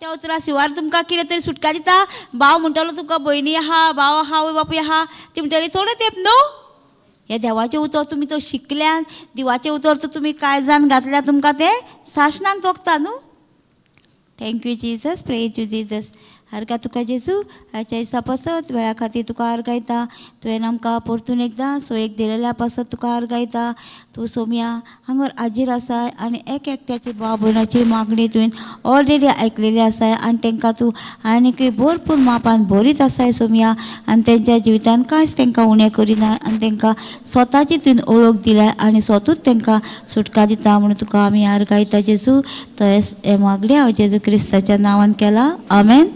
देवाच्या उतरा शिवार तुमकां कितें तरी सुटका दिता. भाव म्हणटालो तुमकां भयणी आहा, भाव आहा, आवय बापूय आहा, ती म्हणटाली थोडो तेंप न्हू. हे देवाचें उतर तुमी तो शिकल्यान, देवाचें उतर तर तुमी काळजान घातल्यार तुमकां तें सासणाक तोखता न्हू. Thank you Jesus, praise you Jesus. आर्गां तुका जेजू, आयच्या दिसा पासत वेळा खातीर तुका आर्गायता. तुवें आमकां परतून एकदां सोयेक दिलेल्या पासत तुका आर्गायता. तूं सोम्या हांगर हाजीर आसाय आनी एक एकट्याची भाव भयणाची मागणी तुवें ऑलरेडी आयकलेली आसाय आनी तांकां तूं आनीकय भरपूर मापान बरीच आसाय सोम्या. आनी तेंच्या जिवितान कांयच तांकां उणें करिना आनी तांकां स्वताची तुवें ओळख दिल्या आनी स्वतूच तांकां सुटका दिता म्हणून तुका आमी आर्गायता जेजू. तशेंच हें मागणें हांव जेजू क्रिस्ताच्या नांवान केलां. आमेन,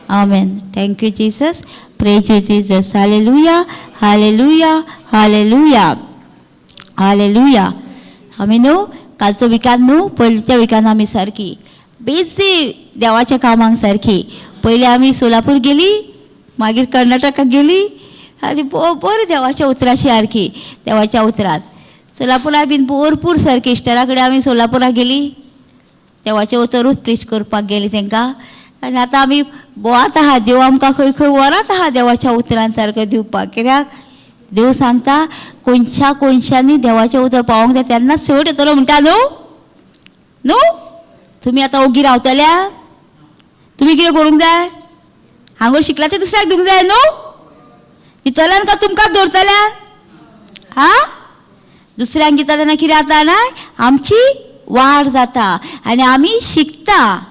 आमेन. Thank you Jesus, praise you Jesus. Hallelujah, hallelujah, hallelujah, hallelujah. आमी न्हू कालचो विकान न्हू पयलींच्या विकान आमी सारकी बिजी देवाच्या कामांक सारकी. पयलीं आमी सोलापूर गेली, मागीर कर्नाटकाक गेली आनी बरें देवाच्या उतराशी सारकी देवाच्या उतरांत. सोलापुराक बीन भरपूर सारकी इश्टरा कडेन आमी सोलापुराक गेली, देवाचें उतरूच प्रीच करपाक गेली तांकां. आनी आतां आमी भोंवत आहा, देव आमकां खंय खंय व्हरत आहा देवाच्या उतरान सारकें दिवपाक. कित्याक देव सांगता कोनशा कोनशांनी देवाचें उतर पावोंक जाय तेन्नाच शेवट येतलो म्हणटा न्हू. न्हू तुमी आतां ओगी रावतल्या, तुमी कितें करूंक जाय? हांगोर शिकला तें दुसऱ्याक दिवंक जाय न्हू. दितल्यान काय तुमकां दवरतल्यान? हा, दुसऱ्यांक दिता तेन्ना कितें जाता ना, आमची वाड जाता आनी आमी शिकता.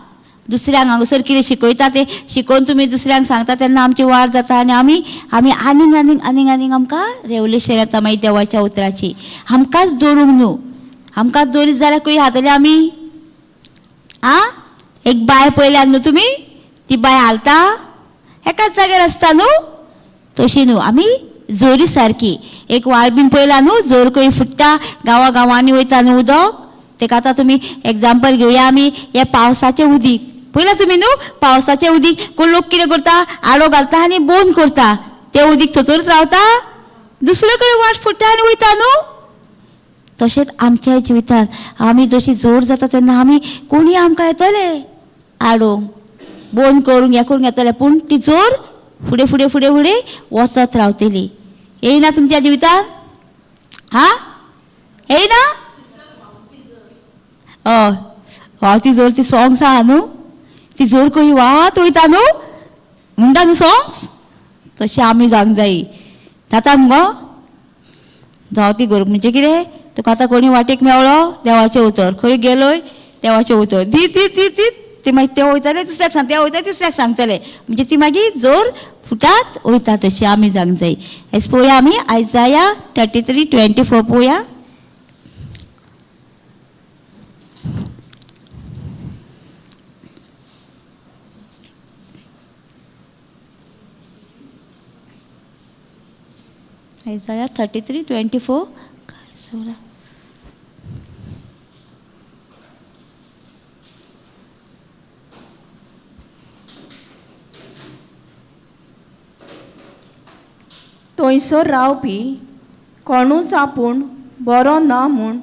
दुसऱ्यांक हांगासर कितें शिकयता तें शिकोवन तुमी दुसऱ्यांक सांगता तेन्ना आमची वाड जाता आनी आमी आमी आनीक आनीक आनीक आनीक आमकां रेवलेशन येता मागीर देवाच्या उतराची. आमकांच दवरूंक न्हू, आमकांच दवरीत जाल्यार खंय हातले आमी? आ, एक बाय पळयल्या न्हू तुमी, ती बाय हालता एकाच जाग्यार आसता न्हू. तशी न्हू, आमी जोरी सारकी. एक वाळ बीन पळयला न्हू, जोर खंय फुट्टा, गांवा गांवांनी वयता न्हू उदक. तेका आतां तुमी एग्जाम्पल घेवया आमी हे पावसाचें उदीक पळयलां तुमी न्हू. पावसाचें उदीक कोण लोक कितें करता, आडो घालता आनी बंद करता, तें उदीक थंयसरूच रावता, दुसरे कडेन वाट फुट्टा आनी वयता न्हू. तशेंच आमच्या जिवितांत आमी जशी जोर जाता तेन्ना आमी कोणीय आमकां येतले आडोवंक, बंद करूंक, हें करूंक येतले, पूण ती जोर फुडें फुडें फुडें फुडें वचत रावतली. येयना तुमच्या जिवितांत? हा, येयना? हय, व्हांवती जोर ती सॉंग्स आहा न्हू, ती जोर खंय वात वयता न्हू म्हणटा न्हू सॉंग्स. तशें आमी जावंक जायी. जाता मुगो? जावं ती गोर म्हणजे कितें, तुका आतां कोणी वाटेक मेवळो देवाचें उतर, खंय गेलोय देवाचें उतर दी दी दी दी, ती मागीर ते वयतले दुसऱ्याक सांग, ते वयतले तिसऱ्याक सांगतले, म्हणजे ती मागीर जोर फुटात वयता. तशी आमी जावंक जायी. आयज पळोवया आमी आयजाया 33:24 पळोवया. आयजाया 33:24. काय सोळा थंयसर रावपी कोणूच आपूण बरो ना म्हूण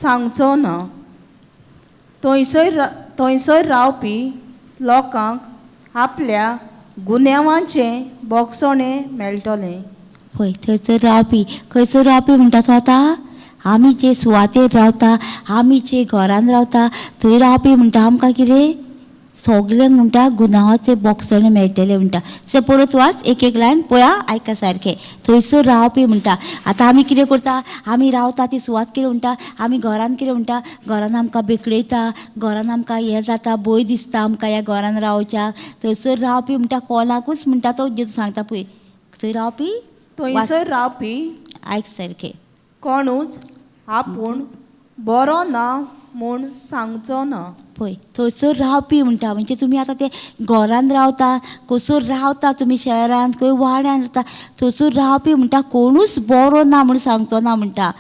सांगचो ना. थंयसर रावपी लोकांक आपल्या गुन्यांवाचें बोगसणें मेळटलें. पळय थंयसर रावपी, खंयसर रावपी म्हणटा तो आतां आमी जे सुवातेर रावता, आमी जे घरान रावता थंय रावपी म्हणटा आमकां कितें सगल्यांक म्हणटा गुन्यांवाचें बोगसणें मेळटलें म्हणटा. सो परत वाच एक एक लायन पळया, आयका सारकें. थंयसर रावपी म्हणटा. आतां आमी कितें करता, आमी रावता ती सुवात कितें म्हणटा, आमी घरान कितें म्हणटा, घरान आमकां बेकडयता, घरान आमकां हें जाता, भंय दिसता आमकां ह्या घरान रावच्याक. थंयसर रावपी म्हणटा कोणाकूच म्हणटा तो जेजू सांगता पळय, थंय रावपी थंयसर रावपी आयक सारकें, कोणूच आपूण बरो ना म्हूण सांगचो ना. पळय थंयसर रावपी म्हणटा म्हणजे तुमी आतां ते घरान रावता, खंयसर रावता तुमी शहरान खंय वाड्यान रावता, थंयसर रावपी म्हणटा कोणूच बरो ना म्हूण सांगचो ना म्हणटा.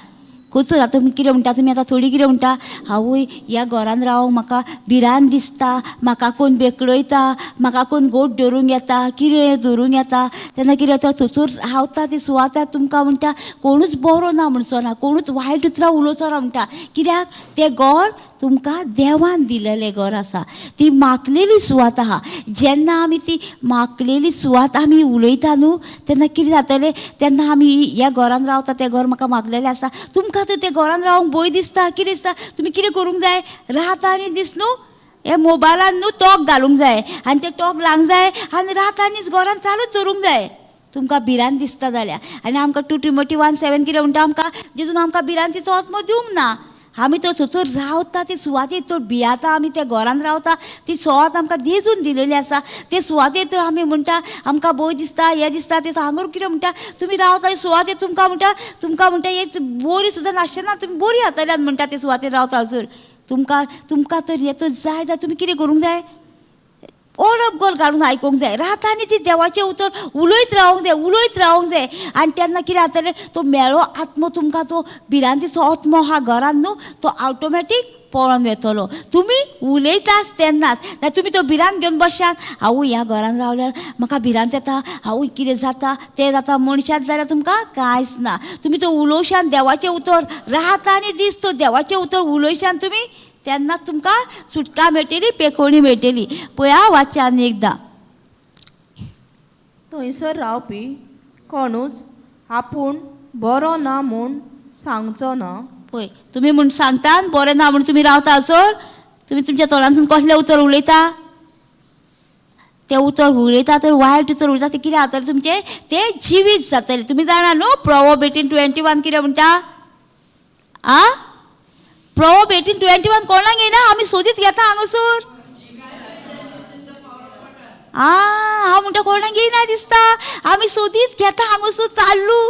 खंयसर आतां तुमी कितें म्हणटा, तुमी आतां थोडी कितें म्हणटा, आवय ह्या घरान रावंक म्हाका भिरांत दिसता, म्हाका कोण बेकडयता, म्हाका कोण गोट धरूंक येता, कितें धरूंक येता, तेन्ना कितें जाता, थंयसर रावता ती सुवाता तुमकां म्हणटा कोणूच बरो ना म्हणचो ना, कोणूच वायट उतरां उलोवचो ना म्हणटा. कित्याक तें घर तुमकां देवान दिलेलें घर आसा, ती मागलेली सुवात आहा. जेन्ना आमी ती मागलेली सुवात आमी उलयता न्हू तेन्ना कितें जातलें, तेन्ना आमी ह्या घरान रावता तें घर म्हाका मागलेलें आसा. तुमकां तर त्या घरान रावंक भंय दिसता, कितें दिसता, तुमी कितें करूंक जाय, रात आनी दीस न्हू हे मोबायलान न्हू टॉक घालूंक जाय आनी ते टॉक लावंक जाय आनी रात आनी घरान चालूच दवरूंक जाय. तुमकां भिरांत दिसता जाल्यार. आनी आमकां 2 Timothy 1:7 कितें म्हणटा, आमकां जितून आमकां भिरांतीचो आत्मो दिवंक ना. आमी तो थंयसर रावता ते सुवातेर तर भियाता, आमी त्या घरान रावता ती सुवात आमकां देजून दिलेली आसा. ते सुवातेर तर आमी म्हणटा आमकां भंय दिसता, हें दिसता तें. हांगर कितें म्हणटा, तुमी रावता ते सुवातेर तुमकां म्हणटा, तुमकां म्हणटा हे बोरी सुद्दां नासचें ना, तुमी बोरी जातल्यान म्हणटा ते सुवातेर रावता हजूर. तुमकां तुमकां तर हें तर जाय जाल्यार तुमी कितें करूंक जाय, ओडप गोल घालून आयकूंक जाय. रात आनी ती देवाचें उतर उलयत रावंक जाय, उलयत रावंक जाय. आनी तेन्ना कितें जातलें, तो मेळो आत्मो तुमकां तो भिरांतीचो आत्मो आहा घरान न्हू तो ऑटोमॅटीक पळोवन वेतलो. तुमी उलयताच तेन्नाच, ना तुमी तो भिरांत घेवन बसशात, हांवूय ह्या घरान रावल्यार म्हाका भिरांत येता, हांवूय कितें जाता तें जाता मनशात जाल्यार तुमकां कांयच ना. तुमी तो उलोवशान देवाचें उतर रात आनी दीस तो देवाचें उतर उलयशान तुमी, तेन्ना तुमकां सुटका मेळटली, पेखोवणी मेळटली. पळया वाचया आनी एकदां. थंयसर रावपी कोणूच आपूण बरो ना म्हूण सांगचो ना. पळय तुमी म्हूण सांगता बरें ना म्हूण तुमी रावता असर, तुमी तुमच्या तोंडांतून कसलें उतर उलयता, तें उतर उलयता तर वायट उतर उलयता, तें कितें जातलें तुमचें, तें जिवीत जातलें. तुमी जाणा न्हू प्रोवर्ब 18:21 कितें म्हणटा, आ प्रोवर्ब 18:21 कोणाक येना, आमी सोदीत घेता हांगासर. आ हांव म्हणटा कोणाक येना दिसता, आमी सोदीत घेता हांगासर चालू.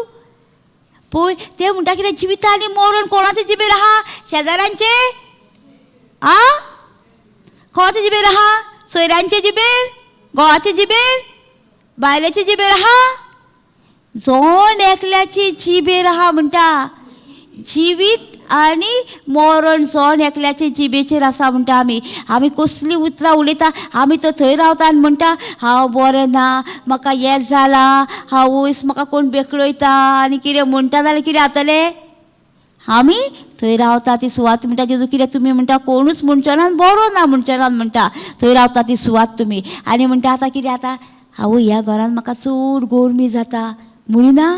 पळय ते म्हणटा कितें, जिविता आनी मरण कोणाचे जिबेर आहा, शेजाऱ्यांचे, आ कोणाचे जिबेर आहा, सोयऱ्यांचे जिबेर, घोवाचे जिबेर, बायलेचे जिबेर आहा, जण एकल्याची जिबेर आहा. म्हणटा जिवीत आनी मरण जण एकल्याचे जिबेचेर आसा. म्हणटा आमी आमी कसलीं उतरां उलयता, आमी तर थंय रावता आनी म्हणटा हांव बरें ना, म्हाका हें जालां, हांवूच म्हाका कोण बेकळयता आनी कितें म्हणटा जाल्यार कितें जातलें. आमी थंय रावता ती सुवात म्हणटा जेजू कितें तुमी म्हणटा कोणूच म्हणचो ना, बरो ना म्हणचो ना म्हणटा, थंय रावता ती सुवात तुमी. आनी म्हणटा आतां कितें जाता, आवय ह्या घरान म्हाका चड गोरमी जाता म्हणिना,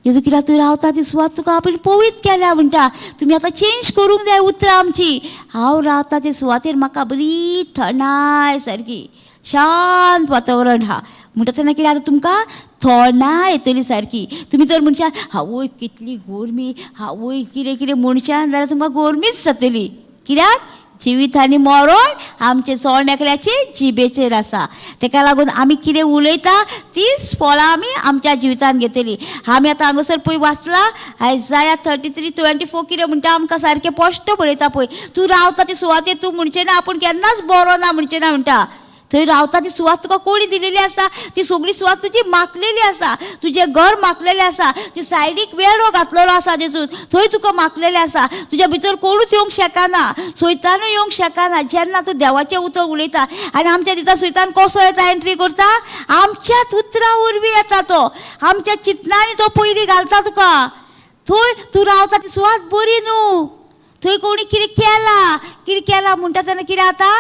जेजू कित्याक तूं रावता ती सुवात तुका आपण पवित्र केल्या म्हणटा, तुमी आतां चेंज करूंक जाय उतरां आमची. हांव रावता ते सुवातेर म्हाका बरी थंडाय सारकी शांत वातावरण आहा म्हणटा तेन्ना कितें आतां तुमकां थंडाय येतली सारकी. तुमी जर म्हणशात हांवूय कितली गोरमी, हांवूय कितें कितें म्हणशात जाल्यार तुमकां गोरमीच जातली. कित्याक जिवीत आनी मरण आमचे चोण एकल्याचे जिबेचेर आसा. तेका लागून आमी कितें उलयता तीच फळां आमी आमच्या जिवितान घेतली. आमी आतां हांगासर पळय वाचला आयजाया 33:24 कितें म्हणटा, आमकां सारकें स्पश्ट बरयता पळय, तूं रावता ती सुवातेर तूं म्हणचें ना आपूण केन्नाच बरो ना म्हणचें ना म्हणटा. थंय रावता ती सुवात तुका कोणी दिलेली आसा, ती सगळी सुवात तुजी मागलेली आसा, तुजें घर मागलेलें आसा, तुजे सायडीक वेडो घातलेलो आसा तेतून, थंय तुका मागलेलें आसा, तुज्या भितर कोणूच येवंक शकना, सैतानूय येवंक शकना. जेन्ना तूं देवाचें उतर उलयता आनी आमच्या दिसा सैतान कसो येता एंट्री करता, आमच्याच उतरां वरवीं येता तो, आमच्या चिंतनांनी तो पयलीं घालता तुका. थंय तूं रावता ती सुवात बरी न्हू, थंय कोणी कितें केलां कितें केलां म्हणटा तेन्ना कितें जाता,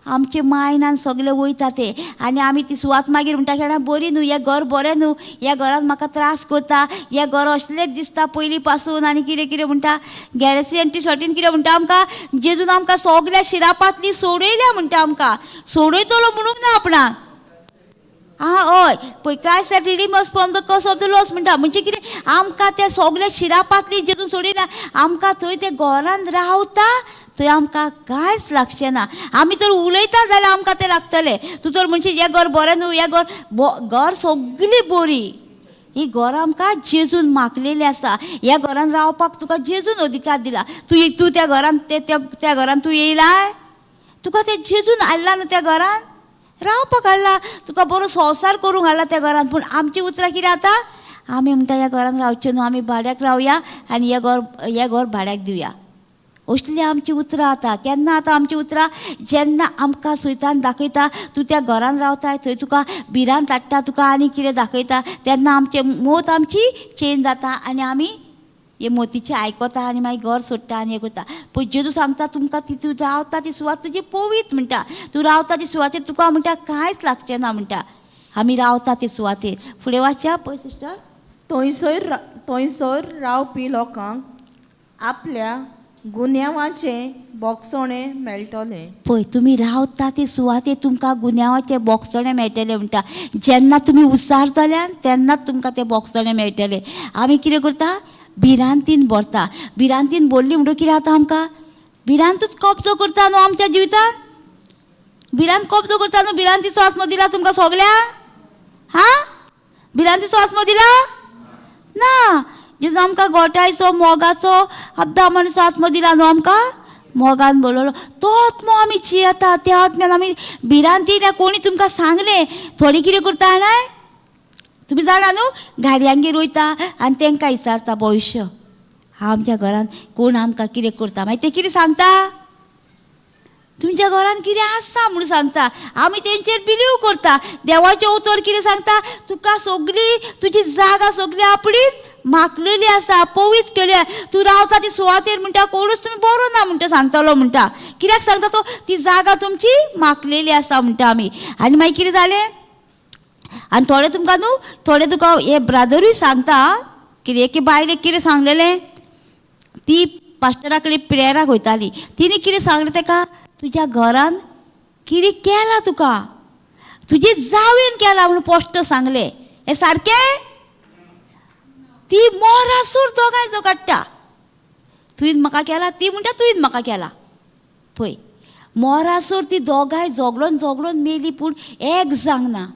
आमचे मायंडान सगळे वयता ते आनी आमी ती सुवात मागीर म्हणटा केन्ना बरी न्हू, हें घर बरें न्हू, ह्या घरान म्हाका त्रास करता, हें घर असलेंच दिसता पयलीं पासून आनी कितें कितें म्हणटा. गॅलसियन 13 कितें म्हणटा आमकां, जेजून आमकां सगळ्या शिरापांतली सोडयल्या म्हणटा, आमकां सोडयतलो म्हणूंक ना आपणाक. आं हय पळय, Christ had redeemed us from the curse of the laws म्हणटा, म्हणजे कितें आमकां त्या सगळ्या शिरापांतली जेजून सोडयल्या, आमकां थंय ते घरान रावता थंय आमकां कांयच लागचें ना. आमी तर उलयता जाल्यार आमकां तें लागतलें. तूं तर म्हणशीत हें घर बरें न्हू, हें घर घर सगळीं बरी, ही घर आमकां जेजून मागलेली आसा, ह्या घरान रावपाक तुका जेजून अधिकार दिला. तूं तूं त्या घरान त्या घरान तूं येयलाय, तुका तें जेजून हाडला न्हू, त्या घरान रावपाक हाडला, तुका बरो संवसार करूंक हाडला त्या घरान. पूण आमची उतरां कितें जाता, आमी म्हणटा ह्या घरान रावचें न्हू, आमी भाड्याक रावया आनी हें घर भाड्याक दिवया, असली आमची उतरां आतां. केन्ना आतां आमची उतरां, जेन्ना आमकां सैतान दाखयता तूं त्या घरान रावताय थंय तुका भिरांत हाडटा, तुका आनी कितें दाखयता, तेन्ना आमचें मत आमची चेंज जाता आनी आमी हे मोतीचें आयकता आनी मागीर घर सोडटा आनी हें करता. पूण जेजू सांगता तुमकां ती तूं रावता ती सुवात तुजी पवीत म्हणटा. तूं रावता ती सुवातेर तुका म्हणटा कांयच लागचें ना म्हणटा. आमी रावता ते सुवातेर. फुडें वाचया पळय सिस्टर. थंयसर रावपी लोकांक आपल्या गुन्यांवाचें बोगसणें मेळटलें. पळय तुमी रावता ते सुवातेर तुमकां गुन्यांवाचें बोगसणें मेळटलें म्हणटा. जेन्ना तुमी उसारतले तेन्नाच तुमकां तें बोगसणें मेळटलें. आमी कितें करता, भिरांतीन भरता. भिरांतीन भरली म्हणटकीर कितें जाता आमकां, भिरांतूच कब्जो करता न्हू आमच्या जिवितान. भिरांत कब्जो करता न्हू. भिरांतीचो आत्मो दिला तुमकां सगळ्यांक? हां, भिरांतीचो आत्मो दिला ना. जेजू आमकां गोठायचो, मोगाचो, अब्दामणीचो आत्मो दिला न्हू आमकां, मोगान बोलवलो तो आत्मो आमी जियेता. त्या आत्म्यान आमी भिरांती त्या कोणी तुमकां सांगलें थोडी कितें करता जाणाय तुमी जाणा न्हू, गाडयांगेर वयता आनी तांकां विचारता भविश्य, आमच्या घरान कोण आमकां कितें करता. मागीर ते कितें सांगता, तुमच्या घरान कितें आसा म्हूण सांगता. आमी तेंचेर बिलीव करता. देवाचें उतर कितें सांगता, तुका सगळी तुजी जागा सगळी आपली मागलेली आसा, पवीत केल्या, तूं रावता ती सुवातेर म्हणटा कोणूच तुमी बरो ना म्हणटा सांगतलो म्हणटा. कित्याक सांगता तो, ती जागा तुमची मागलेली आसा म्हणटा आमी. आनी मागीर कितें जालें, आनी थोडे तुमकां न्हू, थोडे तुका हे ब्रादरूय सांगता कितें, एके बायलेक कितें सांगलेलें, ती पास्टरा कडेन प्रेयराक वयताली, तिणें कितें सांगलें ताका, तुज्या घरान कितें केलां तुका, तुजे जावेन केलां म्हणून पोस्ट सांगलें. हें सारकें? ती मोरासूर दोगांय झगडटा, तुवें म्हाका केला, ती म्हणटा तुवें म्हाका केला. पळय मोरासूर ती दोगांय झगडोन झगडोन मेली, पूण एक जावंक ना.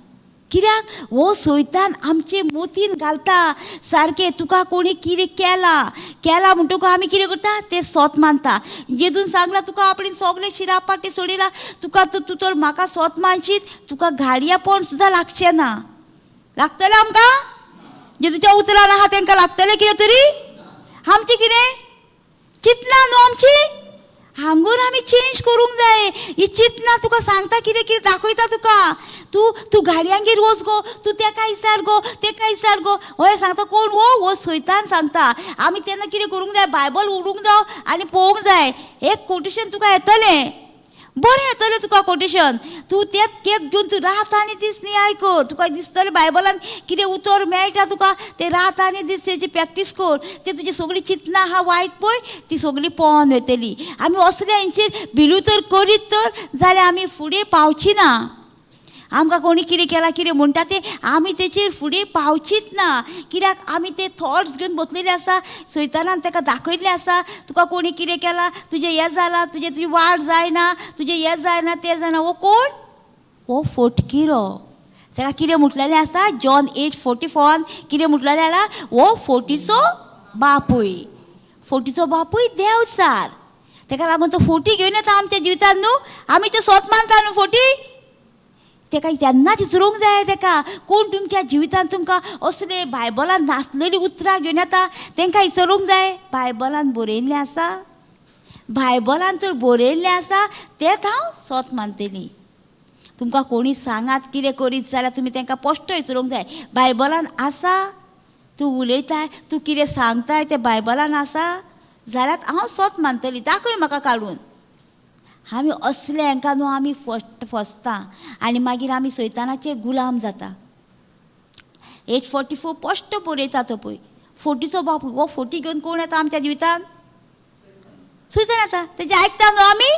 कित्याक हो सोयतान आमचे मोतीन घालता सारकें, तुका कोणी कितें केलां केलां म्हणटकूच आमी कितें करता, तें सोत मानता. जेजून सांगलां तुका आपणे सगळें शिरापाटी सोडिलां तुका, तूं तर म्हाका सोत मानशीत, तुका घाडयापण सुद्दां लागचें ना. लागतलें आमकां जेजूच्या उतरान आहा तांकां लागतलें कितें तरी? आमचें कितें चिंतनां न्हू आमची, हांगूर आमी चेंज करूंक जाय. ही चिंतनां तुका सांगता कितें कितें दाखयता तुका, तूं तूं गाडयांगेर वच गो, तूं तेका विचार गो, तेका विचार गो. हय सांगता कोण, हो हो सोयतान सांगता. आमी तेन्ना कितें करूंक जाय, बायबल उडूंक जाव आनी पळोवंक जाय. एक कोटेशन तुका येतलें, बरें येतलें तुका कोटेशन, तूं तेच केच घेवन तूं रात आनी दीस नियाळ कर, तुका दिसतलें बायबलान कितें उतर मेळटा तुका, तें रात आनी दीस तेजी प्रॅक्टीस कर, तें तुजी सगळीं चिंतनां आहा वायट पळय ती सगळीं पळोवन वयतली. आमी असले हेंचेर बिलू तर करीत तर जाल्यार आमी फुडें पावची ना. आमकां कोणी कितें केलां कितें म्हणटा तें आमी तेचेर फुडें पावचीच ना, कित्याक आमी ते थॉट्स घेवन बसलेले आसा. सैतानान ताका दाखयल्लें आसा, तुका कोणी कितें केलां, तुजें हें जालां, तुजें तुजी वाड जायना, तुजें हें जायना तें जायना. हो कोण, हो फोटकिरो. ताका कितें म्हटलेलें आसा, जॉन 8:44 कितें म्हटलेलें आसा, हो फोटीचो बापूय, फोटीचो बापूय देवचार. ताका लागून तो फोटी घेवन येता आमच्या जिवितान न्हू, आमी ते सोत मानता न्हू फोटी. तेका तेन्नाच विचारूंक जाय तेका, कोण तुमच्या जिवितान तुमकां असले बायबलान नासलेलीं उतरां घेवन येता, तेंकां विचारूंक जाय बायबलान बरयल्लें आसा, बायबलान तर बरयल्लें आसा तेंच हांव सोत मानतली. तुमकां कोणी सांगात कितें करीत जाल्यार तुमी तेंकां पोश्टो विचारूंक जाय, बायबलान आसा तूं उलयताय, तूं कितें सांगताय तें बायबलान आसा जाल्यार हांव सोत मानतली, दाखय म्हाका काडून. आमी असले हांकां न्हू आमी फसता आनी मागीर आमी सैतानाचे गुलाम जाता. 8:44 पोश्ट बरयता तो पळय, फोटीचो बापूय. हो फोटी घेवन कोण येता आमच्या जिवितान, सैतान येता. तेजें आयकता न्हू आमी.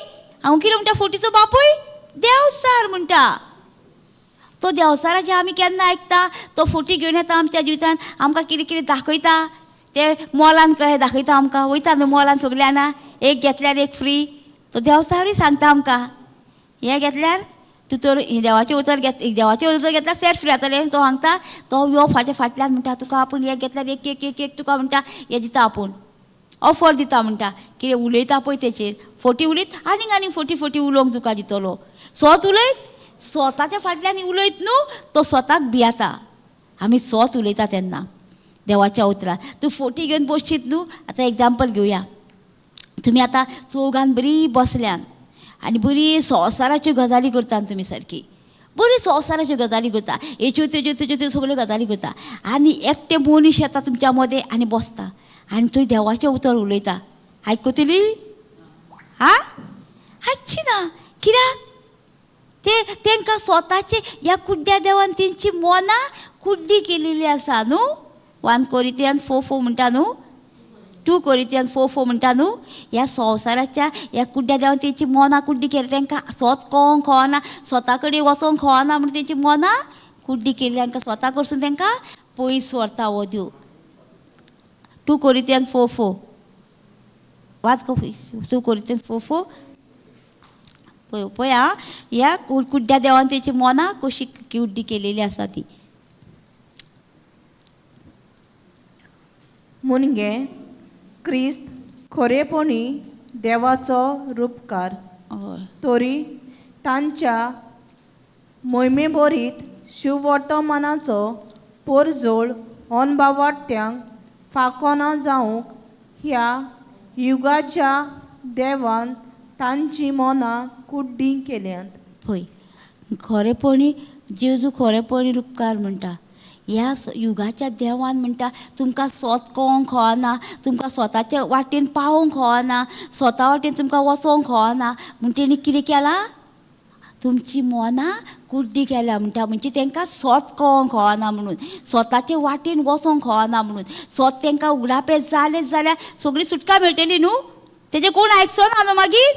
हांव कितें म्हणटा, फोटीचो बापूय देवचार म्हणटा. तो देवचाराचें आमी केन्ना आयकता, तो फोटी घेवन येता आमच्या जिवितान, आमकां कितें कितें दाखयता. ते मॉलान कशें दाखयता आमकां, वयता न्हू मॉलान सगळ्या जाणां, एक घेतल्यार एक फ्री. तो देवचारूय सांगता आमकां, हें घेतल्यार तूं तर देवाचें उतर घेत, देवाचें उतर घेतल्यार सेट फ्री जातलें. तो सांगता, तो यो फाच्या फाटल्यान म्हणटा तुका आपूण हें घेतल्यार एक एक एक एक तुका म्हणटा हें दिता, आपूण ऑफर दिता म्हणटा. कितें उलयता पळय तेचेर फोटी उलयत आनीक आनीक फोटी फोटी उलोवंक तुका दितलो. स्वत उलयत, स्वताच्या फाटल्यान उलयत न्हू, तो स्वताक भियेता. आमी स्वत उलयता तेन्ना देवाच्या उतरान. तूं फोटी घेवन बसशीत न्हू. आतां एग्जाम्पल घेवया, तुमी आतां चौगान बरी बसल्यान आनी बरी संवसाराच्यो गजाली करता तुमी, सारकी बरी संवसाराच्यो गजाली करता, हेच्यो तेज्यो तेज्यो त्यो सगळ्यो गजाली करता. आनी एकटें मनीस येता तुमच्या मदें आनी बसता आनी थंय देवाचें उतर उलयता. आयकतली? आं, आयकची ना. कित्याक? ते तांकां स्वताचे ह्या कुड्ड्या देवान तेंची मनां कुड्डी केलेली आसा न्हू. 1 Corinthians 4:4 म्हणटा न्हू, 2 Corinthians 4:4 म्हणटा न्हू. ह्या संवसाराच्या ह्या कुड्ड्या देवान तेंची मनां कुड्डी केली. तांकां स्वत कोंक खवना, स्वता कडेन वचोंक खवना म्हणून तेंची मनां कुड्डी केली. तांकां स्वता कडसून तांकां पयस व्हरता हो देव. 2 Corinthians 4:4 वाच गो. 2 Corinthians 4:4 पळय पळय. आं, ह्या कुड्ड्या देवान तेची मनां कशी कुड्डी केलेली आसा ती. मुनगे क्रिस्त खरेपणी देवाचो रुपकार हय. तरी तांच्या मोहिमेभरीत शिववर्तमानाचो पोरजोळ अनभावाट्यांक फाकोना जावंक ह्या युगाच्या देवान तांची मनां कुड्डीं केल्यांत. पळय, खरेपणी जेजू खरेपणी रुपकार म्हणटा. ह्या युगाच्या देवान म्हणटा तुमकां स्वत कोंक खवना, तुमकां स्वताच्या वाटेन पावोंक खवना, स्वता वाटेन तुमकां वचोंक खवना म्हण तेणी कितें केलां? तुमची मनां कुड्डी केल्या म्हणटा. म्हणजे तांकां स्वत कोंक खवना म्हणून, स्वताचे वाटेन वचोंक खवना म्हणून, स्वत तांकां उगडापे जालें जाल्यार सगळी सुटका मेळटली न्हू. तेजें कोण आयकचो ना न्हू मागीर.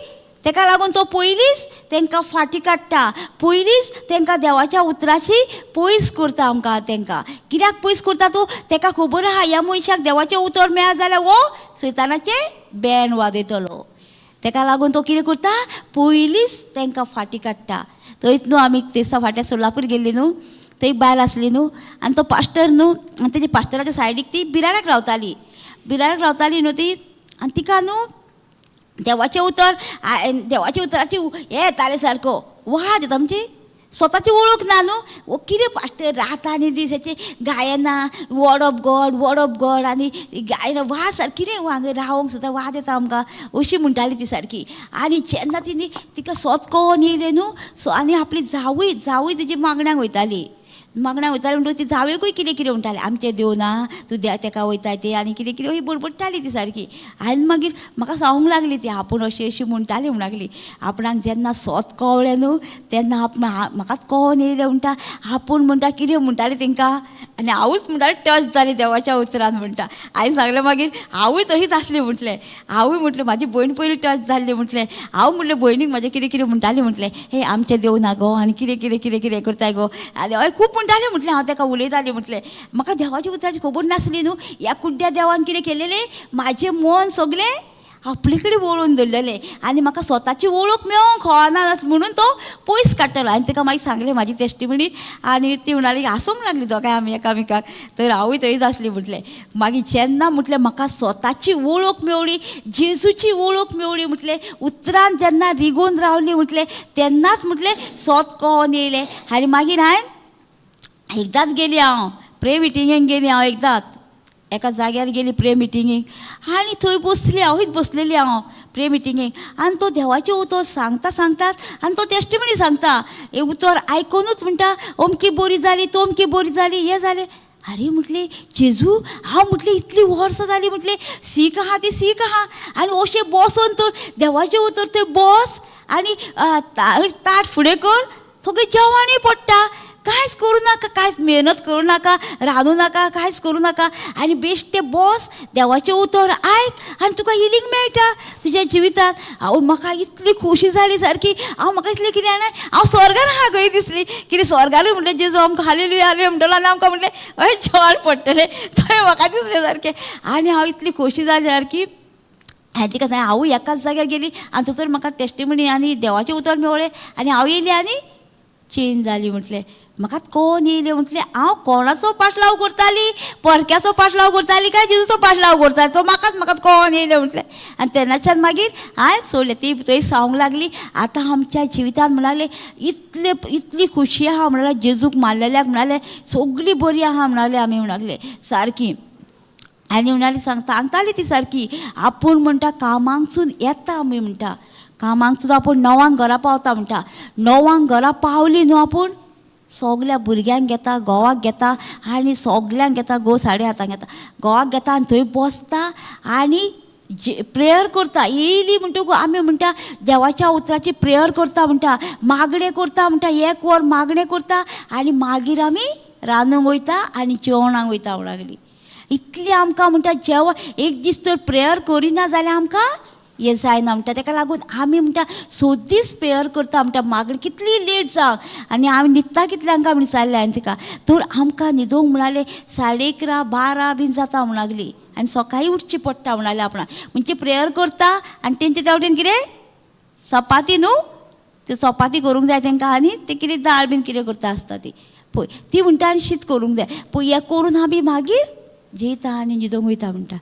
तेका लागून तो पयलींच तांकां फाटी काडटा, पयलींच तांकां देवाच्या उतराची पयस करता आमकां. तांकां कित्याक पयस करता तो? ताका खबर आहा ह्या मनशाक देवाचें उतर मेळत जाल्यार हो सैतानाचें बँड वाजयतलो. ताका लागून तो कितें करता? पयलींच तांकां फाटी काडटा. थंयच न्हू आमी तेस्ता फाट्या सोलापूर गेल्ली न्हू, थंय बायल आसली न्हू आनी तो पास्टर न्हू, आनी तेजे पास्टराच्या सायडीक ती बिराडाक रावताली. बिराडाक रावताली न्हू ती, आनी तिका न्हू देवाचें उतर देवाच्या उतराची हें येतालें सारको वाज येता. म्हणजे स्वताची वळख ना न्हू. वो कितें पास्टर रात आनी दीस हेचें गायना word of God, word of God, आनी गायना वाज सारकी कितें हांगा रावंक सुद्दां वाज येता आमकां अशी म्हणटाली ती सारकी. आनी जेन्ना तिणी तिका स्वत कोण येयलें न्हू, सो आनी आपली जावूय जावूय तेजी मागण्याक वयताली. मागण्याक वयताली म्हणटकूच ती जावेकूय कितें कितें म्हणटाली, आमचें देव ना, तूं देवा तेका वयता ते, आनी कितें कितें अशी बडबडटाली ती सारकी. आनी मागीर म्हाका सांगूंक लागली ती, आपूण अशी अशी म्हणटाली म्हणूंक लागली. आपणाक जेन्ना स्वत कळ्ळें न्हू तेन्ना आपूण म्हाकाच कळोन येयलें म्हणटा. आपूण म्हणटा कितें म्हणटाली तेंकां, आनी हांवूच म्हणटालें टच जाली देवाच्या उतरान म्हणटा. हांवें सांगलें मागीर हांवूय तशीच आसली म्हटलें. हांवूय म्हटलें म्हाजी भयण पयलीं टच जाल्ली म्हटलें. हांव म्हटलें भयणीक म्हाजें कितें कितें म्हणटालें म्हटलें, हे आमचें देव ना गो, आनी कितें कितें कितें कितें करताय गो, आनी हय खूब म्हणटालें म्हटलें. हांव ताका उलयतालें म्हटलें. म्हाका देवाच्या उतराची खबर नासली न्हू. ह्या कुड्ड्या देवान कितें केलेलें, म्हाजें मन सगळें आपले कडेन वळोवन दवरलेलें आनी म्हाका स्वताची वळख मेळोंक खवना म्हणून तो पयस काडटलो. आनी ताका मागीर सांगलें म्हाजी टेस्टिमनी, आनी ती म्हणाली हांसूंक लागली दोगांय आमी एकामेकाक. तर हांवूय थंयच आसली म्हटलें. मागीर जेन्ना म्हटलें म्हाका स्वताची वळख मेवळी, जेजूची वळख मेवळी म्हटलें, उतरान जेन्ना रिगोवन रावली म्हटलें, तेन्नाच म्हटलें स्वत कळोन येयलें. आनी मागीर हांवें एकदांच गेली, हांव प्रे मिटिंगेक गेली. हांव एकदांच एका जाग्यार गेली प्रे मिटिंगेक, आनी थंय बसली हांवूच बसलेली हांव प्रे मिटिंगेक. आनी तो देवाचें उतर सांगता सांगतात आनी तो टेस्टिमनी सांगता, हें उतर आयकुनूच म्हणटा अमकी बरी जाली, तमकी बरी जाली, हें जालें. आरे म्हटलें जेजू, हांव म्हटलें इतलीं वर्सां जालीं म्हटलें सीख आहा ती सीख आहा, आनी अशें बसोन तर देवाचें उतर थंय बस आनी ताट फुडें कर, सगळें जेवणूय पडटा, कांयच करूं नाका, कांयच मेहनत करूं नाका, रांदूं नाका, कांयच करूं नाका, आनी बेश्टें बस देवाचें उतर आयक आनी तुका हिलींग मेळटा तुज्या जिवितांत. हांव म्हाका इतली खोशी जाली सारकी. हांव म्हाका इतलें कितें जाणा, हांव स्वर्गार आहा खंय दिसली कितें स्वर्गारूय म्हटलें जेजू आमकां हालेलुया हालेलुया म्हणटलो आनी आमकां म्हटलें हय जेवण पडटलें, थंय म्हाका दिसलें सारकें. आनी हांव इतली खोशी जाली सारकी. हांवें तिका सांगलें हांवूय एकाच जाग्यार गेली आनी थंयसर म्हाका टेस्टिमनी आनी देवाचें उतर मेवळें आनी हांव येयलें आनी चेंज जाली म्हटलें. म्हाकाच कोण येयलें म्हटलें, हांव कोणाचो पाटलाव करताली, परक्याचो पाटलाव करताली काय जेजूचो पाटलाव करताली, तो म्हाकाच म्हाकाच कोण येयलें म्हटलें. आनी तेन्नाच्यान मागीर हांवें सोडलें. ती थंय सांगूंक लागली आतां आमच्या जिवितांत म्हणाले इतले इतली खोशी आहा म्हणाले, जेजूक मारलेल्याक म्हणाले सगळी बरी आहा म्हणाले आमी म्हणाले सारकी. आनी म्हणाली सांगताली ती सारकी, आपूण म्हणटा कामांकसून येता आमी म्हणटा, कामांक सुद्दां आपूण 9 घरा पावता म्हणटा, 9 घरा पावली न्हू आपूण सगल्या भुरग्यांक घेता, घोवाक घेता आनी सगल्यांक घेता, घोव 7:30 घेता, घोवाक घेता आनी थंय बसता आनी जे प्रेयर करता. येयली म्हणटकूच आमी म्हणटा देवाच्या उतराची प्रेयर करता म्हणटा, मागणें करता म्हणटा, 1 वर मागणें करता आनी मागीर आमी रांदूंक वयता आनी जेवणाक वयता म्हणूंक लागली. इतली आमकां म्हणटा जेवण एक दीस तर प्रेयर करिना जाल्यार आमकां हें जायना म्हणटा. तेका लागून आमी म्हणटा सोदीच प्रेयर करता म्हणटा, मागणी कितली लेट जावं आनी आमी न्हिदता कितल्यांक म्हण विचारलें हांवें तिका, तर आमकां न्हिदोंक म्हणाले 11:30 12 बीन जाता म्हण लागली आनी सकाळीं उठची पडटा म्हणाले आपणाक. म्हणजे प्रेयर करता आनी तेंचे त्या वटेन कितें चपाती न्हू, ते चपाती करूंक जाय तेंकां आनी ते कितें दाळ बीन कितें करता आसता ती पळय ती म्हणटा आनी शीत करूंक जाय पळय, हें करून आमी मागीर जेयता आनी न्हिदोंक वयता म्हणटा.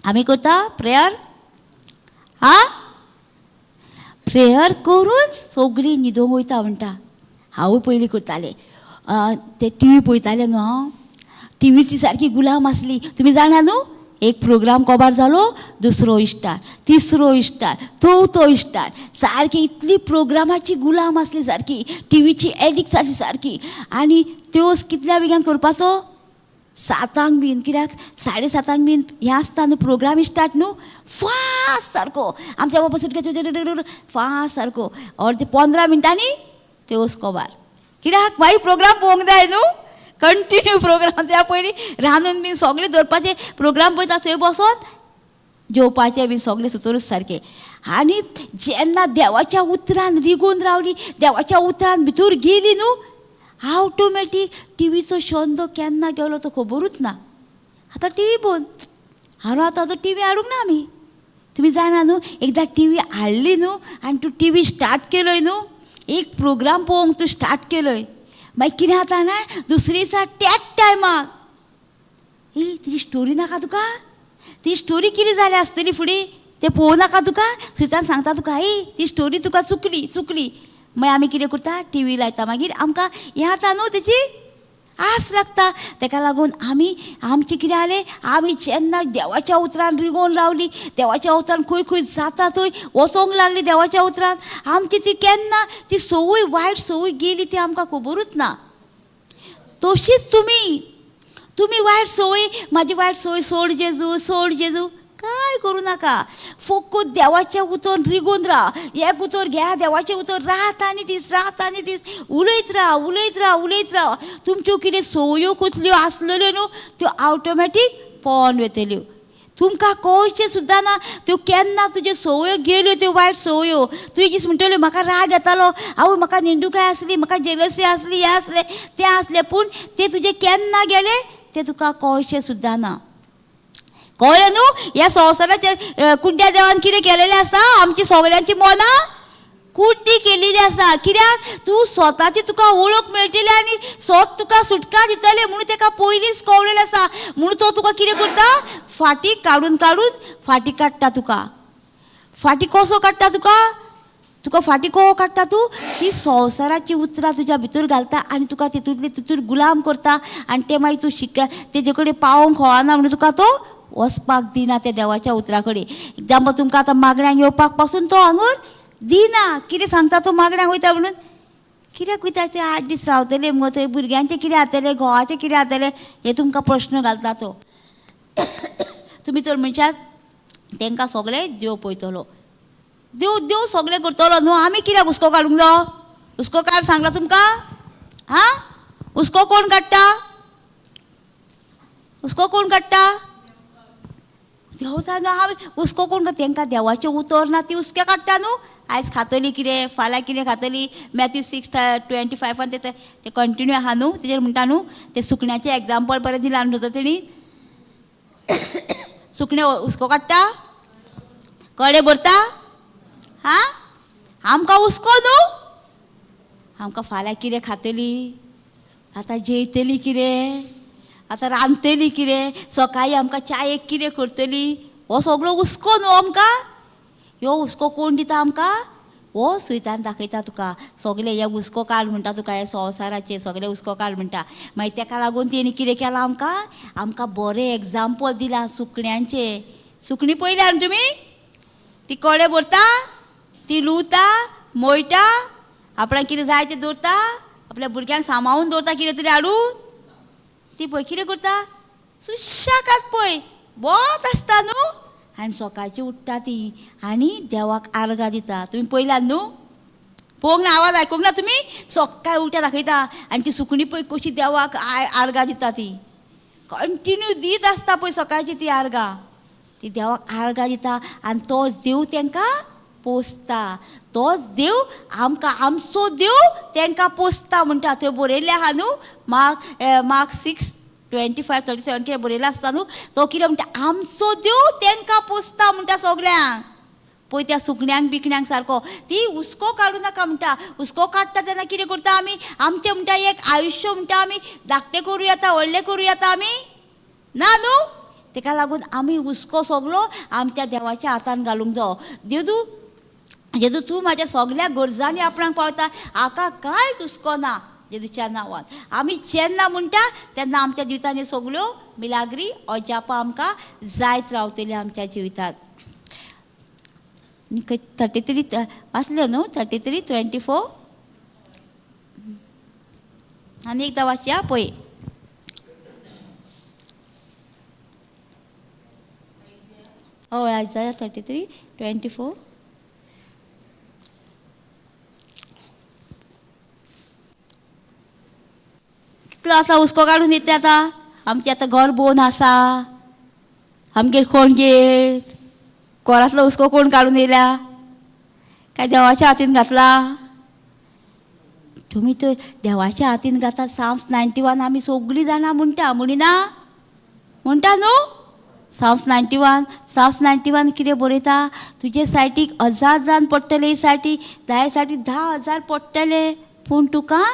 आमी करता प्रेयर, हा प्रेयर करून सगळीं न्हिदोंक वयता म्हणटा. हांवूय पयलीं करतालें, ते टी व्ही पळयतालें न्हू हांव, टिवीची सारकी गुलाम आसली. तुमी जाणा न्हू, एक प्रोग्राम कोबार जालो, दुसरो इश्टार, तिसरो इश्टार, चवथो इश्टार, सारकी इतली प्रोग्रामाची गुलाम आसली, सारकी टिवीची एडिक्ट जाली सारकी. आनी त्यो कितल्या बेगीन करपाचो, 7 बीन, कित्याक 7:30 बीन हें आसता न्हू प्रोग्राम स्टार्ट न्हू, फास्ट सारको आमच्या बाबा सुटके फास्ट सारको अर्दे 15 मिनटांनी त्योच कोबार, कित्याक मागीर प्रोग्राम पळोवंक जाय न्हू, कंटिन्यू प्रोग्राम. त्या पयलीं रांदून बीन सगळें दवरपाचें, प्रोग्राम पळयता थंय बसोन जेवपाचें बीन सगळें सुतोरूच सारकें. आनी जेन्ना देवाच्या उतरान रिगून रावली, देवाच्या उतरान भितर गेली न्हू, ऑटोमॅटीक टिवीचो छंद केन्ना गेलो तो खबरूच ना. आतां टिवी बंद, हांव आतां तो टिवी हाडूंक ना आमी. तुमी जाणा न्हू, एकदां टिवी हाडली न्हू आनी तूं टिवी स्टार्ट केलोय न्हू, एक प्रोग्राम पळोवंक तूं स्टार्ट केलोय, मागीर कितें जाता ना दुसरे दिसा त्याच टायमाक ही तिजी स्टोरी नाका तुका, ती स्टोरी कितें जाली आसतली फुडें तें पळोवं नाका तुका, सुतान सांगता तुका ही ती स्टोरी तुका चुकली चुकली. मागीर आमी कितें करता, टिवी लायता, मागीर आमकां हें जाता न्हू तेची आस लागता. तेका लागून आमी आमचें कितें जालें, आमी जेन्ना देवाच्या उतरान रिगोवन रावली, देवाच्या उतरान खंय खंय जाता थंय वचोंक लागली देवाच्या उतरान, आमची ती केन्ना ती संवय वायट संवय गेली ती आमकां खबरूच ना. तशीच तुमी तुमी वायट संवय, म्हाजी वायट संवय सोड जेजू सोड जेजू, कांय करूं नाका, फक्त देवाचें उतर रिगून राव, एक उतर घ्या देवाचें उतर रात आनी दीस रात आनी दीस उलयत राव उलयत राव उलयत राव. तुमच्यो कितें संवयो कसल्यो आसलेल्यो न्हू त्यो ऑटोमॅटीक पोवन वतल्यो, तुमकां कळचें सुद्दां ना त्यो केन्ना तुज्यो संवयो गेल्यो त्यो वायट संवयो. तूं एक दीस म्हणटल्यो म्हाका राग येतालो, आवय म्हाका निंदुकाय आसली, म्हाका जेलसी आसली, हें आसलें तें आसलें, पूण ते तुजे केन्ना गेले ते तुका कळचें सुद्दां ना. कळ्ळें न्हू, ह्या संवसाराच्या कुड्ड्या देवान कितें केलेलें आसा, आमची सगळ्यांची मनां कुड्डी केलेली आसा. कित्याक तूं स्वताची तुका वळख मेळटली आनी स्वत तुका सुटका दितले म्हणून तेका पयलींच कळलेलें आसा, म्हणून तो तुका कितें करता, फाटी काडून काडून फाटी काडटा तुका. फाटी कसो काडटा तुका, तुका फाटी कसो काडटा तूं, ती संवसाराची उतरां तुज्या भितर घालता आनी तुका तितूंतली तितूर गुलाम करता आनी तें मागीर तूं शिक तेजे कडेन पावोवंक कळना म्हणून तुका तो वचपाक दिना त्या देवाच्या उतरा कडेन. एग्जाम्पल तुमकां आतां मागण्यांक येवपाक पासून तो हांगूर दिना, कितें सांगता तो मागण्यांक वयता म्हणून, कित्याक वयता ते 8 दीस रावतले मुगो थंय, भुरग्यांचें कितें जातलें, घोवाचें कितें जातलें, हें तुमकां प्रश्न घालता तो. तुमी तर म्हणशात तांकां सगळें देव पळयतलो, देव देव सगळें करतलो न्हू, आमी कित्याक हुस्को काडूंक जावो, हुस्को काड सांगला तुमकां, आं हुस्को कोण काडटा, हुस्को कोण काडटा, देव जाणा हांव हुस्को कोण काडटा, तांकां देवाचें उतर ना ती हुस्के काडटा न्हू, आयज खातली कितें फाल्यां कितें खातली. मॅथ्यू 6:25 ते कंटिन्यू आहा न्हू, तेजेर म्हणटा न्हू ते सुकण्याचें एग्जाम्पल बरें दिलां न्हू तेणी, सुकणें हुस्को काडटा, कडे भरता, हा आमकां हुस्को न्हू, आमकां फाल्यां कितें खातली, आतां जेयतली कितें, आतां रांदतली कितें, सकाळीं आमकां चायेक कितें करतली, हो सगळो हुस्को न्हू आमकां. ह्यो हुस्को कोण दिता आमकां, हो सुयतान दाखयता तुका सगळे हे हुस्को काड म्हणटा तुका, हे संवसाराचे सगळे हुस्को काड म्हणटा. मागीर तेका लागून तेणी कितें केलां आमकां, आमकां बरें एग्जाम्पल दिलां सुकण्यांचें. सुकणीं पळयल्या न्हू तुमी, ती कडें भरता, ती लुवता, मोयटा, आपणाक कितें जाय तें दवरता आपल्या भुरग्यांक सांबाळून दवरता कितें तरी हाडून. ती पळय कितें करता, सुशेगाद पळय बोत आसता न्हू. आनी सकाळची उठ्ठा ती आनी देवाक आर्गां दिता. तुमी पळयल्यात न्हू, पळोवंक ना, आवाज आयकूंक ना तुमी? सकाळी उठ्या दाखयता आनी ती सुकणी पळय कशी देवाक आर्गां दिता. ती कंटिन्यू दीत आसता पळय सकाळची ती आर्गां. ती देवाक आर्गां दिता आनी तोच देव तांकां पोसता. तोच देव आमकां, आमचो देव तांकां पोसता म्हणटा. थंय बरयल्लें आहा न्हू, मार्क 6:25-37 कितें बरयलें आसता न्हू. तो कितें म्हणटा, आमचो देव तांकां पोसता म्हणटा सगल्यांक. पळय त्या सुकण्यांक बिकण्यांक सारको ती हुस्को काडूं नाका म्हणटा. हुस्को काडटा तेन्ना कितें करता आमी, आमचें म्हणटा एक आयुश्य म्हणटा आमी धाकटें करूं येता, व्हडलें करूं येता आमी ना न्हू. तेका लागून आमी हुस्को सगलो आमच्या देवाच्या हातान घालूंक जावो. जेदू जेदू तूं म्हाज्या सगल्या गरजांनी आपणाक पावता, हाका कांयच हुस्को ना जेजूच्या नांवान. आमी जेन्ना म्हणटा तेन्ना आमच्या जिवितांनी सगल्यो मिलाग्री अजापां आमकां जायत रावतली आमच्या जिवितांत. 33 वाचलें न्हू, 33:24 आनी एकदां वाचया पळय. हय, आयजाया 33:24. कितलो आसा हुस्को काडून दिता आतां. आमचें आतां घर बोन आसा, आमगेर कोण घेत घरांतलो हुस्को कोण काडून येयल्या, काय देवाच्या हातीन घातला? तुमी तर देवाच्या हातीन घातला. साम्स 91 आमी सगळीं जाणां म्हणटा, म्हणिना म्हणटा न्हू? साम्स 91, साम्स 91 कितें बरयता, तुजे सायटीक 1000 जाण पडटले, सायटीक दाये सायटीक 10,000 पडटले, पूण तुका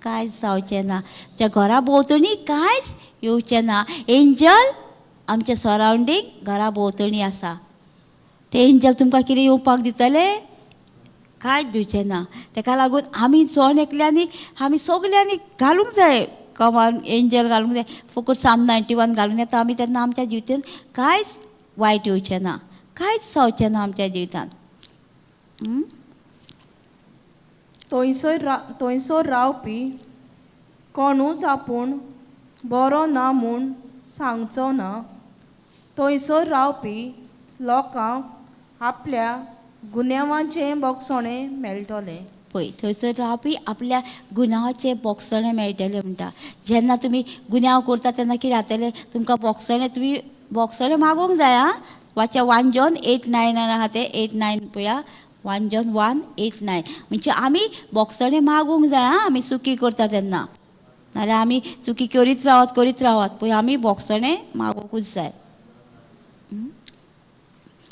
कांयच जावचें ना. तुज्या घरा भोंवतणी कांयच येवचें ना. एंजल आमच्या सरावंडींग घरा भोंवतणी आसा. ते एंजल तुमकां कितें येवपाक दितले? कांयच दिवचें ना. तेका लागून आमी जण एकल्यांनी, आमी सगल्यांनी घालूंक जाय कमान एंजल घालूंक जाय. फकत साम 91 घालून येता आमी तेन्ना आमच्या जिवितांत कांयच वायट येवचें ना, कांयच जावचें ना आमच्या जिवितांत. थंयसर रावपी कोणूच आपूण बरो ना म्हूण सांगचो ना. थंयसर रावपी लोकांक आपल्या गुन्यांवाचें बोगसणें मेळटलें. पळय थंयसर रावपी आपल्या गुन्यांवाचें बोगसणें मेळटलें म्हणटा. जेन्ना तुमी गुन्यांव करता तेन्ना कितें जातलें, तुमकां बोगसणें, तुमी बोगसणें मागूंक जाय. आं, वाच्या 1 John 8:9 आहा तें, 8:9 पळया, 1 John 1:8-9. म्हणजे आमी बोगसणें मागूंक जाय. आं, आमी चुकी करता तेन्ना, नाजाल्यार आमी चुकी करीत रावत करीत रावत. पळय आमी बोगसणें मागूंकूच जाय.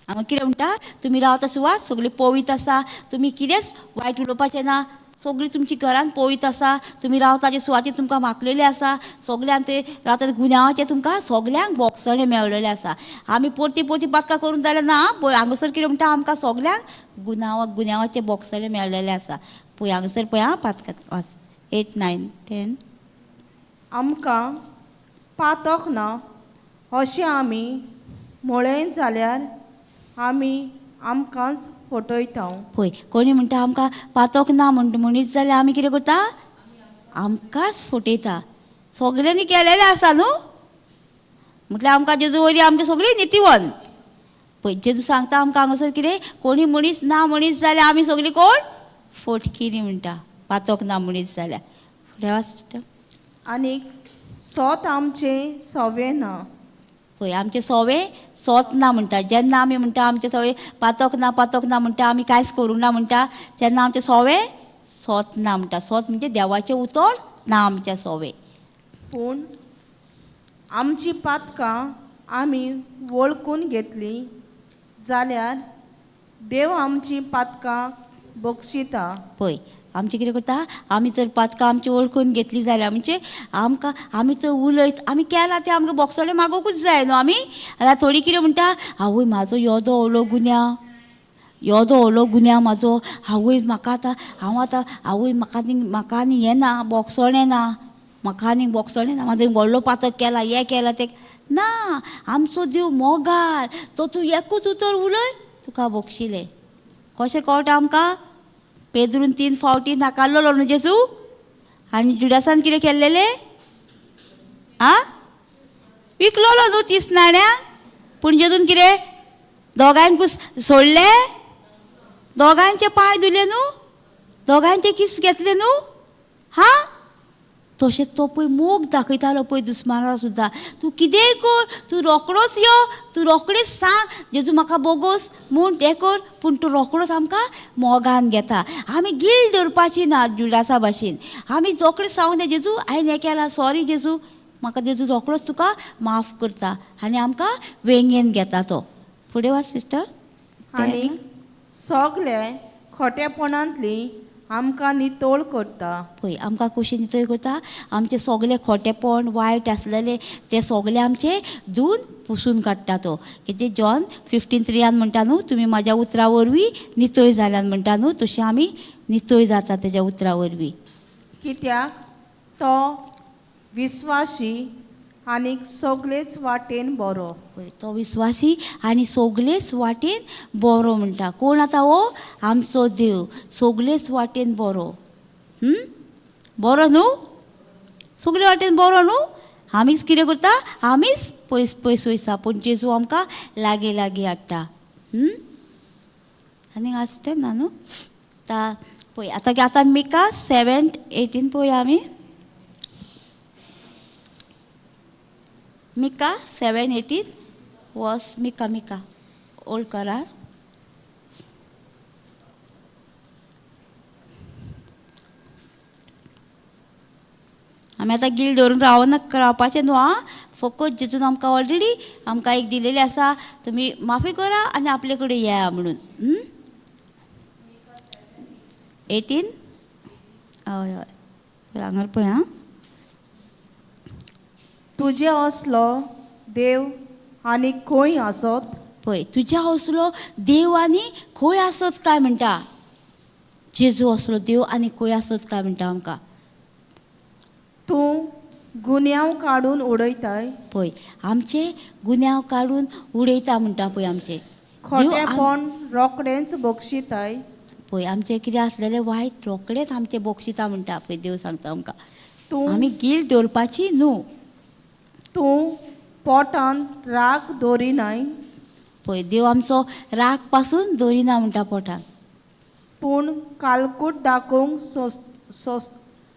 हांगा कितें म्हणटा, तुमी रावता सुवात सगळी पवित्र आसा, तुमी कितेंच वायट उलोवपाचें ना, सगळी तुमची घरान पवित्र आसा, तुमी रावता ते सुवातेर तुमकां मागलेली आसा, सगल्यांक ते रावता गुन्यांवाचें तुमकां सगल्यांक बोगसणें मेळलेलें आसा. आमी परती परती पातकां करून जाल्यार ना. पळय हांगासर कितें म्हणटा, आमकां सगल्यांक गुन्यांवाचें बोगसणें मेळलेलें आसा. पळय हांगासर पळय आं, पातकां वाच 8, 9, 10. आमकां पातक ना अशें आमी म्हळें जाल्यार आमी आमकांच फटयता. पळय कोणी म्हणटा आमकां पातक ना म्हणीत जाल्यार आमी कितें करता, आमकांच फटयता. सगल्यांनी केलेलें आसा न्हू, म्हटल्यार आमकां जेजू वयली आमची सगळीं नितीवंत. पळय जेजू सांगता आमकां हांगासर कितें, कोणी मनीस ना म्हणीत जाल्यार आमी सगळीं कोण फटकिरी म्हणटा, पातक ना म्हणीत जाल्यार. फुडें वाच. आनीक सोत आमचें सोवें ना. पळय आमचें सोवें सोत ना म्हणटा. जेन्ना आमी म्हणटा आमचें सोवें पातक ना पातक ना म्हणटा, आमी कांयच करूंक ना म्हणटा, तेन्ना आमचें सोवें सोत ना म्हणटा. सोत म्हणजे देवाचें उतर ना आमचें सोवें. पूण आमची पातकां आमी वळखून घेतली जाल्यार देव आमची पातकां बक्षिता. पळय आमचें कितें करता, आमी जर पातकां आमची वळखून घेतली जाल्यार म्हणजे आमकां आमी जर उलयत आमी केलां तें आमकां बोगसणें मागोवकूच जाय न्हू. आमी आतां थोडीं कितें म्हणटा, आवय म्हाजो येदो व्हडलो गुन्यांव, येदो व्हडलो गुन्यांव म्हाजो, आवय म्हाका आतां हांव आतां आवय म्हाका आनी म्हाका आनी हें ना बोगसणें ना, म्हाका आनी बोगसणें ना, म्हाजो व्हडलो पातक केला हें केलां तें ना. आमचो देव मोगाळ, तो तूं एकूच उतर उलय तुका बक्षिलें. कशें कळटा आमकां, पेद्रून 3 फावटी नाकारलेलो न्हू जेजू. आनी जुडासान कितें केल्लेलें? आं, विकलोलो न्हू 30 नाण्यांक. पूण जेजून कितें दोगांयकूच सोडले? दोगांयचे पांय धुले न्हू, दोगांयचे किस घेतले न्हू. हा, तशेंच तो पळय मोग दाखयतालो पळय दुस्माना सुद्दां. तूं कितेंय कर, तूं रोकडोच यो, तूं रोकडेच सांग जेजू म्हाका बोगोस म्हूण हें कर, पूण तूं रोकडोच आमकां मोगान घेता. आमी गिल दवरपाची ना जुडासा भाशेन. आमी रोकडेच सांगून दे जेजू हांवें हें केलां, सॉरी जेजू, म्हाका जेजू रोकडोच तुका माफ करता आनी आमकां वेंगेन घेता तो. फुडें वाच सिस्टर. आनी सगळे खोटेपणांतली आमकां नितळ करता. पळय आमकां कशी नितळ करता? आमचें सगळें खोटेपण वायट आसलेलें तें सगळें आमचें धुवन पुसून काडटा तो. कितें जॉन 15:3 म्हणटा न्हू, तुमी म्हाज्या उतरा वरवीं नितळ जाल्यान म्हणटा न्हू, तशें आमी नितळ जाता तेज्या उतरा वरवीं. कित्याक तो विस्वाशी आनी सगळेच वाटेन बरो. पळय तो विस्वासी आनी सगळेच वाटेन बरो म्हणटा. कोण आतां हो? आमचो देव सगळेच वाटेन बरो. बरो न्हू, सगळे वाटेन बरो न्हू. आमीच कितें करता? आमीच पयस पयस वयता, पूण जेजू आमकां लागीं लागीं हाडटा. आनी आसता ना न्हू. आतां पळय आतां आतां मिका 7:18 पळोवया आमी. मिका 7:18 वॉस मिका, मिका ओल्ड करार. आमी आतां गिल दवरून रावना, रावपाचें न्हू. आं, फकत जेजून आमकां ऑलरेडी आमकां एक दिलेली आसा, तुमी माफी करा आनी आपले कडेन येया म्हणून. 18. हय हय, पळय हांगर पळय. आं, तुजे असलो देव आनी खंय आसत? पळय तुज्या असलो देव आनी खंय आसत काय म्हणटा. जेजू असलो देव आनी खंय आसत काय म्हणटा आमकां. तूं गुन्यांव काडून उडयताय. पळय आमचे गुन्यांव काडून उडयता म्हणटा पळय आमचे. खोटेपण रोकडेंच बक्षिताय. पळय आमचें कितें आसलेलें वायट रोकडेंच आमचें बक्षिता म्हणटा पळय देव सांगता आमकां. आमी गिल दवरपाची न्हू. तूं पोटान राग दवरिनाय. पळय देव आमचो राग पासून दवरिना म्हणटा पोटान. पूण कालकूट दाखोवंक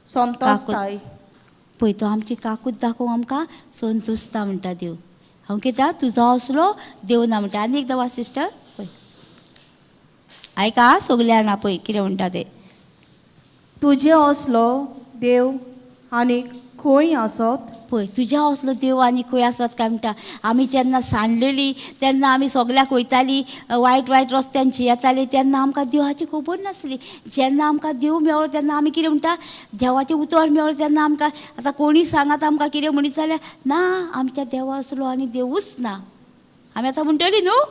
संतोसताय. पळय तो आमची काकूत दाखोवंक आमकां संतोसता म्हणटा देव. हांव कित्याक तुजो असलो देव ना म्हणटा. आनी एकदां वाच सिस्टर. पळय आयका सगल्या जाणा पळय कितें म्हणटा तें. तुजे असलो देव आनी खंय आसत? पळय तुज्या असलो देव आनी खंय आसत काय म्हणटा. आमी जेन्ना सांडलेली तेन्ना आमी सगल्याक वयताली, वायट वायट रस्त्यान जियेताली, तेन्ना आमकां देवाची खबर नासली. जेन्ना आमकां देव मेळ्ळो तेन्ना आमी कितें म्हणटा, देवाचें उतर मेळ्ळो तेन्ना आमकां आतां कोणीय सांगात आमकां कितें म्हणीत जाल्यार ना, आमच्या देवा असलो आनी देवूच ना. आमी आतां म्हणटली न्हू,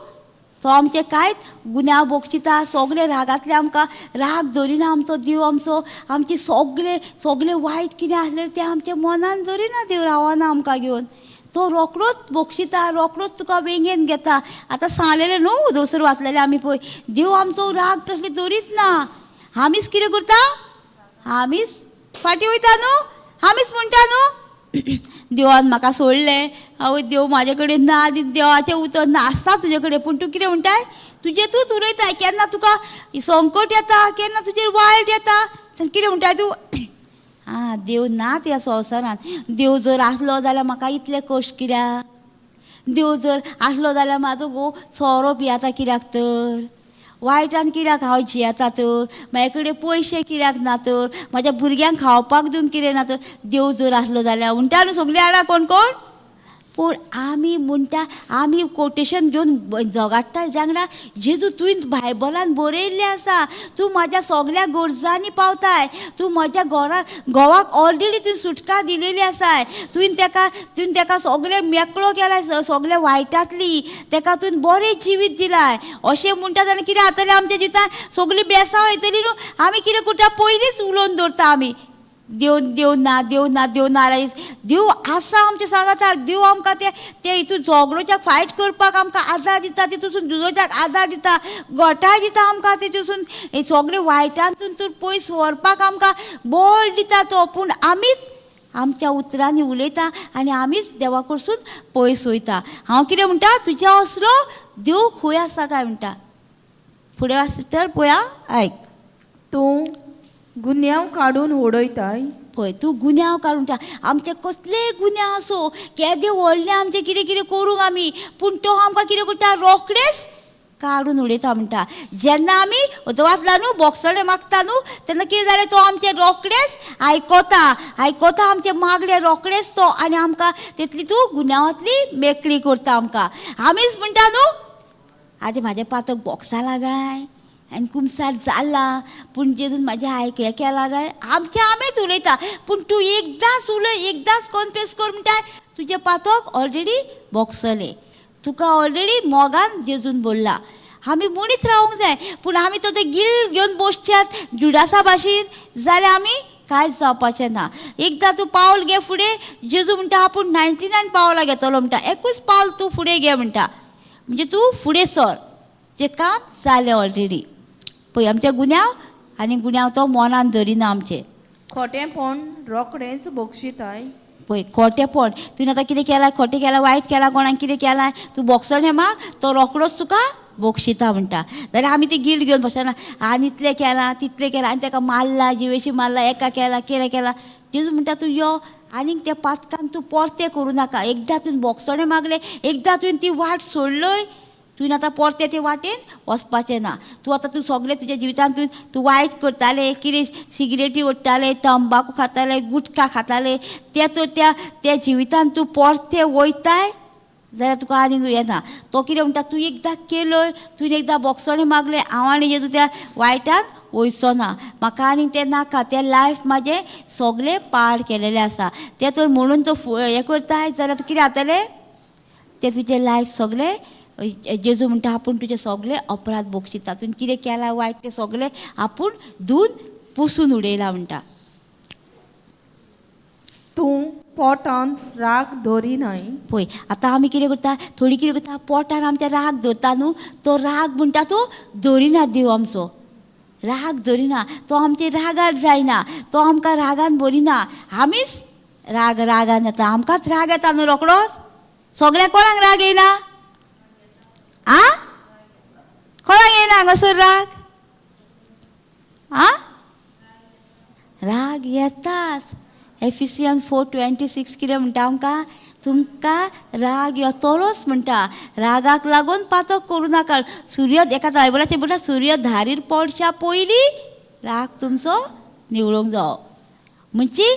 तो आमचे कांयच गुन्यांव बक्षिता, सगळे रागांतले आमकां राग दवरिना आमचो देव. आमचो आमचे सगळे सगळे वायट कितें आसलें तें आमच्या मनान दवरिना देव, रावना आमकां घेवन. तो रोकडोच बक्षिता, रोकडोच तुका वेंगेन घेता. आतां सांगलेलें न्हू दोसर वाचलेलें आमी पळय, देव आमचो राग तसले दवरीच ना. आमीच कितें करता? आमीच फाटीं वयता न्हू, आमीच म्हणटा न्हू देवान म्हाका सोडलें, आवय देव म्हाजे कडेन ना, आनी देवाचें उतर ना आसता तुजे कडेन, पूण तूं कितें म्हणटाय? तुजें तूंच उलयताय. केन्ना तुका संकट येता, केन्ना तुजेर वायट येता, तेन्ना कितें म्हणटाय तूं? आं, देव ना त्या संवसारांत. देव जर आसलो जाल्यार म्हाका इतले कश्ट कित्याक? देव जर आसलो जाल्यार म्हाजो घोव सोरो पियेता कित्याक तर? वायटान कित्याक हांव जियेता तर? म्हाजे कडेन पयशे कित्याक ना तर? म्हाज्या भुरग्यांक खावपाक दिवन कितें ना तर? देव जर आसलो जाल्यार म्हणटा न्हू सगळीं जाणां कोण कोण. पूण आमी म्हणटा, आमी कोटेशन घेवन जगाडटा तेज्या वांगडा, जेजू तुवें बायबलान बरयल्लें आसा, तूं म्हाज्या सगल्या गरजांनी पावताय, तूं म्हज्या घोवाक ऑलरेडी तुवें सुटका दिलेली आसाय, तुवें तेका सगळें मेकळो केलाय, सगळ्या वायटांतली तेका तुवें बरें जिवीत दिलाय. अशें म्हणटा जाल्यार कितें जातलें आमच्या जिवितान? सगळीं बेसांव येतली न्हू. आमी कितें करता? पयलींच उलोवन दवरता आमी. देव देव ना, देव ना, देव ना. देव आसा आमचे सांगाताक. देव आमकां ते ते हितून झगडोच्याक फायट करपाक आमकां आदार दिता, तितूसून झुजोच्याक आदार दिता, घटाय दिता आमकां, तेतूसून हे सगळे वायटांतून तूं पयस व्हरपाक आमकां बळ दिता तो. पूण आमीच आमच्या उतरांनी उलयता आनी आमीच देवा कडसून पयस वयता. हांव कितें म्हणटा, तुज्या असलो देव खंय आसा काय म्हणटा. फुडें आसा तर पळया आयक. तूं गुन्यांव काडून उडयताय. पळय तूं गुन्यांव काडून, आमचे कसलेय गुन्यांव आसूं, केदे व्हडले आमचे कितें कितें करूंक आमी, पूण तो आमकां कितें करता, रोखडेच काडून उडयता म्हणटा. जेन्ना आमी उदवातला न्हू बोगसणे मागता न्हू तेन्ना कितें जालें, तो आमचें रोखडेच आयकता, आयकता आमचें मागणें रोखडेच तो, आनी आमकां तितली तूं गुन्यांवांतली मेकळी करता आमकां. आमीच म्हणटा न्हू आजे म्हाज्या पातक बोक्सां लागाय आनी कुमसार जाला, पूण जेजून म्हाजें आयक हें केलां काय आमचें आमीच उलयता. पूण तूं एकदांच उलय, एकदांच कन्फेस कर म्हणटा, तुजें पातक ऑलरेडी बोगसलें, तुका ऑलरेडी मोगान जेजून बोल्ला. आमी म्हणीच रावंक जाय. पूण आमी तो तें गिल घेवन बसच्यात जुडासा भाशेन जाल्यार आमी कांयच जावपाचें ना. एकदां तूं पावल घे फुडें, जेजू म्हणटा आपूण 99 पावलां घेतलो म्हणटा, एकूच पावल तूं फुडें घे म्हणटा, म्हणजे तूं फुडें सर, जें काम जालें ऑलरेडी. पळय आमचे गुन्यांव आनी गुन्यांव तो मनान धरिना आमचे. खोटेंपण रोखडेंच बक्षिताय. पळय खोटेपण तुवें आतां कितें केलां, खोटें केलां, वायट केलां, कोणाक कितें केलां, तूं बोगसणें माग, तो रोखडोच तुका बक्षिता म्हणटा. जाल्यार आमी ती गिल्ट घेवन बसना, आनी इतलें केलां तितलें केलां आनी ताका मारला, जिवेशी मारला, एका केला केलें केलां. जेजू म्हणटा तूं यो आनीक त्या पातकान तूं परतें करूं नाका. एकदां तुवें बोगसणें मागलें, एकदां तुवें ती वाट सोडलय, तुवें आतां परतें ते वाटेन वचपाचें ना. तूं आतां तूं सगळें तुज्या जिवितांत तूं तूं वायट करतालें, कितें सिगरेटी ओडटालें, तंबाकू खातालें, गुटखा खातालें, तें तूं त्या त्या जिवितांत तूं परतें वयताय जाल्यार तुका आनीक येना. तो कितें म्हणटा, तूं एकदां केलय, तुवें एकदां बोगसणें मागलें, हांव आनी जेजू त्या वायटान वयचो ना, म्हाका आनीक तें नाका, तें लायफ म्हाजें सगळें पाड केलेलें आसा. तें तर म्हणून तो हें करताय जाल्यार तूं कितें जातलें, तें तुजें लायफ सगळें जेजू म्हणटा आपूण तुजें सगळें अपराध बक्षिता, तुवें कितें केलां वायट तें सगळें आपूण धुवन पुसून उडयलां म्हणटा. तूं पोटान राग धरिनाय. पळय आतां आमी कितें करता, थोडी कितें करता, पोटान आमच्या राग धरता न्हू, तो राग म्हणटा तो धरिना देव आमचो, राग धरिना, तो आमचे रागार जायना, तो आमकां रागान भरिना. आमीच राग रागान येता, आमकांच राग येता न्हू रोखडोच. सगळ्या कोणाक राग येयना? आ कोणाक येयना हांगासर राग? आ राग येताच. एफिसियन 4:26 कितें म्हणटा आमकां, तुमकां राग येतलोच म्हणटा, रागाक लागून पातक करूं नाका. सूर्य एका बायबलाचेर म्हणटा, सूर्य धारीर पडच्या पयलीं राग तुमचो निवळूंक जावो. म्हणजे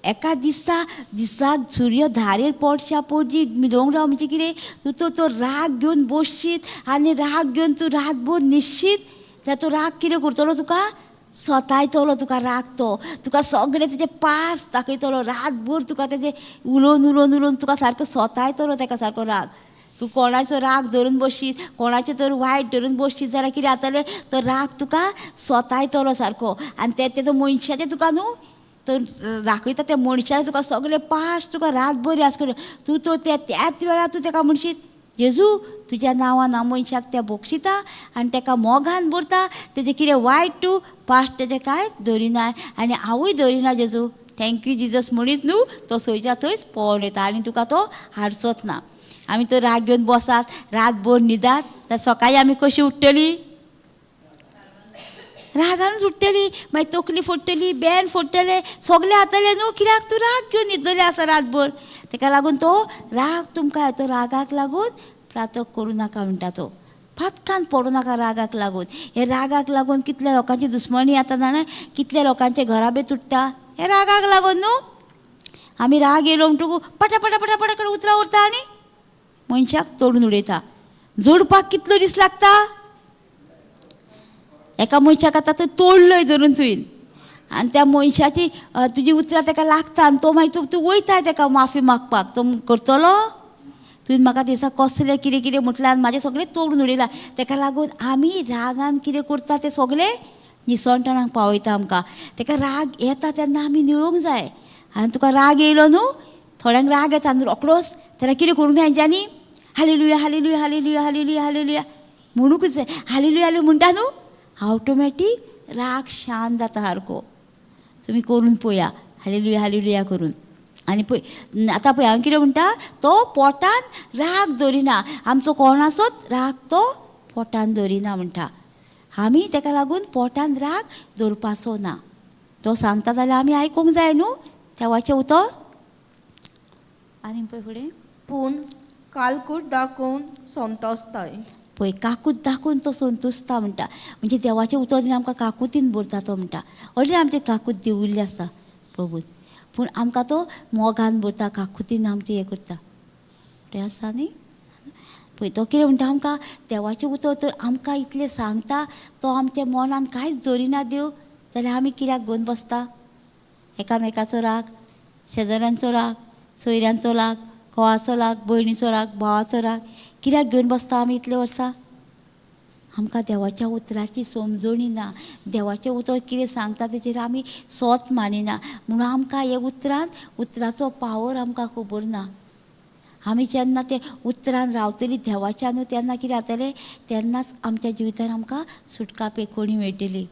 एका दिसा दिसाक सूर्य धारेर पडच्या पयलीं न्हिदोंक राव. म्हणजे कितें, तूं तो तो राग घेवन बसशीत आनी राग घेवन तूं रातभर न्हिदशीत जाल्यार तो राग कितें करतलो, तुका सतायतलो. तुका राग तो तुका सगळें तेजे पास दाखयतलो, रातभर तुका तेजे उलोवन उलोवन उलोवन तुका सारको सतायतलो. तेका सारको राग, तूं कोणाचो राग धरून बसशीत, कोणाचें तर वायट धरून बसशीत जाल्यार कितें जातलें, तो राग तुका सतायतलो सारको. आनी ते तेजो मनशाचें तुका न्हू तो दाखयता, त्या मनशाक तुका सगळें पास तुका रातभर याद कर. तूं तो त्या त्याच वेळार तूं तेका म्हणशीत, जेजू तुज्या नांवान हांव मनशाक त्या बक्षिता आनी तेका मोगान भरता, तेजें कितें वायट तूं पास तेजें कांय धरिना आनी हांवूय धरिना जेजू, thank you Jesus म्हणीत न्हू तो थंयच्या थंयच पळोवन वयता आनी तुका तो हाडचोच ना. आमी तो राग घेवन बसात, रातभर न्हिदात, जाल्यार सकाळीं आमी कशी उठ्ठली, रागानूच उठ्ठली, मागीर तकली फोडटली, बेन फोडटले, सगळें जातलें न्हू, कित्याक तूं राग घेवन न्हिदलें आसा रातभर. तेका लागून तो राग तुमकां, तो रागाक लागून प्रातक करूं नाका म्हणटा तो, पातकान पडूं नाका रागाक लागून. हे रागाक लागून कितल्या लोकांची दुस्मनी आतां जाणा, कितल्या लोकांचे घराबे तुट्टा हे रागाक लागून न्हू. आमी राग येयलो म्हणटकूच पटा पटा पटा पटा करून उतरां उरता आनी मनशाक तोडून उडयता. जोडपाक कितलो दीस लागता एका मनशाक, आतां तो तोडलय धरून तुवें आनी त्या मनशाची तुजी उतरां ताका लागता आनी तो मागीर तूं वयता ताका माफी मागपाक, तो करतलो तुवें म्हाका दिसा कसलें कितें कितें म्हटलें आनी म्हाजें सगळें तोडून उडयलां. ताका लागून आमी रागान कितें करता तें सगळें निसणटणाक पावयता आमकां. ताका राग येता तेन्ना आमी निळूंक जाय. आनी तुका राग येयलो न्हू, थोड्यांक राग येता न्हू रोकडोच, तेन्ना कितें करूंक जाय हेंच्यांनी hallelujah hallelujah hallelujah hallelujah hallelujah म्हणूंकच जाय. हालेलुया हालेलुया म्हणटा न्हू, ऑटोमॅटीक राग शांत जाता सारको. तुमी करून पळया हालेलुया हालेलुया करून. आनी पळय आतां पळय हांव कितें म्हणटा, तो पोटान राग दवरिना. आमचो कोण आसत राग तो पोटान दवरिना म्हणटा. आमी ताका लागून पोटान राग दवरपाचो ना. तो सांगता जाल्यार आमी आयकूंक जाय न्हू देवाचें उतर. आनी पळय फुडें, पूण कालकूट दाखोवन संतोसताय. पळय काकूत दाखोवन तो संतोसता म्हणटा. म्हणजे देवाचें उतर दिल्यार आमकां काकुतीन भरता तो म्हणटा. ऑलरेडी आमचे काकूत दिवुल्ली आसा प्रभून, पूण आमकां तो मोगान भरता, काकुतीन आमचें हें करता. तें आसा न्ही. पळय तो कितें म्हणटा आमकां, देवाचें उतर तर आमकां इतलें सांगता, तो आमच्या मनान कांयच दवरिना देव, जाल्यार आमी कित्याक घेवन बसता? एकामेकाचो राग, शेजाऱ्यांचो राग, सोयऱ्यांचो राग, घोवाचो राग, भयणीचो राग, भावाचो राग, कित्याक घेवन बसता आमी इतले वर्सां? आमकां देवाच्या उतराची समजणी ना. देवाचें उतर कितें सांगता तेचेर आमी सोत मानिना, म्हणून आमकां हे उतरान उतराचो पावर आमकां खबर ना. आमी जेन्ना ते उतरान रावतली देवाच्या न्हू, तेन्ना कितें जातलें, तेन्नाच आमच्या जिवितान आमकां सुटका पेकोणी मेळटली.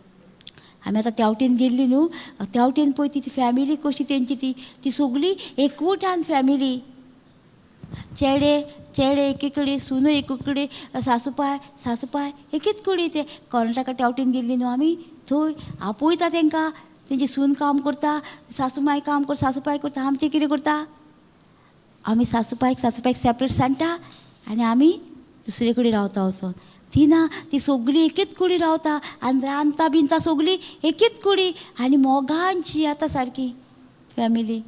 आमी आतां त्या वटेन गेल्ली न्हू, त्या वटेन पळय ती फॅमिली कशी तेंची, ती ती सगळी एकवटान फॅमिली. चेडे चेडे एके कडेन, सुनो एके कडेन, सासूपाय सासूपाय एकेच कडेन. ते कर्नाटका त्या वटेन गेल्ली न्हू आमी, थंय आपयता तेंकां, तेंची सून काम करता, सासूमाय काम करता, सासूपाय करता. आमचें कितें करता आमी? सासूपायक सासूपायक सेपरेट सांडटा आनी आमी दुसरे कडेन रावता वचोन. ती ना, ती सगळी एकेच कुडी रावता आनी रांदता बिंदता सगळी एकेच कुडी आनी मोगानशी आतां सारकी फॅमिली.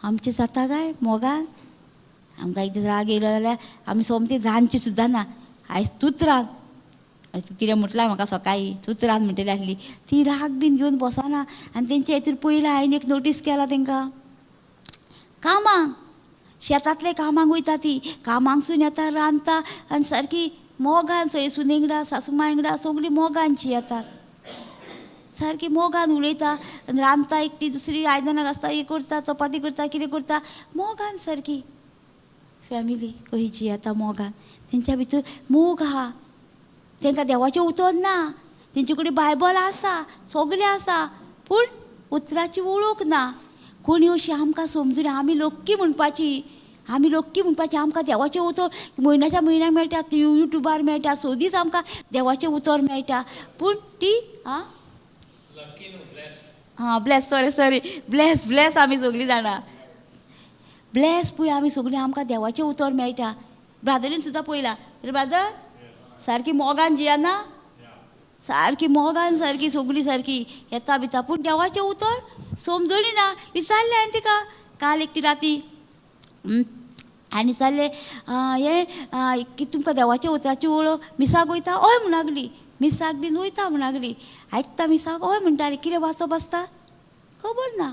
आमचें जाता काय मोगान? आमकां एक दीस राग येयलो जाल्यार आमी सोमती रांदची सुद्दां ना. आयज तूंच रांद, तूं कितें म्हटलां म्हाका सकाळीं, तूंच रांद म्हणटली आसली. ती राग बीन घेवन बसना. आनी तेंच्या हितून पयलें हांवें एक नोटीस केला, तेंकां कामाक, शेतांतले कामाक वयता ती, कामाकसून येता रांदता आनी सारकी मोगान सगळी सुने वांगडा सासूमाय वांगडा सगळी मोगानशी येतात, सारकी मोगान उलयता आनी रांदता एकटी, दुसरी आयदनां घासता, हें करता, चपाती करता, कितें करता, मोगान सारकी फॅमिली कशी जियेता मोगान. तेंच्या भितर मोग आहा. तेंकां देवाचें उतर ना, तेंचे कडेन बायबल आसा, सगळें आसा, पूण उतराची वळख ना. कोणी अशी आमकां समजून आमी लक्की म्हणपाची, आमी लक्की म्हणपाची. आमकां देवाचें उतर म्हयन्याच्या म्हयन्याक मेळटा, युट्यूबार मेळटा, सोदीच आमकां देवाचें उतर मेळटा. पूण ती आं हां bless, sorry sorry, bless bless आमी सगळीं जाणां ब्लेस. पळय आमी सगळीं आमकां देवाचें उतर मेळटा. ब्रादरीन सुद्दां पळयलां, ब्रादर सारकी मोगान जियेना, सारकी मोगान सारकी सगळीं सारकी येता बिता, पूण देवाचें उतर समजली ना. विचारलें हांवें तिका काल एकटी राती आनी विचारलें हें की तुमकां देवाच्या उतराची वळख, मिसाक वयता? हय म्हण लागली. मिसाक बीन वयता म्हण लागली, आयकता मिसाक? हय म्हणटाली. कितें वाचप आसता खबर ना,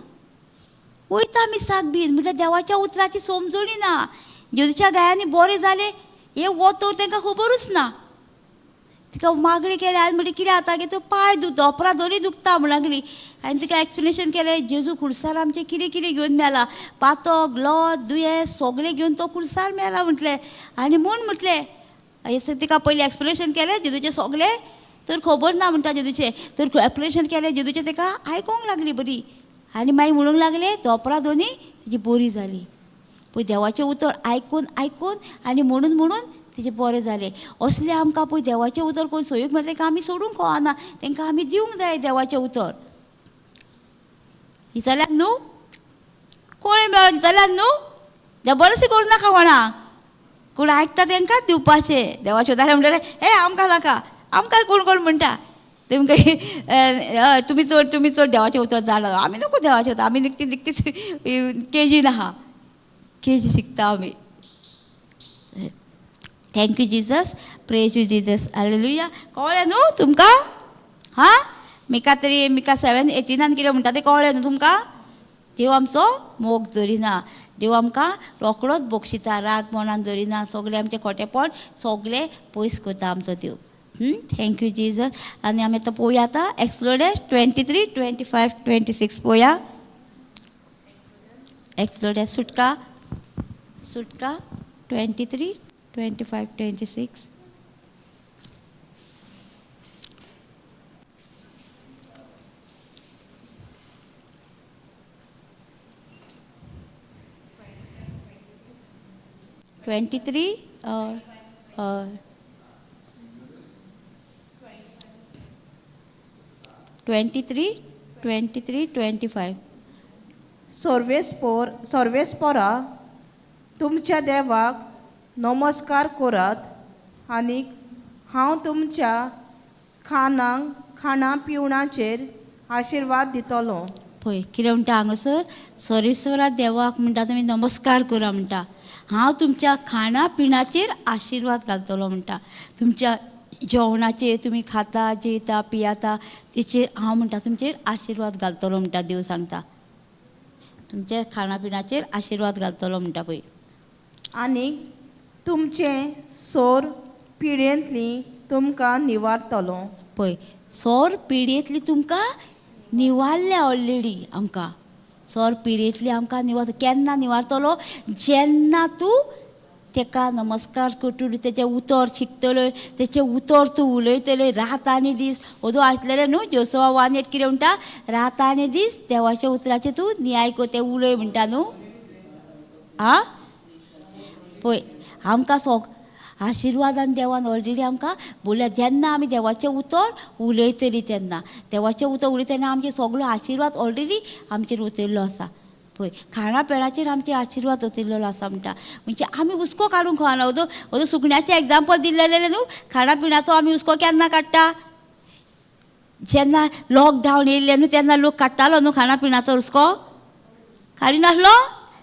वयता मिसाक बीन, म्हटल्यार देवाच्या उतराची समजणी ना. जेजूच्या गायांनी बरें जालें हें वोतोर तांकां खबरूच ना. तिका मागणी केली आनी म्हणलें कितें जाता गे, तो पांय धोंपरां दोनी दुखता म्हण लागली. आनी तिका एक्सप्लेनेशन केलें, जेजू खुर्सार आमचें कितें कितें घेवन मेला, पातक लोत दुयेंस सगळें घेवन तो खुर्सार मेला म्हटलें. आनी म्हूण म्हटलें हें तिका पयलीं एक्सप्लेनेशन केलें जेजूचें सगळें, तर खबर ना म्हणटा जेजूचें, तर एक्सप्लेनेशन केलें जेजूचें, ताका आयकोंक लागली बरी. आनी मागीर म्हणूंक लागलें धोंपरां दोनी तिजी बरी जाली. पळय देवाचें उतर आयकून आयकून आनी म्हणून म्हणून तिजें बरें जालें. असलें आमकां पळय देवाचें उतर कोण सोयूंक मेळटा तांकां आमी सोडूंक कळना, तांकां आमी दिवंक जाय देवाचें उतर. दितल्यात न्हू कोणी मेळोन दितल्यात न्हू, जबरदस्ती करूं नाका कोणाक, कोण आयकता तांकांच दिवपाचें देवाचें उतर. म्हणटलें हे आमकां नाका, आमकां कोण कोण म्हणटा तुमकां तुमी चड, तुमी चड देवाचें उतर जाणा, आमी नको देवाचें उतर, आमी निकती निकतीच केजीन आहा, केजी शिकता आमी. Thank you Jesus, praise you Jesus, hallelujah. कळ्ळें न्हू तुमकां? हां, मिका तरी मिका 7:18 कितें म्हणटा तें कळ्ळें न्हू तुमकां? देव आमचो मोग दवरिना, देव आमकां रोकडोच बक्षिता, राग मनान दवरिना, सगळें आमचें खोटेपण सगळें पयस करता आमचो देव. Thank you Jesus. आनी आमी आतां पळोवया आतां Exodus 23 25 26 पळोवया. एक्सलोडस सुटका, सुटका 23 25 26. 23 23 23 25. सर्वेस्पोर सर्वेस्पोरा तुमच्या देवाक नमस्कार करात आनीक हांव तुमच्या खाणांक खाणा पिवणाचेर आशिर्वाद दितलो. पळय कितें म्हणटा हांगासर, सर्वेस्वरा देवाक म्हणटा तुमी नमस्कार करा म्हणटा, हांव तुमच्या खाणा पिणाचेर आशिर्वाद घालतलो म्हणटा. तुमच्या जेवणाचेर तुमी खाता जेयता पियाता तेचेर हांव म्हणटा तुमचेर आशिर्वाद घालतलो म्हणटा. देव सांगता तुमच्या खाणा पिणाचेर आशिर्वाद घालतलो म्हणटा पळय. आनीक तुमचें सोर पिळयेंतली तुमकां निवारतलो. पळय सोर पिळयेंतली तुमकां निवारल्या ऑलरेडी आमकां. सोर पिळयेंतली आमकां निवार केन्ना निवारतलो? जेन्ना तूं तेका नमस्कार करतलो, तेचें उतर शिकतलो, तेचें उतर तूं उलयतले रात आनी दीस. ओदो आसलेलें न्हू जोसवा 1:8 कितें म्हणटा, रात आनी दीस देवाच्या उतराचें तूं नियाळ कर, तें उलय म्हणटा न्हू. आं पळय आमकां सोग आशिर्वादान देवान ऑलरेडी आमकां बोलया. जेन्ना आमी देवाचें उतर उलयतली तेन्ना देवाचें उतर उलयता तेन्ना आमचें सगलो आशिर्वाद ऑलरेडी आमचेर उतरिल्लो आसा. पळय खाणा पेणाचेर आमचेर आशिर्वाद उतरिल्लो आसा म्हणटा. म्हणजे आमी हुस्को काडूंक खावना. ओदो ओदो सुकण्याचें एग्जाम्पल दिल्लेलें न्हू, खाणा पिण्याचो आमी हुस्को केन्ना काडटा? जेन्ना लॉकडावन येयल्लें न्हू तेन्ना लोक काडटालो न्हू खाणा पिण्याचो हुस्को, काडिनासलो?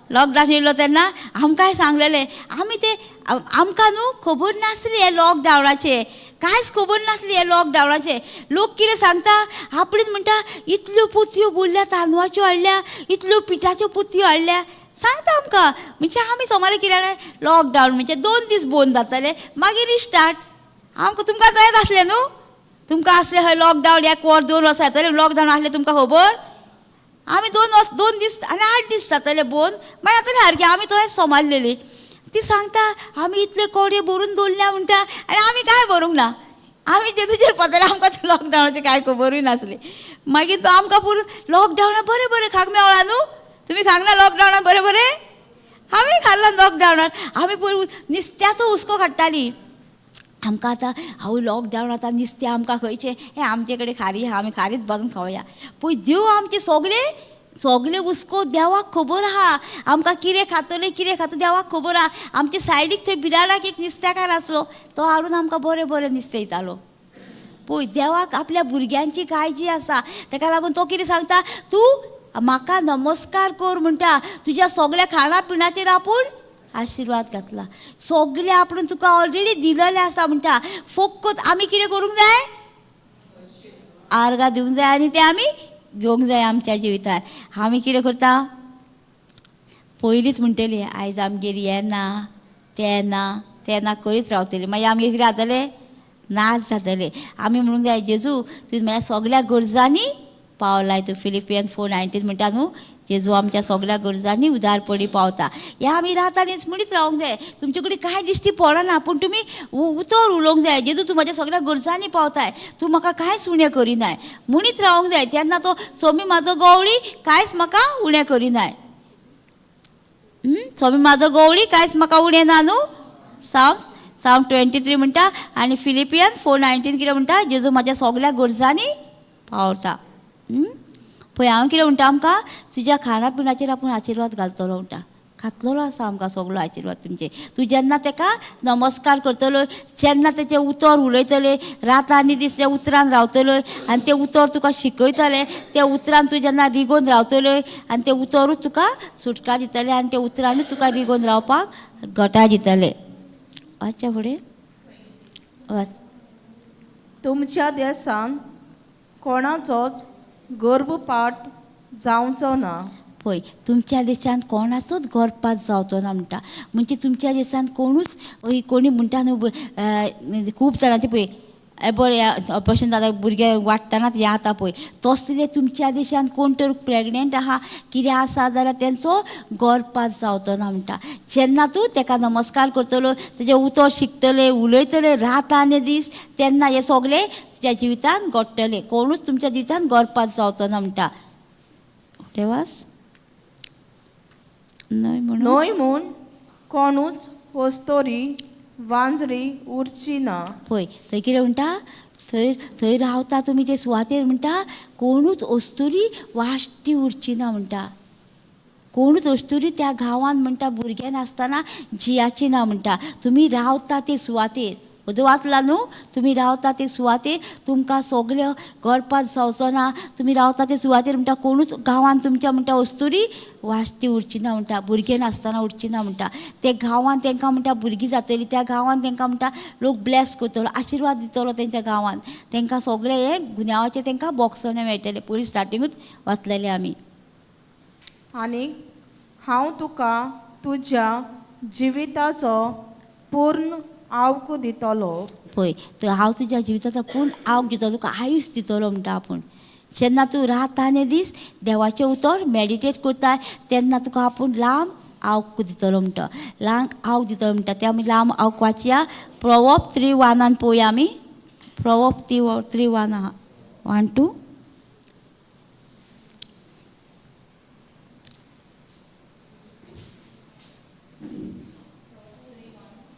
लॉकडावन येयल्लो तेन्ना आमकांय सांगलेलें. आमी ते आमकां न्हू खबर नासली हें लॉकडावनाचें, कांयच खबर नासली हें लॉकडावनाचें. लोक कितें सांगता आपणें म्हणटा इतल्यो पोतयो भरल्या तांदळाच्यो हाडल्या, इतल्यो पिठाच्यो पोतयो हाडल्या, सांगता आमकां. म्हणजे आमी सोमारे कितें जाणा लॉकडावन म्हणजे 2 दीस बंद जातले मागीर रिस्टार्ट. आमकां तुमकां जायत आसलें न्हू, तुमकां आसलें हय लॉकडावन 1 वर 2 वर्सां येतलें लॉकडावन आसलें तुमकां खबर? आमी 2 दीस आनी 8 दीस जातले बंद, मागीर जातलें सारकें. आमी तशेंच सोमारलेली. ती सांगता आमी इतले कोडये भरून दवरल्या म्हणटा आनी आमी कांय भरूंक ना. आमी जेजूचेर पळयताले, आमकां ते लॉकडावनाचें कांय खबरूय नासली. मागीर तो आमकां पुरो लॉकडावनान बरें बरें खांक मेवळा न्हू. तुमी खांक ना लॉकडावनान बरें बरें? आमी खाल्ला लॉकडावनान. आमी पयर नुस्त्याचो हुस्को काडटालीं. आमकां आतां हांव लॉकडावन आतां नुस्तें आमकां खंयचें, हें आमचे कडेन खारी आहा, आमी खारीच भाजून खावया. पळय देव आमचे सगळे सगळे हुस्को देवाक खबर आहा. आमकां कितें खातलें कितें खातलें देवाक खबर आहा. आमचे सायडीक थंय बिराडाक एक नुस्तेकार आसलो, तो हाडून आमकां बरें बरें नुस्तें दितालो. पळय देवाक आपल्या भुरग्यांची काळजी आसा, तेका लागून तो कितें सांगता, तूं म्हाका नमस्कार कर म्हणटा, तुज्या सगळ्या खाणा पिणाचेर आपूण आशिर्वाद घातला, सगळें आपूण तुका ऑलरेडी दिलेलें आसा म्हणटा. फकत आमी कितें करूंक जाय, आर्गां दिवंक जाय आनी तें आमी घेवंक जाय आमच्या जिवितान. आमी कितें करता, पयलींच म्हणटली आयज आमगेर हें ना तें ना तें ना करीत रावतली, मागीर आमगेर कितें जातलें, नाच जातलें. आमी म्हणूंक जाय जेजू तुवें म्हज्या सगळ्या गरजांनी पावलाय तूं. फिलिपियन 4:19 म्हणटा न्हू, जेजू आमच्या सगळ्या गरजांनी उदारपणी पावता. ह्या आमी रातानीच म्हणीत रावंक जाय. तुमचे कडेन कांय दिश्टी पडना पूण तुमी उतर उलोवंक जाय, जेजू तूं म्हाज्या सगळ्या गरजांनी पावताय, तूं म्हाका कांयच उणें करिनाय म्हणीत रावंक जाय. तेन्ना तो सोमी म्हाजो गवळी कांयच म्हाका उणें करिनाय. सोमी म्हाजो गवळी कांयच म्हाका उणें ना न्हू, साम 23 म्हणटा. आनी फिलिपियन 4:19 कितें म्हणटा, जेजू म्हाज्या सगळ्या गरजांनी पावता. पळय हांव कितें म्हणटा, आमकां तुज्या खाणा पिणाचेर आपूण आशिर्वाद घालतलो म्हणटा, घातलेलो आसा आमकां सगळो आशिर्वाद तुमचे. तूं जेन्ना तेका नमस्कार करतलो, जेन्ना तेचें उतर उलयतले, रात आनी दीस त्या उतरान रावतलो आनी तें उतर तुका शिकयतलें, त्या उतरान तूं जेन्ना रिगोवन रावतलो आनी तें उतरूच तुका सुटका दितलें आनी त्या उतरानूच तुका रिगोवन रावपाक घटा दितलें. वाचच्या फुडें वाच. तुमच्या देसान कोणाचोच गर्भपात जावचो ना. पळय तुमच्या देशांत कोणाचोच गर्भपात जावचो ना म्हणटा. म्हणजे तुमच्या देशांत कोणूच कोणी म्हणटा न्हू, खूब जाणांचे पळय बरें ऑपरेशन जाता भुरगें वाडटनाच हें जाता पळय, तसलें तुमच्या देशान कोण तर प्रेगनेंट आहा कितें आसा जाल्यार तेंचो गर्भपात जावचो ना म्हणटा. जेन्ना तूं तेका नमस्कार करतलो, तेजें उतर शिकतले, उलयतले रात आनी दीस, तेन्ना हें सगळें तुज्या जिवितान घडटलें. कोणूच तुमच्या जिवितान गर्भपात जावचो ना म्हणटा. देवास न्हय म्हणून न्हय म्हूण कोणूच वस्तोरी वांजरी उरची ना. पळय थंय कितें म्हणटा, थंय थंय रावता तुमी ते सुवातेर म्हणटा कोणूच अस्तुरी वाश्टी उरची ना म्हणटा. कोणूच अस्तुरी त्या गांवांत म्हणटा भुरगें नासतना जियाची ना म्हणटा. तुमी रावता ते सुवातेर, अदो वाचला न्हू, तुमी रावता ते सुवातेर तुमकां सगळ्यो गर्भपात जावचो ना. तुमी रावता ते सुवातेर म्हणटा कोणूच गांवांत तुमच्या म्हणटा अस्तुरी वाश्टी उरची ना म्हणटा, भुरगें नासतना उरची ना म्हणटा. ते गांवांत तांकां म्हणटा भुरगीं जातलीं, त्या गांवांत तांकां म्हणटा लोक ब्लेस करतलो, आशिर्वाद दितलो तेंच्या गांवांत. तांकां सगळें हें गुन्यांवाचें तांकां बोगसणें मेळटलें. पयलीं स्टार्टिंगूच वाचलेलें आमी. आनी हांव तुका तुज्या जिविताचो पूर्ण आवक दितलो. पळय तर हांव तुज्या जिविताचो पूर्ण आवक दितलो, तुका आयुश दितलो म्हणटा आपूण. जेन्ना तूं रात आनी दीस देवाचें उतर मेडिटेट करता तेन्ना तुका आपूण लांब आवक दितलो म्हणटा, लांब आवक दितलो म्हणटा. ते आमी लांब आवक वाचया. प्रोवर्ब 3:1 पळोवया आमी. प्रोवर्ब 3:1 आहा, 1 2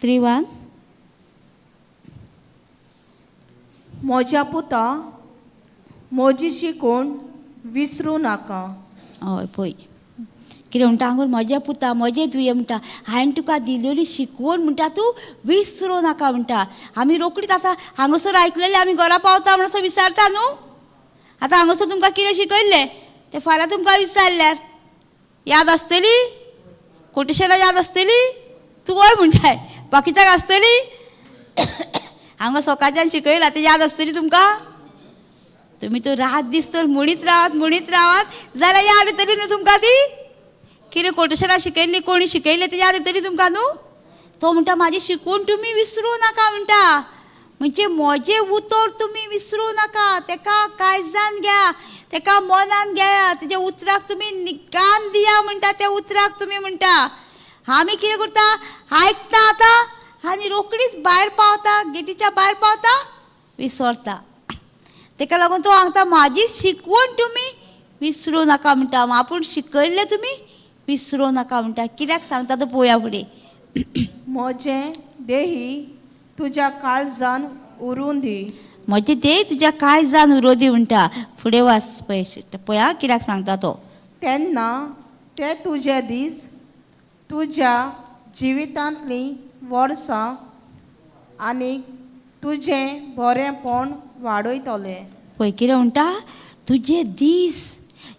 3 1. म्हज्या पुता म्हजी शिकवण विसरूं नाका. हय पळय कितें म्हणटा हांगा, म्हज्या पुता म्हजें तुवें म्हणटा हांवें तुका दिलेली शिकवण म्हणटा तूं विसरूं नाका म्हणटा. आमी रोकडीच आतां हांगासर आयकलेलें आमी घरा पावता म्हणसर विसरता न्हू. आतां हांगासर तुमकां कितें शिकयल्लें तें फाल्यां तुमकां विचारल्यार याद आसतली? कोटेशनां याद आसतली? तूं वय म्हणटाय, बाकीच्यांक आसतली? हांगा सकाळच्यान शिकयलां तें याद आसतली तुमकां? तुमी तो रात दीस तर म्हणीत रावात म्हणीत रावात जाल्यार याद येतली न्हू तुमकां ती? कितें कोटेशनां शिकयल्लीं कोणी शिकयल्लें तें याद येतली तुमकां न्हू? तो म्हणटा म्हाजी शिकवण तुमी विसरूं नाका म्हणटा. म्हणजे म्हजें उतर तुमी विसरूं नाका, तेका काळजान घ्या, तेका मनान घ्या, तेज्या उतराक तुमी कान दिया म्हणटा, त्या उतराक तुमी म्हणटा. आमी कितें करता, आयकता आतां आनी रोकडीच भायर पावता, गेटीच्या भायर पावता विसरता. तेका लागून तो सांगता म्हाजी शिकवण तुमी विसरूं नाका म्हणटा. आपूण शिकयल्लें तुमी विसरूं नाका म्हणटा. कित्याक सांगता तो पळोवया फुडें. म्हजें देही तुज्या काळजान उरूं दी. म्हजें देही तुज्या काळजान उरूं दी म्हणटा. फुडें वाच पळय पळया कित्याक सांगता तो. तेन्ना ते तुजे दीस तुज्या जिवितांतलीं वर्सां आनी तुजें बरेंपण वाडयतले. पळय कितें म्हणटा, तुजे दीस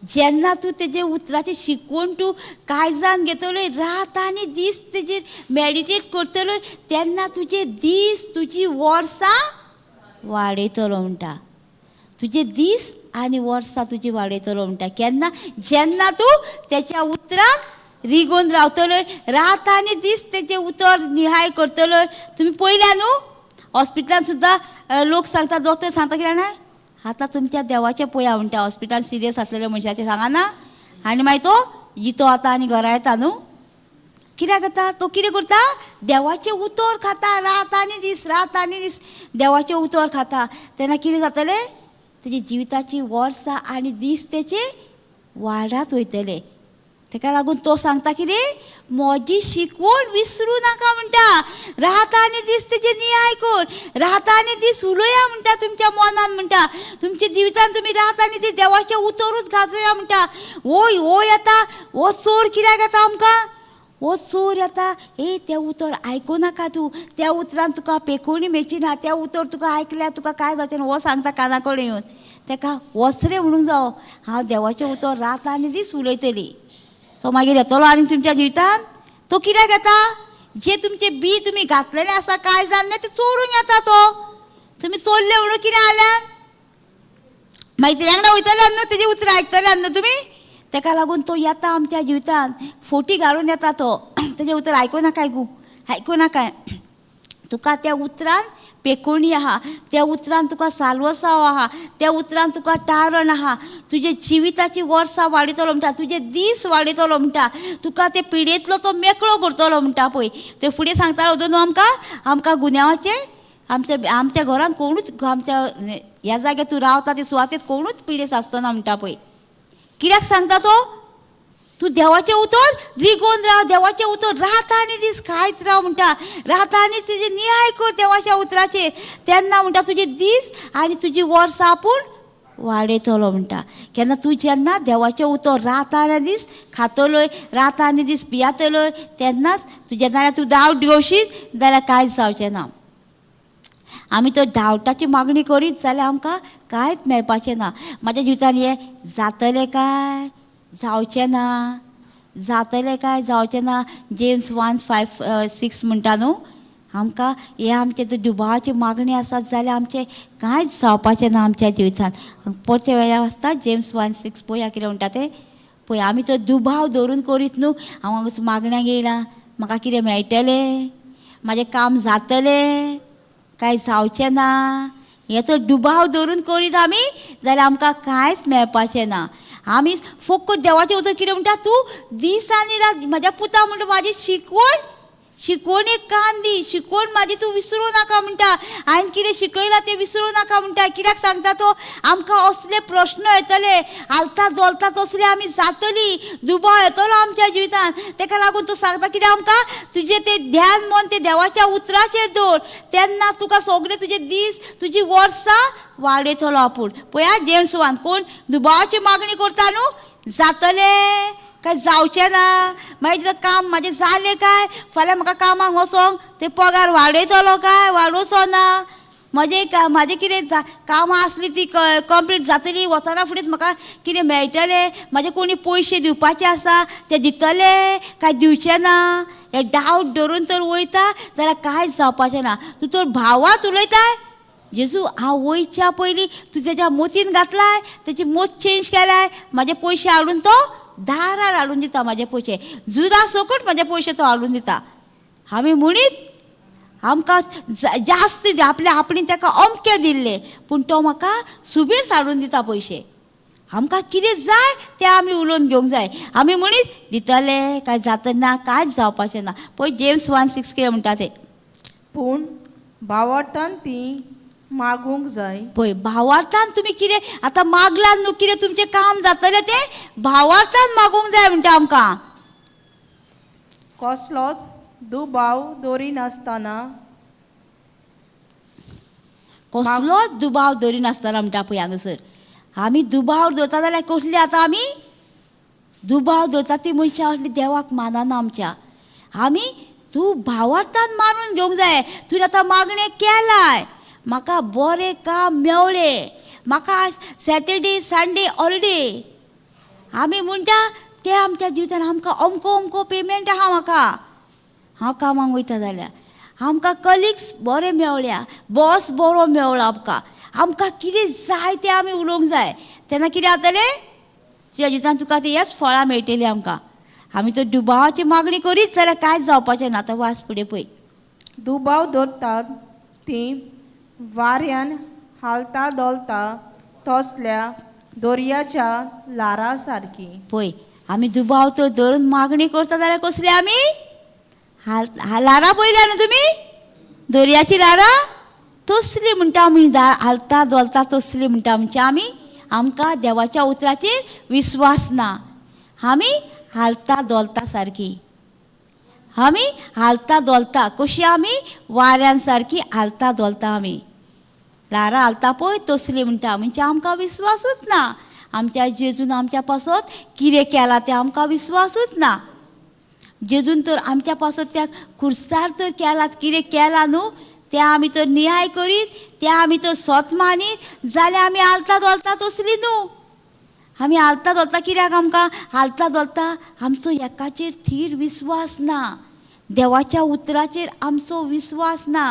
जेन्ना तूं तेजे उतराचें शिकवण तूं काळजान घेतलो, रात आनी दीस तेजेर मेडिटेट करतलो, तेन्ना तुजे दीस तुजी वर्सां वाडयतलो म्हणटा. तुजे दीस आनी वर्सां तुजी वाडयतलो म्हणटा. केन्ना? जेन्ना तूं तेच्या उतरान रिगोवन रावतलो, रात आनी दीस तेजें उतर निहाय करतलो. तुमी पळयल्या न्हू हॉस्पिटलान सुद्दां लोक सांगता, डॉक्टर सांगता कितें जाणा, आतां तुमच्या देवाचें पळया म्हणटा. हॉस्पिटलान सिरियस आसलेल्या मनशाचें सांगना आनी मागीर तो जितो आतां आनी घरा येता न्हू. कित्याक येता तो? कितें करता, देवाचें उतर खाता, रात आनी दीस, रात आनी दीस देवाचें उतर खाता. तेन्ना कितें जातलें, तेजी जिविताची वर्सां आनी दीस तेचे वाडात वयतले. तेका लागून तो सांगता कितें, म्हजी शिकवण विसरूं नाका म्हणटा. रात आनी दीस तेजे नियाय कर, रात आनी दीस उलया म्हणटा तुमच्या मनान म्हणटा. तुमच्या जिवितान तुमी रात आनी दीस देवाचें उतरूच गाजोया म्हणटा. ओय ओ येता, हो चोर कित्याक येता आमकां, हो चोर येता, ए तें उतर आयकूं नाका तूं, त्या उतरान तुका पेकोवणी मेळची ना, त्या उतर तुका आयकल्यार तुका कांय जावचें ना. हो सांगता काना कडेन येवन तेका वसरे म्हणूंक जावो, हांव देवाचें उतर रात आनी दीस उलयतली. तो मागीर येतलो आनी तुमच्या जिवितान तो कित्याक येता, जे तुमचे बी तुमी घातलेले आसा कांय जाण ते चोरूंक येता तो. तुमी चोरले म्हणून कितें आल्यान मागीर तेज्या वांगडा वयतले न्हू, तेजी उतरां आयकतले न्हू तुमी. तेका लागून तो येता आमच्या जिवितान फोटी घालून येता तो. तेजें उतर आयकूं नाकाय गो, आयकूं नाकाय, तुका त्या उतरान पेकोणी आहा, त्या उतरान तुका साल्वसांव आहा, त्या उतरान तुका तारण आहा, तुजे जिविताची वर्सां वाडयतलो म्हणटा, तुजे दीस वाडयतलो म्हणटा, तुका ते पिडेंतलो तो मेकळो करतलो म्हणटा. पळय ते फुडें सांगतालो न्हू आमकां, आमकां गुन्यांवाचे आमच्या आमच्या घरान कोणूच, आमच्या ह्या जाग्यार तूं रावता ते सुवातेत कोणूच पिडेस आसतना म्हणटा. पळय कित्याक सांगता तो, तूं देवाचें उतर रिगोवन राव, देवाचें उतर रात आनी दीस खायत राव म्हणटा, रात आनी तुजें नियाळ कर देवाच्या उतराचेर, तेन्ना म्हणटा तुजे दीस आनी तुजी वर्सां आपूण वाडयतलो म्हणटा. केन्ना तूं जेन्ना देवाचें उतर रात आनी दीस खातलोय, रात आनी दीस पियातलोय, तेन्नाच तुजें, नाल्यार तूं डावट घेवशीत जाल्यार कांयच जावचें ना. आमी तर डावटाची मागणी करीत जाल्यार आमकां कांयच मेळपाचें ना. म्हाज्या जिवितान हें जातलें काय जावचें ना, जातलें काय जावचें ना, जेम्स 1:5-6 म्हणटा न्हू आमकां, हे आमचे जर दुबावाची मागणी आसात जाल्यार आमचें कांयच जावपाचें ना आमच्या जिवितान. परते वेळार आसता जेम्स 1:6 पळया कितें म्हणटा तें. पळय आमी तो दुबाव धरून करीत न्हू, हांव हांगा मागण्यांक येयलां, म्हाका कितें मेळटलें, म्हाजें काम जातलें काय जावचें ना, हें तर दुबाव धरून करीत आमी जाल्यार आमकां कांयच मेळपाचें ना. आमी फक्त देवाचें उतर कितें म्हणटा, तूं दीस आनी रात म्हाज्या पुता म्हणटा म्हाजी शिकवण, शिकवण एक कान दी, शिकवण म्हाजी तूं विसरूं नाका म्हणटा, हांवें कितें शिकयलां तें विसरूं नाका म्हणटा. कित्याक सांगता तो, आमकां असले प्रश्न येतले, हालता जोलता तसले आमी जातली, दुबाव येतलो आमच्या जिवितान. तेका लागून तूं सांगता कितें आमकां, तुजें तें ध्यान मन तें देवाच्या उतराचेर दवर, तेन्ना तुका सगळे तुजे दीस तुजी वर्सां वाडयतलो आपूण. पळया जेम्स 1 कोण दुबावाची मागणी करता न्हू, जातलें काय जावचें ना, मागीर तितलें काम म्हाजें जालें काय, फाल्यां म्हाका कामाक वचोंक ते पगार वाडयतलो काय वाडोवचो ना, म्हजें म्हाजें कितें कामां आसली ती कंप्लीट जातली, वचना फुडें म्हाका कितें मेळटलें, म्हाजे कोणी पयशे दिवपाचे आसा ते दितले काय दिवचे ना, हे डावट धरून तर वयता जाल्यार कांयच जावपाचें ना. तूं तर भावात उलयताय, जेजू हांव वयच्या पयलीं तूं तेज्या मोतीन घातलाय, तेजी मोत चेंज केलाय, म्हाजे पयशे हाडून तो दारार हाडून दिता, म्हाजे पयशे जुरा सकट म्हाजे पयशे तो हाडून दिता. आमी म्हणीत आमकां जास्त आपल्या आपणे ताका अमके दिल्ले, पूण तो म्हाका सुबेज हाडून दिता पयशे. आमकां कितें जाय तें आमी उलोवन घेवंक जाय. आमी म्हणीत दितले काय जाता ना, कांयच जावपाचें ना. पळय जेम्स 1:6 कितें म्हणटा तें, पूण भावार्थान ती मागूंक जाय. पळय भावार्थान तुमी कितें आतां मागलां न्हू, कितें तुमचें काम जातलें तें भावार्थान मागूंक जाय म्हणटा आमकां. कसलोच दुबाव दवरिनासतना, कसलोच दुबाव दवरिनासतना म्हणटा पळय हांगासर. आमी दुबाव दवरता जाल्यार कसली आतां आमी दुबाव दवरता ती मनशां असली देवाक मानना आमच्या. आमी तूं भावार्थान मानून घेवंक जाय, तुवें आतां मागणें केलाय, म्हाका बरें काम मेवळें, म्हाका सॅटर्डे संडे हॉलिडे, आमी म्हणटा तें आमच्या जिवितान आमकां अमको अमको पेमेंट आहा, म्हाका हांव कामाक वयता जाल्यार आमकां कलिग्स बरे मेवल्या, बॉस बरो मेवळो आमकां, आमकां कितें जाय तें आमी उलोवंक जाय. तेन्ना कितें जातलें तुज्या जिवितान, तुका ती हेच फळां मेळटलीं आमकां. आमी तर दुबावाची मागणी करीत जाल्यार कांयच जावपाचें ना. आतां वास फुडें पळय, दुबाव दवरतात ती वाऱ्यान हालता डोलता तसल्या दर्याच्या ल्हारां सारकी. पळय आमी दुबाव तर धरून मागणी करता जाल्यार कसली आमी ल्हारां पळयल्या न्हू तुमी, दर्याची ल्हारां तसली म्हणटा आमी, हालता डोलता तसली म्हणटा. म्हणजे आमी आमकां देवाच्या उतराचेर विस्वास ना, आमी हालता डोलता सारकी, आमी हालता डोलता कशी आमी वाऱ्यान सारकी हालता डोलता, आमी ल्हारां हालता पळय तसली म्हणटा. म्हणजे आमकां विस्वासूच ना, आमच्या जेजून आमच्या पासत कितें केलां तें आमकां विस्वासूच ना. जेजून तर आमच्या पासत त्या खुर्सार तर केलां, कितें केलां न्हू तें आमी तर नियाळ करीत, तें आमी तर सोत मानीत जाल्यार आमी हालता डोलता तसली न्हू. आमी हालता डोलता कित्याक आमकां हालता डोलता, आमचो एकाचेर थीर विस्वास ना, देवाच्या उतराचेर आमचो विस्वास ना,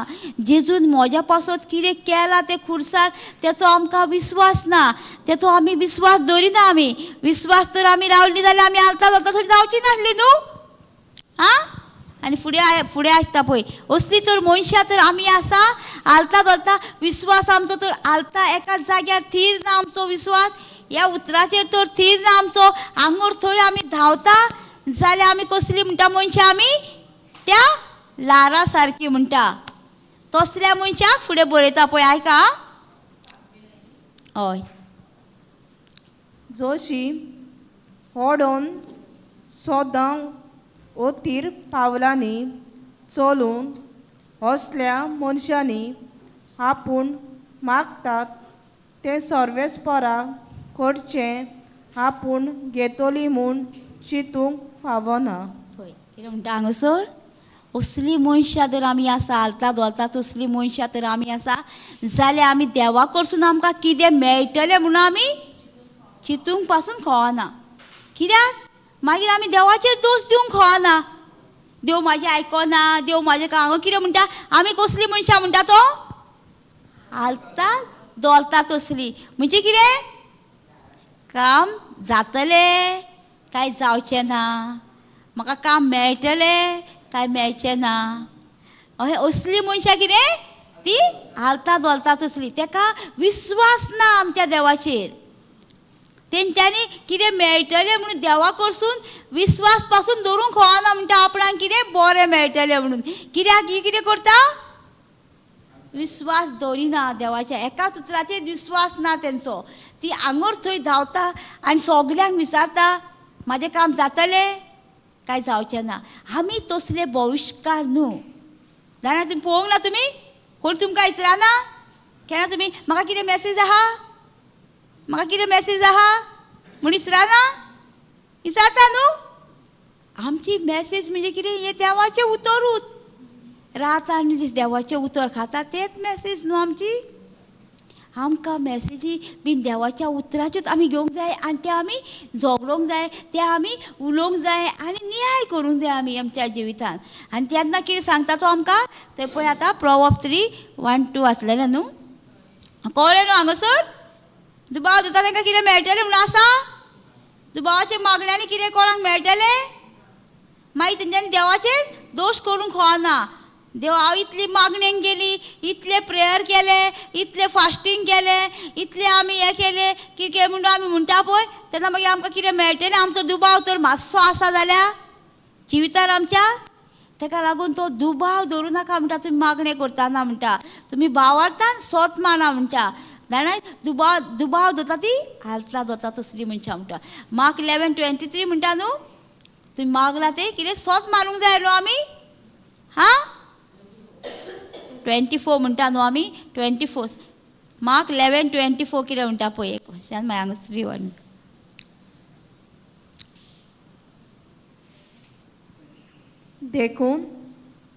जेजून म्हज्या पासत कितें केलां तें खुर्सार तेचो आमकां विस्वास ना, तेचो आमी विस्वास दवरिना. आमी विस्वास तर आमी रावली जाल्यार आमी हालता डोलता थोडी जावची नासली न्हू. आं, आनी आनी फुडें फुडें आयकता पळय. असली तर मनशां तर आमी आसा, आलता धोलता विस्वास आमचो तर आलता, एका जाग्यार थीर ना आमचो विस्वास, ह्या उतराचेर तर थीर ना आमचो, आंगोर थंय आमी धांवता जाल्यार आमी कसली म्हणटा मनशां, आमी त्या ल्हारां सारकी म्हणटा. तसल्या मनशाक फुडें बरयता पळय, आयका. हय. जोशी ओडोन सदां ओतीर पावलांनी चलून असल्या मनशांनी आपूण मागतात तें सर्वेस्परा करचें आपूण घेतली म्हूण चिंतूंक फावना. पळय कितें म्हणटा हांगासर, असली मनशां जर आमी आसा, हालता धोलता तसली मनशां तर आमी आसा जाल्यार आमी देवा कडसून आमकां कितें मेळटलें म्हणून आमी चिंतूंक पासून खवना. कित्याक मागीर आमी देवाचेर दोश दिवंक खवना, देव म्हाजें आयकना, देव म्हाजें हांगा कितें म्हणटा, आमी कसली मनशां म्हणटा तो हालता धोलता तसली, म्हणजे कितें काम जातलें काय जावचें ना, म्हाका काम मेळटलें काय मेळचें ना, अहें असली मनशां कितें ती हालता धोलता तसली, तेका विस्वास ना आमच्या देवाचेर, तेंच्यांनी कितें मेळटलें म्हणून देवा कडसून विस्वास पासून धरूंक खवना म्हणटा आपणाक कितें बरें मेळटलें म्हणून. कित्याक ही कितें करता, विस्वास दवरिना देवाच्या, एकाच उतराचेर विस्वास ना तेंचो, ती आंगोर थंय धांवता आनी सगल्यांक विचारता म्हाजें काम जातलें काय जावचें ना. आमी तसले भविश्कार न्हू. जाणा तुमी पळोवंक ना, तुमी कोण तुमकां विचारना केन्ना तुमी म्हाका कितें मॅसेज आहा, म्हाका कितें मॅसेज आहा म्हूण विचारना, विचारता न्हू. आमची मॅसेज म्हणजे कितें, हें देवाचें उतरूच, रात आनी दीस देवाचें उतर खाता तेच मॅसेज न्हू आमची. आमकां मॅसेजी बीन देवाच्या उतराच्योच आमी घेवंक जाय आनी ते आमी झगडोंक जाय, ते आमी उलोवंक जाय आनी न्याय करूंक जाय आमी आमच्या जिवितान. आनी तेन्ना कितें सांगता तो आमकां, थंय पळय आतां प्रोवर्ब 3:1-2 आसलेलें न्हू, कळ्ळें न्हू हांगासर. दुबाव दिता तांकां कितें मेळटलें म्हणून आसा, दुबावाच्या मागण्यांनी कितें कोणाक मेळटलें, मागीर तेंच्यांनी देवाचेर दोश करूंक खवना. देव हांव इतली मागणेक गेली, इतले प्रेयर केले, इतले फास्टींग केलें, इतले आमी हें केलें कितें म्हणून आमी म्हणटा पळय, तेन्ना मागीर आमकां कितें मेळटलें, आमचो दुबाव तर मातसो आसा जाल्यार जिवितान आमच्या, तेका लागून तो दुबाव दवरूं नाका म्हणटा. तुमी मागणें करतना म्हणटा तुमी भावार्थान सोत माना म्हणटा, जाणा दुबाव दुबाव दवरता ती हालता धरता तसली मनशां म्हणटा. मार्क 11:23 म्हणटा न्हू, तुमी मागला तें कितें सोत मारूंक जाय न्हू आमी, हां 24 म्हणटा न्हू आमी, 24 मार्क 11:24 कितें म्हणटा पळय, एक क्वेश्चन मागीर हांगा 3-1. देखून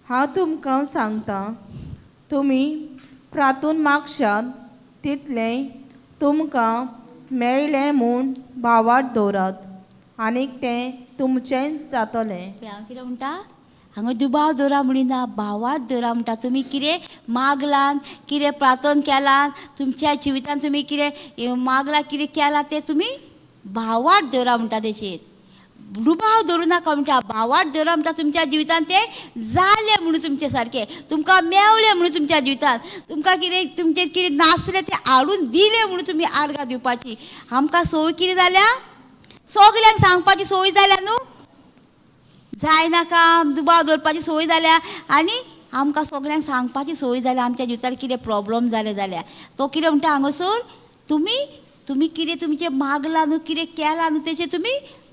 हांव तुमकां सांगता, तुमी प्रातून मागशात तितलें तुमकां मेळ्ळें म्हूण भावार्थ दवरात आनीक तें तुमचें जातलें. हांव कितें म्हणटा, हांगा दुबाव दवरा म्हणिना, भावार्थ दवरा म्हणटा. तुमी कितें मागलान, कितें प्रार्थन केलां, तुमच्या जिवितान तुमी कितें मागलां, कितें केलां तें तुमी भावार्थ दवरा म्हणटा. तेचेर दुबाव दवरूं नाका म्हणटा, भावार्थ दवरा म्हणटा. तुमच्या जिवितान तें जालें म्हणून तुमचें सारकें, तुमकां मेवलें म्हणून तुमच्या जिवितान, तुमकां कितें तुमचें कितें नासलें तें हाडून दिलें म्हणून तुमी आर्गां दिवपाची. आमकां संवय कितें जाल्या, सगल्यांक सांगपाची संवय जाल्या न्हू, जायना काम दुबाव दवरपाची संवय जाल्या आनी आमकां सगल्यांक सांगपाची संवय जाल्या आमच्या जिवितान कितें प्रोब्लम जाले जाल्यार. तो कितें म्हणटा हांगासर, तुमी तुमी कितें तुमचें मागलां न्हू, कितें केलां न्हू तेचेर तुमी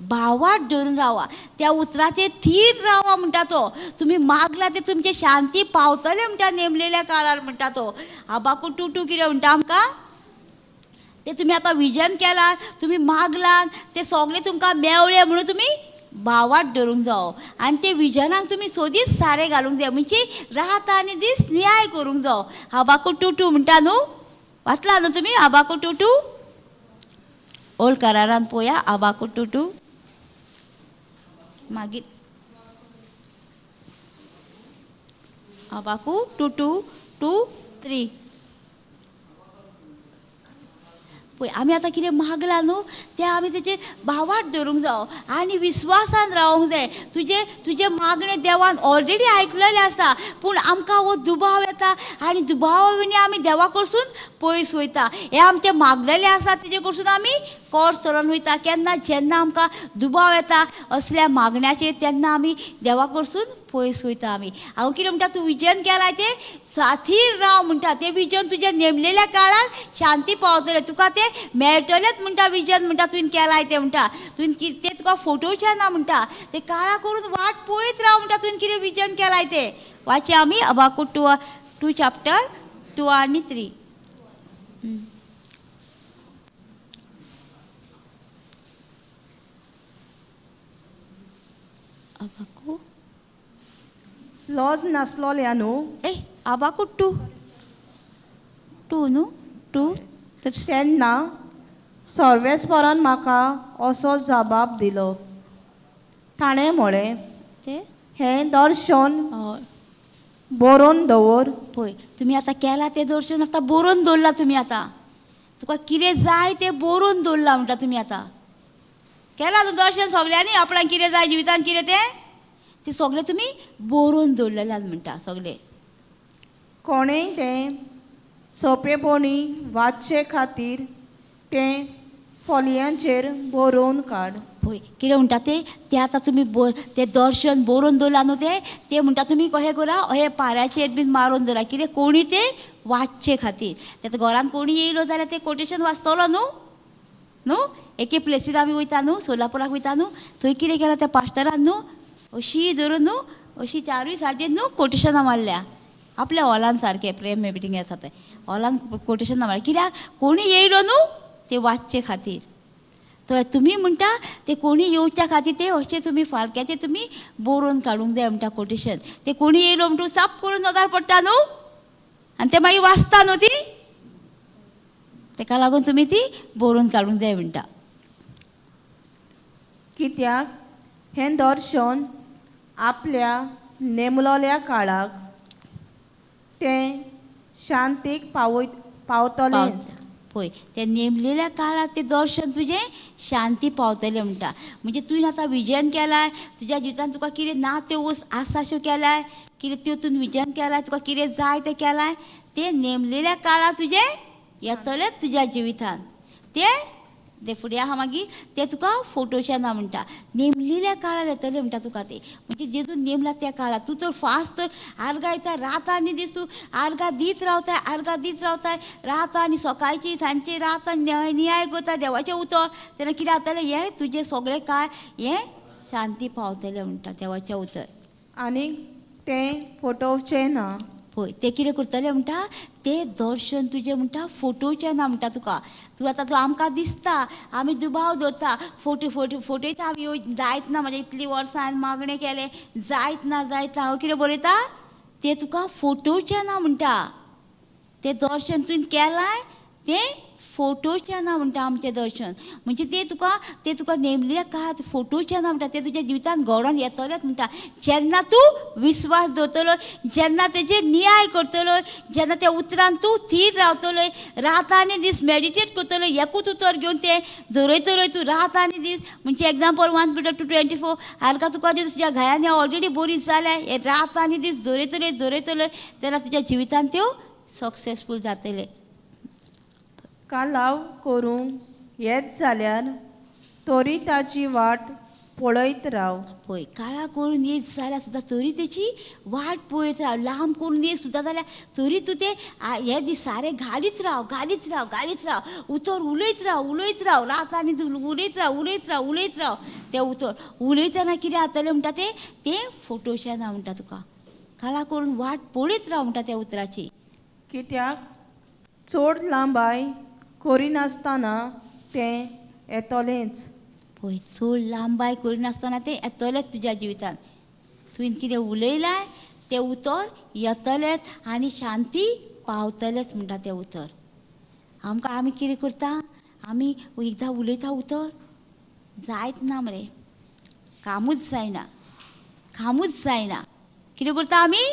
भावार्थ धरून रावा, त्या उतराचेर थीर रावा म्हणटा तो. तुमी मागलां तें तुमचें शांती पावतलें म्हणटा नेमलेल्या काळार म्हणटा तो. आबाकू 2:2 कितें म्हणटा आमकां, तें तुमी आतां विजन केलां, तुमी मागलां तें सगळें तुमकां मेवलें म्हणून तुमी भावार्थ धरूंक जावो आनी ते विजनाक तुमी सोदीच सारें घालूंक जाय, म्हणजे रात आनी दीस न्याय करूंक जावो. आबाकू 2:2 म्हणटा न्हू, वाचला न्हू तुमी आबाकू 2:2, ओल्ड करारान पोया आबाकू 2:2, मागीर आबाकू 2:2-2-3 पळय आमी आतां कितें मागलां न्हू तें आमी तेचेर भावार्थ धरूंक जावो आनी विस्वासान रावंक जाय. तुजें तुजें मागणें देवान ऑलरेडी आयकलेलें आसा, पूण आमकां हो दुबाव येता आनी दुबावा विणी आमी देवा कडसून पयस वयता. हें आमचें मागलेलें आसा तेजे कडसून आमी कोर सरोन वयता. केन्ना जेन्ना आमकां दुबाव येता असल्या मागण्याचेर तेन्ना आमी देवा कडसून पयस वयता. आमी हांव कितें म्हणटा, तूं विजन केलां तें साथीर राव म्हणटा. तें विजन तुज्या नेमलेल्या काळार शांती पावतलें, तुका तें मेळटलेंच म्हणटा. विजन म्हणटा तुवें केलां तें म्हणटा, तुवें कितें तें तुका फोटोचें ना म्हणटा, तें काळा करून वाट पळयत राव म्हणटा. तुवें कितें विजन केलां तें वाचया आमी अबाकू 2 चॅप्टर 2 आनी 3. अबाकू लॉज नासलोल्या न्हू. ए आबाकू 2 2 न्हू 2 3. तेन्ना सर्वेस्परान म्हाका असो जबाब दिलो, ताणें म्हळें, ते हें दर्शन हय बरोवन दवर. पळय तुमी आतां केलां तें दर्शन आतां बरोवन दवरलां तुमी. आतां तुका कितें जाय तें बरोवन दवरलां म्हणटा तुमी. आतां केलां न्हू दर्शन सगल्यांनी, आपणाक कितें जाय जिवितान कितें तें तें सगळें तुमी बरोवन दवरलेलें म्हणटा सगळें. कोणेंय तें सोंपेपणी वाचचे खातीर तें फोलयांचेर बरोवन काड. पळय कितें म्हणटा तें तें आतां तुमी तें दर्शन बरोवन दवरलां न्हू तें तें म्हणटा तुमी कशें करा, अहें पाऱ्याचेर बीन मारून दवरा, कितें कोणी तें वाचचे खातीर. तें आतां घरान कोणी येयलो जाल्यार तें कोटेशन वाचतलो न्हू न्हू. एके प्लेसीर आमी वयता न्हू, सोलापुराक वयता न्हू, थंय कितें केलां त्या पास्टरान न्हू अशी धरून न्हू अशी चारूय सायडीन न्हू कोटेशनां मारल्या आपल्या हॉलान, सारकें प्रेम मिटींग आसा थंय हॉलान कोटेशनां मारल्या, कित्याक कोणी येयलो न्हू तें वाचचे खातीर. तर तुमी म्हणटा ते कोणी येवच्या खातीर ते अशें तुमी फालक्याचेर तुमी बरोवन काडूंक जाय म्हणटा कोटेशन. ते कोणी येयलो म्हणटू साप करून नदर पडटा न्हू आनी ते मागीर वाचता न्हू ती, तेका लागून तुमी ती बरोवन काडूंक जाय म्हणटा. कित्याक हें दर्शन आपल्या नेमलोल्या काळाक तें शांतीक पावतलेंच. पळय ते नेमलेल्या काळार तें दर्शन तुजें शांती पावतलें म्हणटा. म्हणजे तुवें आतां विजन केलाय तुज्या जिवितान, तुका कितें ना त्यो वस्त आसा अश्यो केलाय, कितें त्यो तुवें विजन केलाय, तुका कितें जाय तें केलाय, तें नेमलेल्या काळार तुजें येतलेंच तुज्या जिवितान. तें तें फुडें आहा मागीर तें तुका फोटोचें ना म्हणटा, नेमलेल्या काळार येतलें म्हणटा तुका तें. म्हणजे जें तूं नेमला त्या काळार तूं तर फास्ट तर आर्गां येता, रात आनी दीस तूं आर्गां दीत रावताय, आर्गां दीत रावताय, रात आनी सकाळची सांजची रात आनी नियाळ करता देवाचें उतर, तेन्ना कितें जातलें हें तुजें सगळें काय हें शांती पावतलें म्हणटा देवाचें उतर. आनी तें फोटोवचें ना. पळय तें कितें करतलें म्हणटा, तें दर्शन तुजें म्हणटा फोटोचें ना म्हणटा तुका. तूं आतां तूं आमकां दिसता, आमी दुबाव धरता, फोटो फोटो फोटोयता आमी, जायत ना म्हाजें इतलीं वर्सां हांवें मागणें केलें जायत ना जायत ना. हांव कितें बरयता तें तुका फोटोचें ना म्हणटा. तें दर्शन तुवें केलां तें फोटोचें ना म्हणटा आमचें दर्शन. म्हणजे तें तुका तें तुका नेमलें का फोटोचें ना म्हणटा, तें तुज्या जिवितान घडोवन येतलेंच म्हणटा. जेन्ना तूं विस्वास दवरतलो, जेन्ना तेजेर नियाळ करतलो, जेन्ना त्या उतरान तूं थीर रावतलो, रात आनी दीस मेडिटेट करतलो, एकूच उतर घेवन तें झरयतलो तूं रात आनी दीस. म्हणजे एग्जाम्पल 1 Peter 2:24, हारका तुका तुज्या घायांनी ऑलरेडी बरी जाल्या, हे रात आनी दीस झरयतले झरयतले तेन्ना तुज्या जिवितान त्यो सक्सेसफूल जातले. कालाव करूंक येत जाल्यार तरी ताची वाट पळयत राव. पळय काळा करून येत जाल्यार सुद्दां तरी तेची वाट पळयत राव, लांब करून येत सुद्दां जाल्यार तरी तूं ते हे दीस सारे घालीच राव, घालीच राव, घालीच राव, उतर उलयत राव, उलयत राव, रात आनी उलयत राव, उलयत राव, उलयत राव. तें उतर उलयतना कितें जातलें म्हणटा तें तें फोटोचें ना म्हणटा तुका. काळा करून वाट पळयत राव म्हणटा त्या उतराची. कित्याक चड लांबाय करिनासतना तें येतलेंच. पळय चड लांबाय करिनासतना तें येतलेंच तुज्या जिवितान. तुवें कितें उलयलाय तें उतर येतलेंच आनी शांती पावतलेंच म्हणटा तें उतर. आमकां आमी कितें करता, आमी एकदां उलयता उतर जायत ना मरे, कामूच जायना, कामूच जायना. कितें करता आमी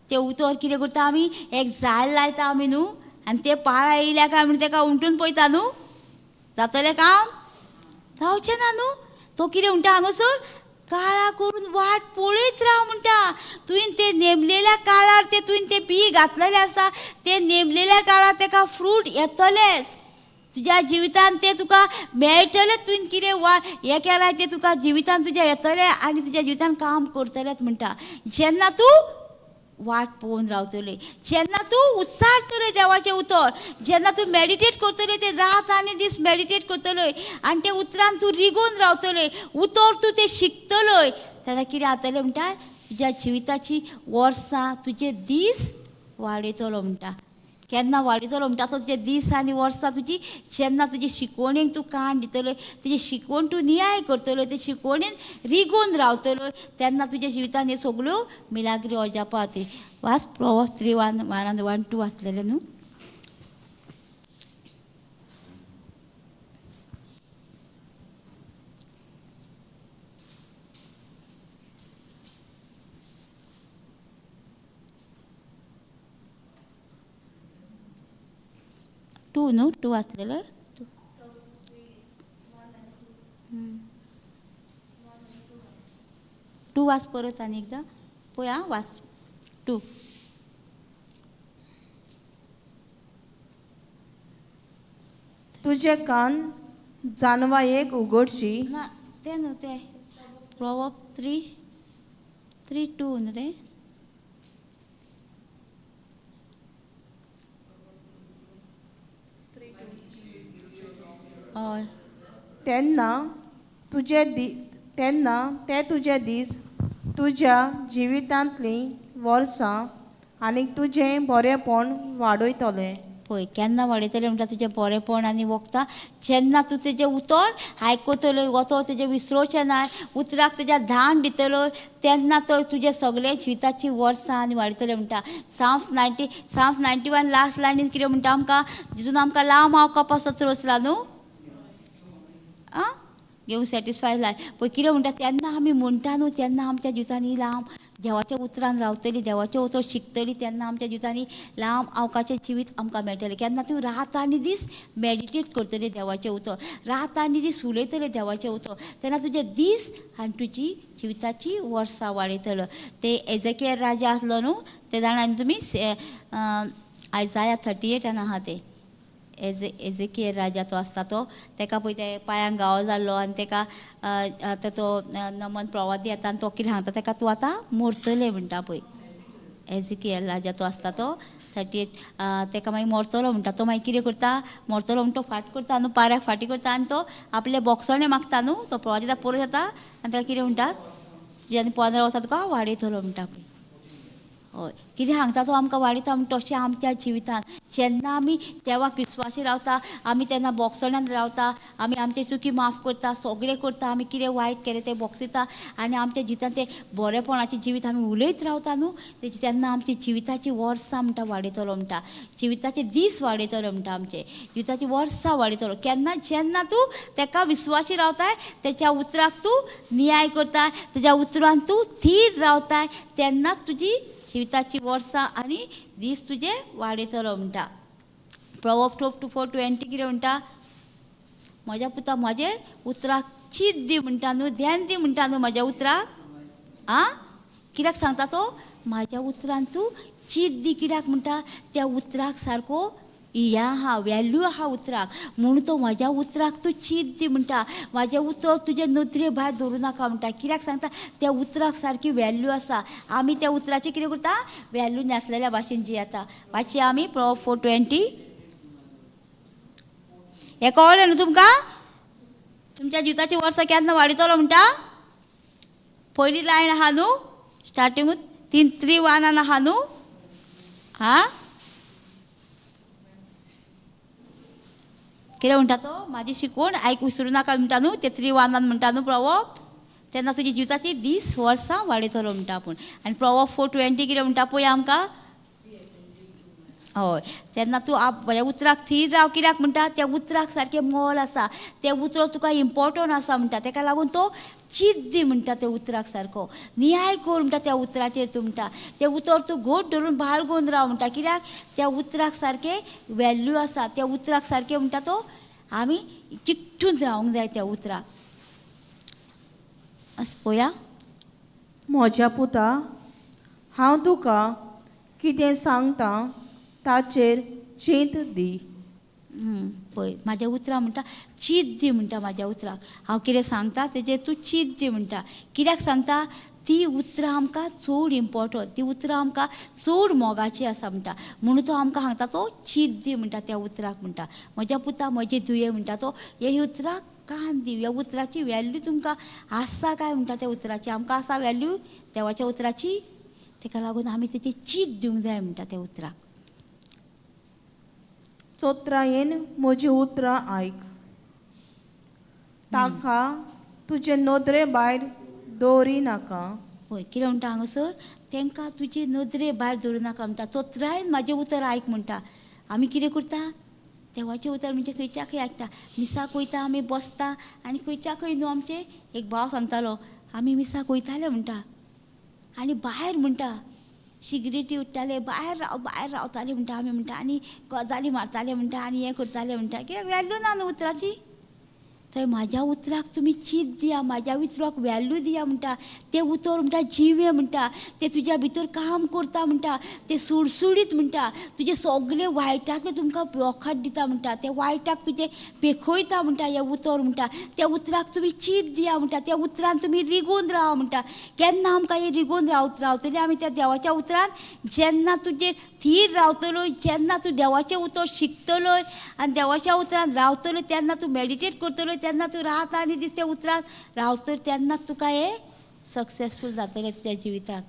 तें उतर कितें करता आमी, एक जाळ लायता आमी न्हू, आनी ते पाळां येयल्या काय म्हण तेका उमटून पळयता न्हू, जातलें काम जावचें ना न्हू. तो कितें म्हणटा हांगासर काळा करून वाट पळयत राव म्हणटा. तुवें ते नेमलेल्या काळार ते तुवें ते बी घातलेलें आसा, ते नेमलेल्या काळार तेका फ्रूट येतलेच तुज्या जिवितान, ते तुका मेळटलें. तुवें कितें वा हें केलां तें तुका जिवितान तुज्या येतलें आनी तुज्या जिवितान काम करतलेंच म्हणटा. जेन्ना तूं वाट पळोवन रावतली, जेन्ना तूं उच्चारतले देवाचें उतर, जेन्ना तूं मेडिटेट करतले, ते रात आनी दीस मेडिटेट करतले आनी ते उतरान तूं रिगोवन रावतले, उतर तूं तें शिकतलोय, तेन्ना कितें जातलें म्हणटा, तुज्या जिविताची वर्सां तुजे दीस वाडयतलो म्हणटा. केन्ना वाडयतलो म्हणटा तो तुजे दीस आनी वर्सां तुजी, जेन्ना तुजी शिकवणेक तूं कान दितलो, तुजी शिकवण तूं नियाळ करतलो, ते शिकवणेन रिगोवन रावतलो, तेन्ना तुज्या जिवितान हे सगळ्यो मिलाग्री अजापां जातली. वाच प्रोवर्ब 3 1 1 1 2 वाचलेलें न्हू. टू न्हू, टू वाचलेलो. टू वाच परत आनी एकदां पळय आं, वाच टू. तुजे कान जानवायेक उगडशी. ना तें न्हू, तें प्रोवर्ब 3 3 2 न्हू तें. हय. तेन्ना तुजे तेन्ना ते तुजे दीस तुज्या जिवितांतलीं वर्सां आनी तुजें बरेंपण वाडयतलें. पळय केन्ना वाडयतलें म्हणटा तुजें बरेंपण आनी वखदां, जेन्ना तूं तेजें उतर आयकतलो, उतर तेजें विसरोचें ना, उतराक तेज्या धान दितलो, तेन्ना तो तुजें सगळें जिविताची वर्सां आनी वाडयतलें म्हणटा. साम्स 91 लास्ट लायनीन कितें म्हणटा आमकां, जितून आमकां लांब हांव कपासच रचला न्हू, आं घेवन सॅटिस्फाय लायफ. पळय कितें म्हणटा, तेन्ना आमी म्हणटा न्हू, तेन्ना आमच्या जिवितांनी लांब देवाच्या उतरान रावतली, देवाचें उतर शिकतली, तेन्ना आमच्या जिवितांनी लांब अवकाचें जिवीत आमकां मेळटलें. केन्ना तूं रात आनी दीस मेडिटेट करतली देवाचें उतर, रात आनी दीस उलयतले देवाचें उतर, तेन्ना तुजे दीस आनी तुजी जिविताची वर्सां वाडयतलो. ते एजेकियल राजा आसलो न्हू, ते जाणा आनी तुमी आयजाया 38 आहा ते एजेकियल राजा तो आसता तो, तेका पळय ते पांयांक घावो जाल्लो आनी तेका आतां तो नमन प्रवादी येता आनी तो कितें सांगता तेका, तूं आतां मरतलें म्हणटा पळय. एजेकियल राजा तो आसता तो 38, तेका मागीर मरतलो म्हणटा. तो मागीर कितें करता, मरतलो म्हणटा तो फाट करता न्हू, पाऱ्याक फाटी करता आनी तो आपले बोक्सोणे मागता न्हू, तो प्रवादी परत येता आनी तेका कितें म्हणटा, तुज्या आनी 15 वर्सां तुका वाडयतलो म्हणटा पळय. हय, कितें सांगता तो आमकां वाडयता म्हणटा. तशें आमच्या जिवितान जेन्ना आमी देवाक विस्वासी रावता, आमी तेन्ना बोगसण्यान रावता, आमी आमचे चुकी माफ करता, सगळें करता, आमी कितें वायट केलें तें बोगसिता आनी आमच्या जिवितान तें बरेपणाचें जिवीत आमी उलयत रावता न्हू, तेजी तेन्ना आमच्या जिविताची वर्सां म्हणटा वाडयतलो म्हणटा, जिविताचे दीस वाडयतलो म्हणटा, आमचे जिविताची वर्सां वाडयतलो. केन्ना जेन्ना तूं तेका विस्वासी रावताय, तेच्या उतराक तूं न्याय करताय, तेज्या उतरान तूं थीर रावताय, तेन्ना तुजी जिविताची वर्सां आनी दीस तुजे वाडयतलो म्हणटा. प्रोवर्ब 2:4-20 कितें म्हणटा, म्हज्या पुता म्हजे उतराक चीत दी म्हणटा न्हू, ध्यान दी म्हणटा न्हू म्हज्या उतराक. आं, कित्याक सांगता तो, म्हाज्या उतरान तूं चीत दी. कित्याक म्हणटा, त्या उतराक सारको या आहा, वेल्यू आहा उतराक, म्हणून तो म्हाज्या उतराक तूं चीत दी म्हणटा. म्हाजें उतर तुजे नदरे भायर धरूं नाका म्हणटा. कित्याक सांगता, त्या उतराक सारकी वेल्यू आसा. आमी त्या उतराची कितें करता, वेल्यू नासलेल्या भाशेन जियेता. वाचया आमी प्रोवर्ब 4:20. हें कळ्ळें न्हू तुमकां, तुमच्या जिविताची वर्सां केन्ना वाडयतलो म्हणटा. पयली लायन आहा न्हू, स्टार्टिंगूच 3 3 1 आहा न्हू. हा, कितें म्हणटा तो, म्हाजी शिकवण आयक विसरूं नाका म्हणटा न्हू, ते 3 1 म्हणटा न्हू प्रोवर्ब, तेन्ना तुजी जिविताची दीस वर्सां वाडयतलो म्हणटा आपूण. आनी प्रोवर्ब 4:20 कितें म्हणटा पळय आमकां, हय, तेन्ना तूं म्हज्या उतराक थीर राव. कित्याक म्हणटा, त्या उतराक सारकें मोल आसा, तें उतर तुका इम्पोर्टंट आसा म्हणटा. तेका लागून तो चीत दी म्हणटा त्या उतराक सारको, नियाळ कर म्हणटा त्या उतराचेर तूं म्हणटा. तें उतर तूं घट धरून बाळगून राव म्हणटा, कित्याक त्या उतराक सारकें वॅल्यू आसा, त्या उतराक सारकें म्हणटा तो आमी चिकटून रावंक जाय त्या उतराक. अस पळोवया. म्हज्या पुता, हांव तुका कितें सांगता ताचेर चींत दी. पळय म्हाज्या उतरां म्हणटा चीत दी म्हणटा. म्हाज्या उतराक हांव कितें सांगता तेजेर तूं चीत दी म्हणटा. कित्याक सांगता, ती उतरां आमकां चड इम्पोर्टंट, ती उतरां आमकां चड मोगाची आसा म्हणटा. म्हणून तो आमकां सांगता तो चीत दी म्हणटा त्या उतराक म्हणटा. म्हज्या पुता, म्हजे दुये म्हणटा तो, हे उतराक कान दी, ह्या उतराची वॅल्यू तुमकां आसा काय म्हणटा. त्या उतराची आमकां आसा वॅल्यू देवाच्या उतराची, तेका लागून आमी तेची चीत दिवंक जाय म्हणटा त्या उतराक. चोत्रायेन म्हजी उतरां आयक, ताका तुजे नदरे भायर दवरी नाका. पळय कितें म्हणटा हांगासर, तांकां तुजे नदरे भायर दवरूं नाका म्हणटा. चोत्रायेन म्हाजें उतर आयक म्हणटा. आमी कितें करता, देवाचें उतर म्हणजे खंयच्या खंय आयकता. मिसाक वयता आमी, बसता आनी खंयच्या खंय न्हू. आमचें एक भाव सांगतालो, आमी मिसाक वयताले म्हणटा आनी भायर म्हणटा सिगरेटी उडटाले, भायर राव भायर रावताले म्हणटा आमी म्हणटा, आनी गजाली मारताले म्हणटा, आनी हें करताले म्हणटा. कित्याक वॅल्यू ना न्हू उतराची. थंय म्हाज्या उतराक तुमी चीत दिया, म्हाज्या उतराक वॅल्यू दिया म्हणटा. तें उतर म्हणटा जिवें म्हणटा, तें तुज्या भितर काम करता म्हणटा, तें सुडसुडीत म्हणटा, तुजें सगलें वायटाचें तुमकां वखद दिता म्हणटा, तें वायटाक तुजें पेखयता म्हणटा हें उतर म्हणटा. त्या उतराक तुमी चीत दिया म्हणटा, त्या उतरान तुमी रिगून रावा म्हणटा. केन्ना आमकां हें रिगून रावतलें आमी त्या देवाच्या उतरान, जेन्ना तुजें थीर रावतलो, जेन्ना तूं देवाचें उतर शिकतलो आनी देवाच्या उतरान रावतलो, तेन्ना तूं मेडिटेट करतलो, तेन्ना तूं रात आनी दीस त्या उतरान रावतलो, तेन्ना तुका हें सक्सेसफूल जातलें तुज्या जिवितांत.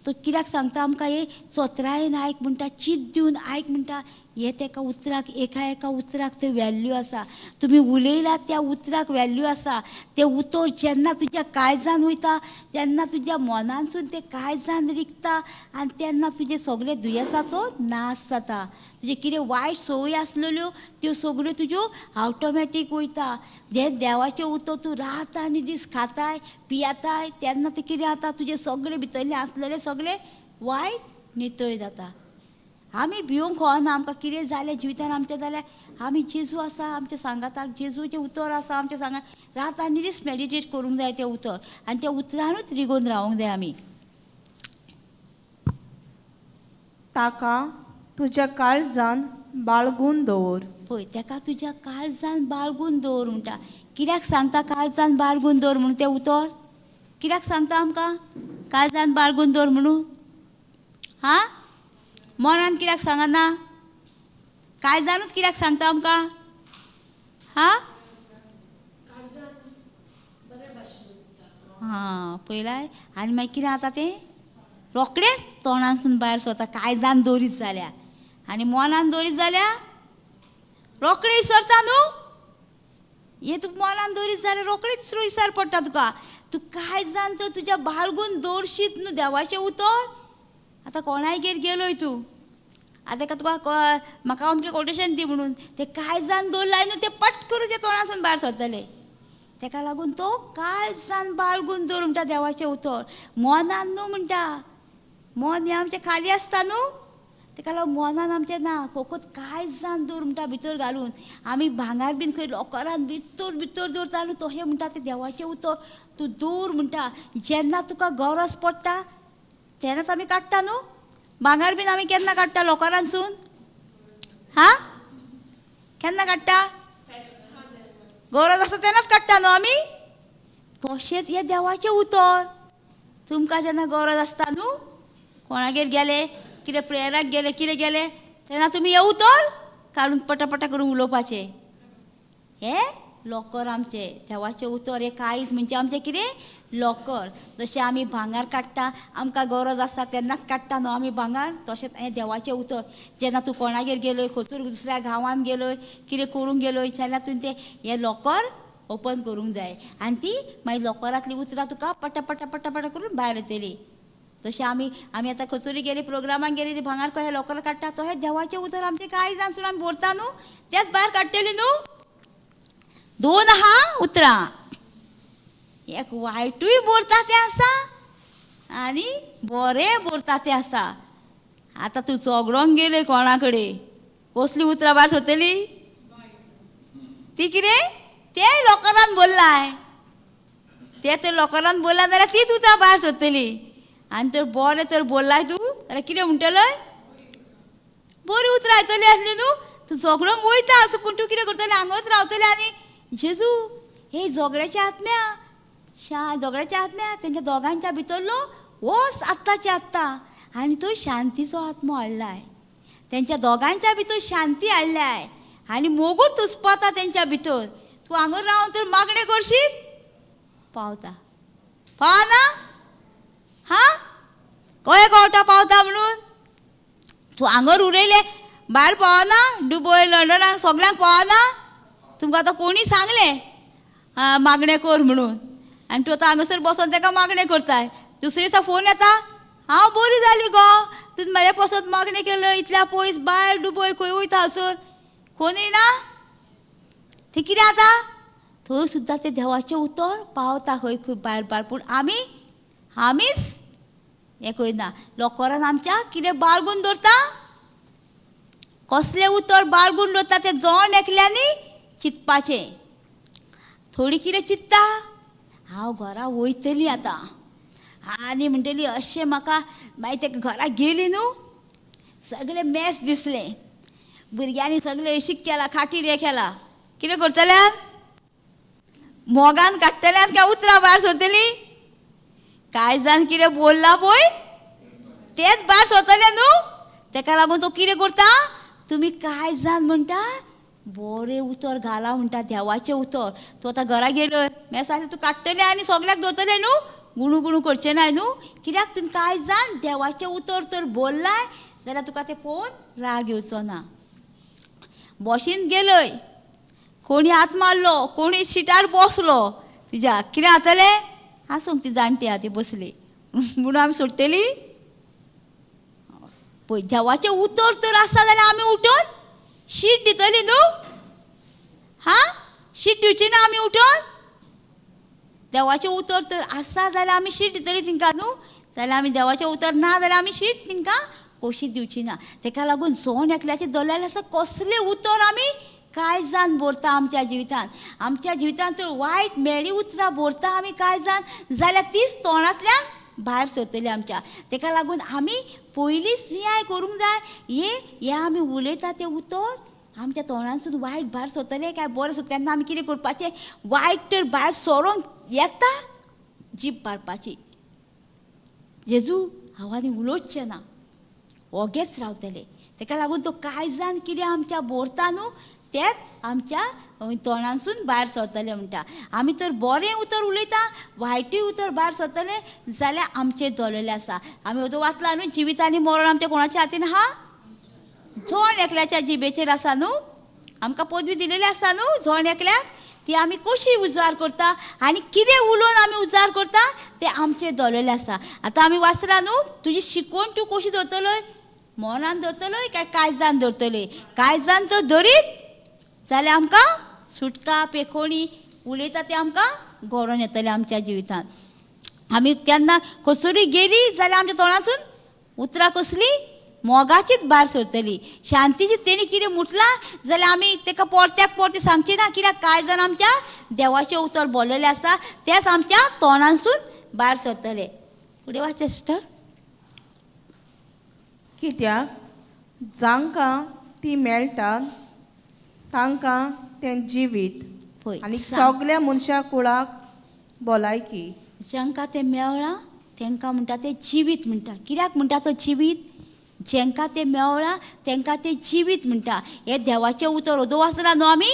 तो कित्याक सांगता आमकां हें चोत्रायेन आयक म्हणटा, चीत दिवन आयक म्हणटा. हें तेका उतराक, एका एका उतराक ते वॅल्यू आसा. तुमी उलयलात त्या उतराक वॅल्यू आसा. तें उतर जेन्ना तुज्या काळजान वयता तेन्ना तुज्या मनानसून तें काळजान रिगता आनी तेन्ना तुजें सगळें दुयेंसाचो नाश जाता. तुजें कितें वायट संवय आसलेल्यो त्यो सगळ्यो तुज्यो ऑटोमॅटीक वयता. हें देवाचें उतर तूं रात आनी दीस खाताय पियाताय तेन्ना तें कितें जाता, तुजें सगळें भितरलें आसलेलें सगळें वायट नितळ जाता. आमी भिवंक ना, आमकां कितें जालें जिवितान आमच्या जाल्यार आमी जेजू आसा आमच्या सांगाताक, जेजूचें उतर आसा आमच्या सांगात, रात आनी दीस मेडिटेट करूंक जाय तें उतर आनी त्या उतरानूच रिगोवन रावंक जाय आमी. ताका तुज्या काळजान बाळगून दवर. पळय तेका तुज्या काळजान बाळगून दवर म्हणटा. कित्याक सांगता काळजान बाळगून दवर म्हणून तें उतर? कित्याक सांगता आमकां काळजान बाळगून दवर म्हणून? हां, मनान कित्याक सांगना, काळजानूच कित्याक सांगता आमकां? हां हां, पळयलाय. आनी मागीर कितें जाता तें रोखडेंच तोंडांतसून भायर सरता. काळजान दवरीत जाल्यार आनी मनान दवरीत जाल्यार रोखडें विसरता न्हू. हें तुका मनान दवरीत जाल्यार रोखडीच विसर पडटा तुका. तूं काळजान तर तुज्या बाळगून दवरशीत न्हू देवाचें उतर. आतां कोणायगेर गेलोय तूं, आतां तेका तुका म्हाका अमकें कोटेशन दी म्हणून तें काळजान दवरलाय न्हू, तें पट करून तें तोंडासून भायर सरतलें. तेका लागून तो काळजान बाळगून दवर म्हणटा देवाचें उतर, मनान न्हू म्हणटा. मन हें आमचें खाली आसता न्हू, तेका लागून मनान आमचें ना, फकत काळजान दवर म्हणटा भितर घालून. आमी भांगर बीन खंय लॉकरान भितर भितर दवरता न्हू, तशें म्हणटा तें देवाचें उतर तूं दवर म्हणटा. जेन्ना तुका गरज पडटा तेन्नाच आमी काडटा न्हू भांगर बीन. आमी केन्ना काडटा लॉकरानसून? हां, केन्ना काडटा? गरज आसता तेन्नाच काडटा न्हू आमी. तशेंच हें देवाचें उतर तुमकां जेन्ना गरज आसता न्हू, कोणागेर गेले कितें प्रेयराक गेले कितें गेले तेन्ना तुमी हें उतर काडून पटापटा करून उलोवपाचें. हें लॉकर आमचें देवाचें उतर हें काळीज म्हणजे आमचें कितें लॉकर. जशें आमी भांगर काडटा, आमकां गरज आसता तेन्नाच काडटा न्हू आमी भांगर, तशेंच हें देवाचें उतर जेन्ना तूं कोणागेर गेलोय, खंयसर दुसऱ्या गांवांत गेलोय, कितें करूंक गेलोय जाल्यार तुवें तें हें लॉकर ओपन करूंक जाय आनी ती मागीर लॉकरांतलीं उतरां तुका पटापटा पटापटा करून भायर येतली. तशें आमी आमी आतां खंयसरूय गेली प्रोग्रामाक गेली भांगर कशें लोकर काडटा तशें देवाचें उतर आमचें कांय जावन आमी भरता न्हू, तेच भायर काडटली न्हू. दोन आहा उतरां, एक वायटूय भरता तें आसा आनी बरें भरता तें आसा. आतां तूं झगडोंक गेले कोणा कडेन, कसली उतरां भायर सोदतली ती कितें तेय लोकरान बोल्लाय, ते तर लोकरान बोल्ला जाल्यार तीच उतरां भायर सोदतली. आनी तर बरें तर बोल्लाय तूं जाल्यार कितें म्हणटलय, बरीं उतरां येतली आसली न्हू. तूं झगडोंक वयता असो, पूण तूं कितें करतलें, हांगाच रावतलें. आनी जेजू हे झगड्याच्या आत्म्या झगड्याच्या आत्म्या तेंच्या दोगांच्या भितरलो वोस आत्ताच्या आत्ता, आनी तो शांतीचो आत्मो हाडलाय तेंच्या दोगांच्या भितर, शांती हाडल्याय आनी मोगूच तुसपाता तेंच्या भितर. तूं हांगा रावन तर मागणें करशीत पावता, पावना हा कळ्ळें कळटा पावता म्हणून. तूं हांगर उरयलें भायर पावना, दुबय लंडनाक सगल्यांक पावना. तुमकां आतां कोणी सांगलें मागणें कर म्हणून, आनी तूं आतां हांगासर बसोन ताका मागणें करताय. दुसरे दिसा फोन येता, हांव बरी जाली गो, तुवें म्हाज्या पसत मागणें केलें इतल्या पयस भायर दुबय खंय वयता हांसर, कोणूय ना. तें कितें आतां थंय सुद्दां तें देवाचें उतर पावता खंय खंय भायर भायर. पूण आमी आमीच हें करिना. लोकरान आमच्या कितें बाळगून दवरता, कसलें उतर बाळगून दवरता तें जण एकल्यांनी चिंतपाचें. थोडी कितें चिंत्ता, हांव घरा वयतली आतां आनी म्हणटली अशें म्हाका. मागीर तेका घरा गेली न्हू, सगळें मॅस दिसलें, भुरग्यांनी सगळें अशीक केलां, खाटीर हें केलां. कितें करतल्यान, मोगान काडटल्यान काय उतरां भायर सोदतली? कांय जाण कितें बोल्ला पळय तेच भायर सोदतलें न्हू. तेका लागून तो कितें करता, तुमी कांय जाण म्हणटा बरें उतर घाला म्हणटा, देवाचें उतर. तूं आतां घरा गेलो मेस आसलें तूं काडटलें आनी सगल्याक दवरतलें न्हू, गुणू गुणू करचें ना न्हू. कित्याक तुवें कांय जाण देवाचें उतर तर बोल्लाय जाल्यार तुका तें पळोवन राग येवचो ना. बशीन गेलय, कोणी हात मारलो, कोणी सिटार बसलो तुज्या, कितें जातलें, आसूंक ती जाणटी आहा ती बसली म्हणून आमी सोडटली. पळय देवाचें उतर तर आसा जाल्यार आमी उठून शीट दितली न्हू, हा शीट दिवची ना आमी उठून. देवाचें उतर तर आसा जाल्यार आमी शीट दितली तेंकां न्हू, जाल्यार आमी देवाचें उतर ना जाल्यार आमी शीट तेंकां कशी दिवची ना. तेका लागून जण एकल्याचें दवरलेलें आसा कसलें उतर आमी कांय जाण भरता आमच्या जिवितांत. आमच्या जिवितांत तर वायट म्हेळी उतरां भरता आमी कांय जाण, जाल्यार तीच तोंडांतल्यान भायर सरतली आमच्या. तेका लागून आमी पयलींच नियाळ करूंक जाय, हे आमी उलयता तें उतर आमच्या तोंडांतसून वायट भायर सरतलें काय बरें सरतलें. तेन्ना आमी कितें करपाचें, वायट तर भायर सरोंक येता जीब मारपाची, जेजू हांव आनी उलोवचें ना, ओगेच रावतलें. तेका लागून तो कांय जाण कितें आमच्या भरता न्हू तेच आमच्या तोंडांतसून भायर सरतलें म्हणटा. आमी तर बरें उतर उलयता, वायटूय उतर भायर सरतलें जाल्यार आमचें दवरलेलें आसा. आमी अदूं वाचलां न्हू, जिवीत आनी मरण आमच्या कोणाच्या हातीन आहा, जण एकल्याच्या जिबेचेर आसा न्हू. आमकां पदवी दिलेली आसा न्हू जण एकल्याक, ती आमी कशी उजार करता आनी कितें उलोवन आमी उजार करता तें आमचें दवरलेलें आसा. आतां आमी वाचलां न्हू, तुजी शिकवण तूं कशी दवरतलोय, मनान दवरतलोय काय काळजान दवरतलोय. काळजान तर दरीत जाल्यार आमकां सुटका पेखोणी उलयता तें आमकां घडोवन येतलें आमच्या जिवितांत. आमी केन्ना खंयसरूय गेली जाल्यार आमच्या तोंडांतसून उतरां कसली मोगाचीच भायर सरतली, शांतीची. तेणी कितें म्हटलां जाल्यार आमी तेका परत्याक परतें सांगची ना, कित्याक कांय जाण आमच्या देवाचें उतर बोल्लेलें आसा तेंच आमच्या तोंडांतसून भायर सरतलें. फुडें वाचचें सिस्टर. कित्याक जांकां ती मेळटा तांकां तें जिवीत पळय आनी सगल्या मनशा कुळाक भलायकी. जांकां तें मेळ्ळां तेंकां म्हणटा तें जिवीत म्हणटा. कित्याक म्हणटा तो जिवीत, जेंकां तें मेळ्ळां तेंकां तें जिवीत म्हणटा. हें देवाचें उतर अदूं वाचलां न्हू आमी,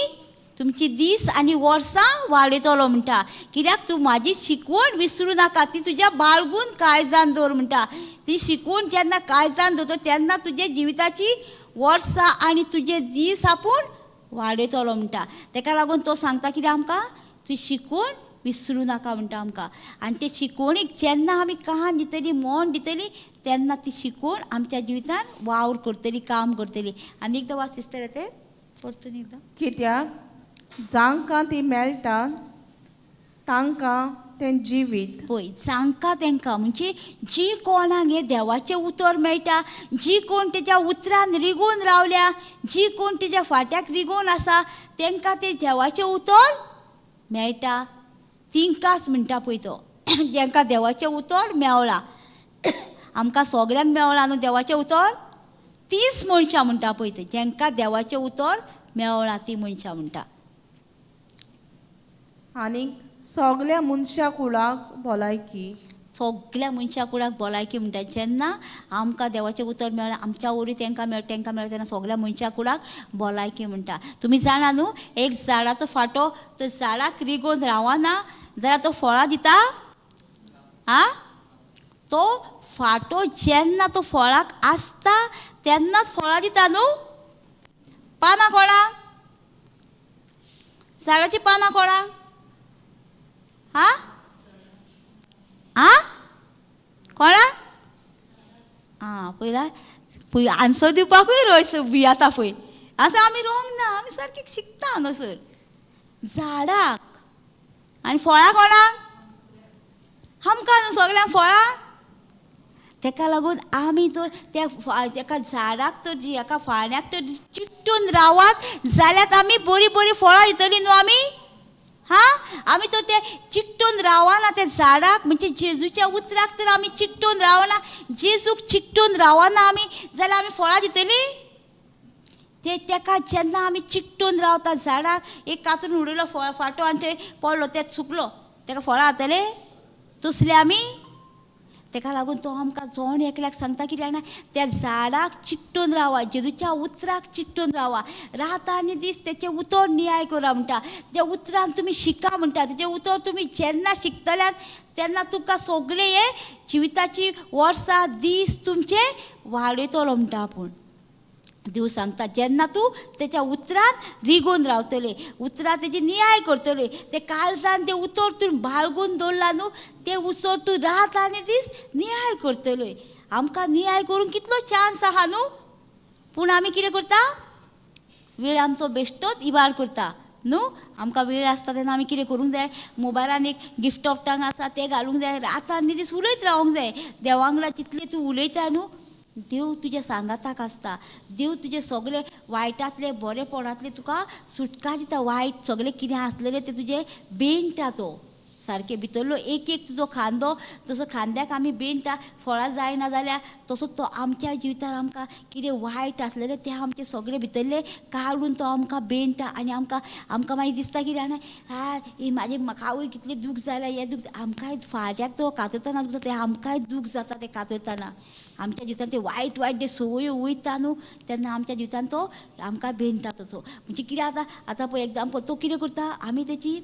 तुमची दीस आनी वर्सां वाडयतलो म्हणटा. कित्याक तूं म्हाजी शिकवण विसरूं नाका, ती तुज्या बाळगून काळजान दवर म्हणटा. ती शिकवण जेन्ना काळजान दवरता तेन्ना तुजे जिविताची वर्सां आनी तुजे दीस आपूण वाडयतलो म्हणटा. तेका लागून तो सांगता कितें आमकां, तूं शिकवण विसरूं नाका म्हणटा आमकां. आनी ते शिकवणीक जेन्ना आमी कान दितली, मन दितली, तेन्ना ती शिकवण आमच्या जिवितान वावर करतली, काम करतली. आनी एकदां वाच सिस्टर, ते परतून एकदां. कित्याक जांकां ती मेळटा तांकां तें जिवीत. पळय, जांकां तांकां म्हणजे जी कोणाक हें देवाचें उतर मेळटा, जी कोण तेज्या उतरान रिगून रावल्या, जी कोण तेज्या फाट्याक रिगून आसा, तांकां तें देवाचें उतर मेळटा. तिंकाच म्हणटा पळय तो, तांकां देवाचें उतर मेवलां. आमकां सगळ्यांक मेवलां न्हू देवाचें उतर. तीच मनशां म्हणटा पळय थंय, जांकां देवाचें उतर मेवलां ती मनशां म्हणटा. आनी सगल्या मनशा कुळाक भलायकी. सगल्या मनशा कुळाक भलायकी म्हणटा. जेन्ना आमकां देवाचें उतर मेळ्ळें, आमच्या वरी तांकां मेळटा, तांकां मेळटा, तेन्ना सगल्या मनशा कुळाक भलायकी म्हणटा. तुमी जाणा न्हू, एक झाडाचो फांटो तो झाडाक रिगोवन रावना जाल्यार तो फळां दिता? आं, तो फांटो जेन्ना तो फळाक आसता तेन्नाच फळां दिता न्हू. पानां कोणाक? झाडाचीं पानां कोणाक? आं आं, कोणाक? आं, पयला पळय, आन्सर दिवपाकूय रोस भियेता पळय. आतां आमी रोंग ना, आमी सारकी शिकता हांगासर. झाडाक आनी फळां कोणाक? आमकां न्हू सगल्यांक फळां. तेका लागून आमी जर त्या एका झाडाक तर, एका फाण्याक तर चिकटून रावत जाल्यार आमी बरीं बरीं फळां दितलीं न्हू आमी. हा, आमी तर ते चिकटून रावना त्या झाडाक, म्हणजे जेजूच्या उतराक तर आमी चिकटून रावना, जेजूक चिकटून रावना आमी, जाल्यार आमी फळां दितलीं? ते तेका जेन्ना आमी चिकटून रावता झाडाक, एक कातरून उडयलो फांटो आनी थंय पडलो, ते सुकलो, तेका फळां जातले तसले आमी? तेका लागून तो आमकां जण एकल्याक सांगता कितें जाणा, त्या झाडाक चिकटून रावा, जेजूच्या उतराक चिकटून रावा, रात आनी दीस तेचें उतर नियाळ करा म्हणटा. तेच्या उतरान तुमी शिका म्हणटा. तेचें उतर तुमी जेन्ना शिकतल्यात तेन्ना तुमकां सगळे हे जिविताची वर्सां दीस तुमचे वाडयतलो म्हणटा. आपूण देव सांगता, जेन्ना तूं तेच्या उतरान रिगोवन रावतले, उतरां तेजी नियाळ करतले, ते काळजान तें उतर तूं बाळगून दवरला न्हू, तें उतर तूं रात आनी दीस नियाळ करतले. आमकां नियाळ करूंक कितलो चान्स आहा न्हू, पूण आमी कितें करता? वेळ आमचो बेश्टोच इबाड करता न्हू. आमकां वेळ आसता तेन्ना आमी कितें करूंक जाय? मोबायलान एक गिफ्ट ऑफ टंग आसा तें घालूंक जाय, रात आनी दीस उलयत रावंक जाय. देवा वांगडा जितलें तूं उलयता न्हू, देव तुज्या सांगाताक आसता. देव तुजे सगळे वायटांतले बरेपणांतले तुका सुटका दिता. वायट सगळें कितें आसलेलें तें तुजें बेणटा तो सारकें भितरलो एक एक तुजो खांदो, जसो खांद्याक आमी बेणटा फळां जायना जाल्यार, तसो तो आमच्या जिवितान आमकां कितें वायट आसलेलें तें आमचें सगळें भितरलें काडून तो आमकां बेणटा. आनी आमकां आमकां मागीर दिसता कितें जाणा, हा ही म्हाजे म्हाकावूय कितलें दूख जालें, हें दूख आमकांय फाट्याक तो कातरतना दूख जाता, आमकांय दूख जाता तें कातरतना. आमच्या जिवितान ते वायट वायट जे संवयो वयता न्हू, तेन्ना आमच्या जिवितान तो आमकां बेणटा तसो. म्हणजे कितें आतां, आतां पळय एग्जाम्पल, तो कितें करता, आमी तेची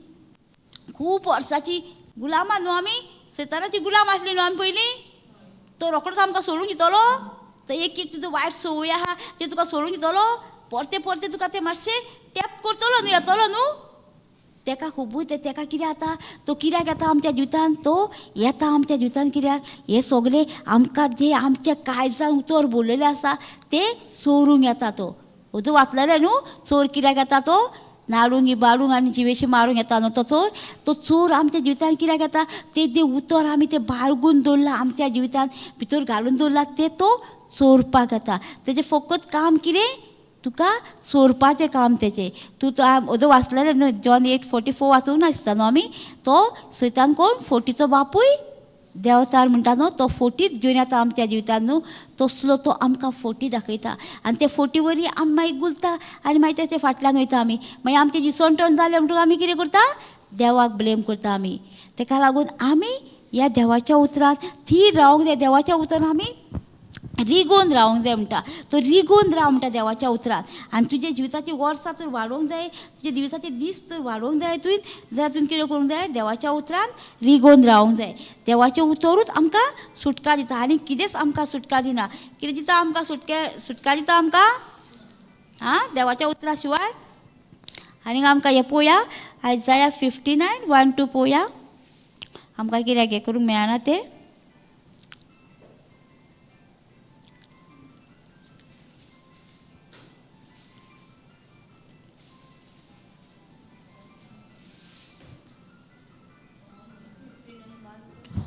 खूब वर्साची गुलामां न्हू, आमी सैतानाची गुलाम आसली न्हू आमी पयलीं, तो रोकडोच आमकां सोडून दितलो. तो एक एक तुजो वायट संवय आहा ते तुका सोडून दितलो, परते परते तुका ते मातशें टॅप करतलो न्हू, येतलो न्हू. तेका खुबूच तेका कितें जाता, तो कित्याक येता आमच्या जिवितान, तो येता आमच्या जिवितान कित्याक, हे सगळे आमकां जे आमच्या काळजान उतर बोललेलें आसा ते चोरूंक येता. तो उतर वाचलेलें न्हू, चोर कित्याक येता, तो नाडूंक इबाडूंक आनी जिवेशी मारूंक येता न्हू तो चोर. तो चोर आमच्या जिवितान कित्याक येता, ते जे उतर आमी ते बाळगून दवरलां आमच्या जिवितान भितर घालून दवरलां ते तो चोरपाक येता. तेजें फकत काम कितें, तुका चोरपाचें काम तेचें. तूं तो ओदो वाचलेलें न्हू, जॉन 8:44 वाचूंक नासता न्हू आमी, तो सैतान कोण, फोटीचो बापूय देंवचार म्हणटा न्हू, तो फोटीच घेवन येता आमच्या जिवितान न्हू, तसलो तो आमकां फोटी दाखयता. आनी ते फोटी वरी आमी मागीर गुलता आनी मागीर तेचे फाटल्यान वयता आमी. मागीर आमचें जिसवणटण जालें म्हणटकच आमी कितें करता, देवाक ब्लेम करता आमी. तेका लागून आमी ह्या देवाच्या उतरान थीर रावंक जाय, देवाच्या उतरान आमी रिगोवन रावंक जाय म्हणटा. तो रिगोवन राव म्हणटा देवाच्या उतरान. आनी तुज्या जिविताची वर्सां तर वाडोवंक जाय, तुज्या जिविताचे दीस तर वाडोवंक जाय तुवें, जाल्यार तुवें कितें करूंक जाय, देवाच्या उतरान रिगोवन रावंक जाय. देवाचें उतरूच आमकां सुटका दिता आनी कितेंच आमकां सुटका दिना. कितें दिता आमकां सुटका दिता आमकां? आं, देवाच्या उतरा शिवाय. आनी आमकां हें पळोवया आयजाया 59:1-2 पळोवया आमकां कित्याक हें करूंक मेळना तें.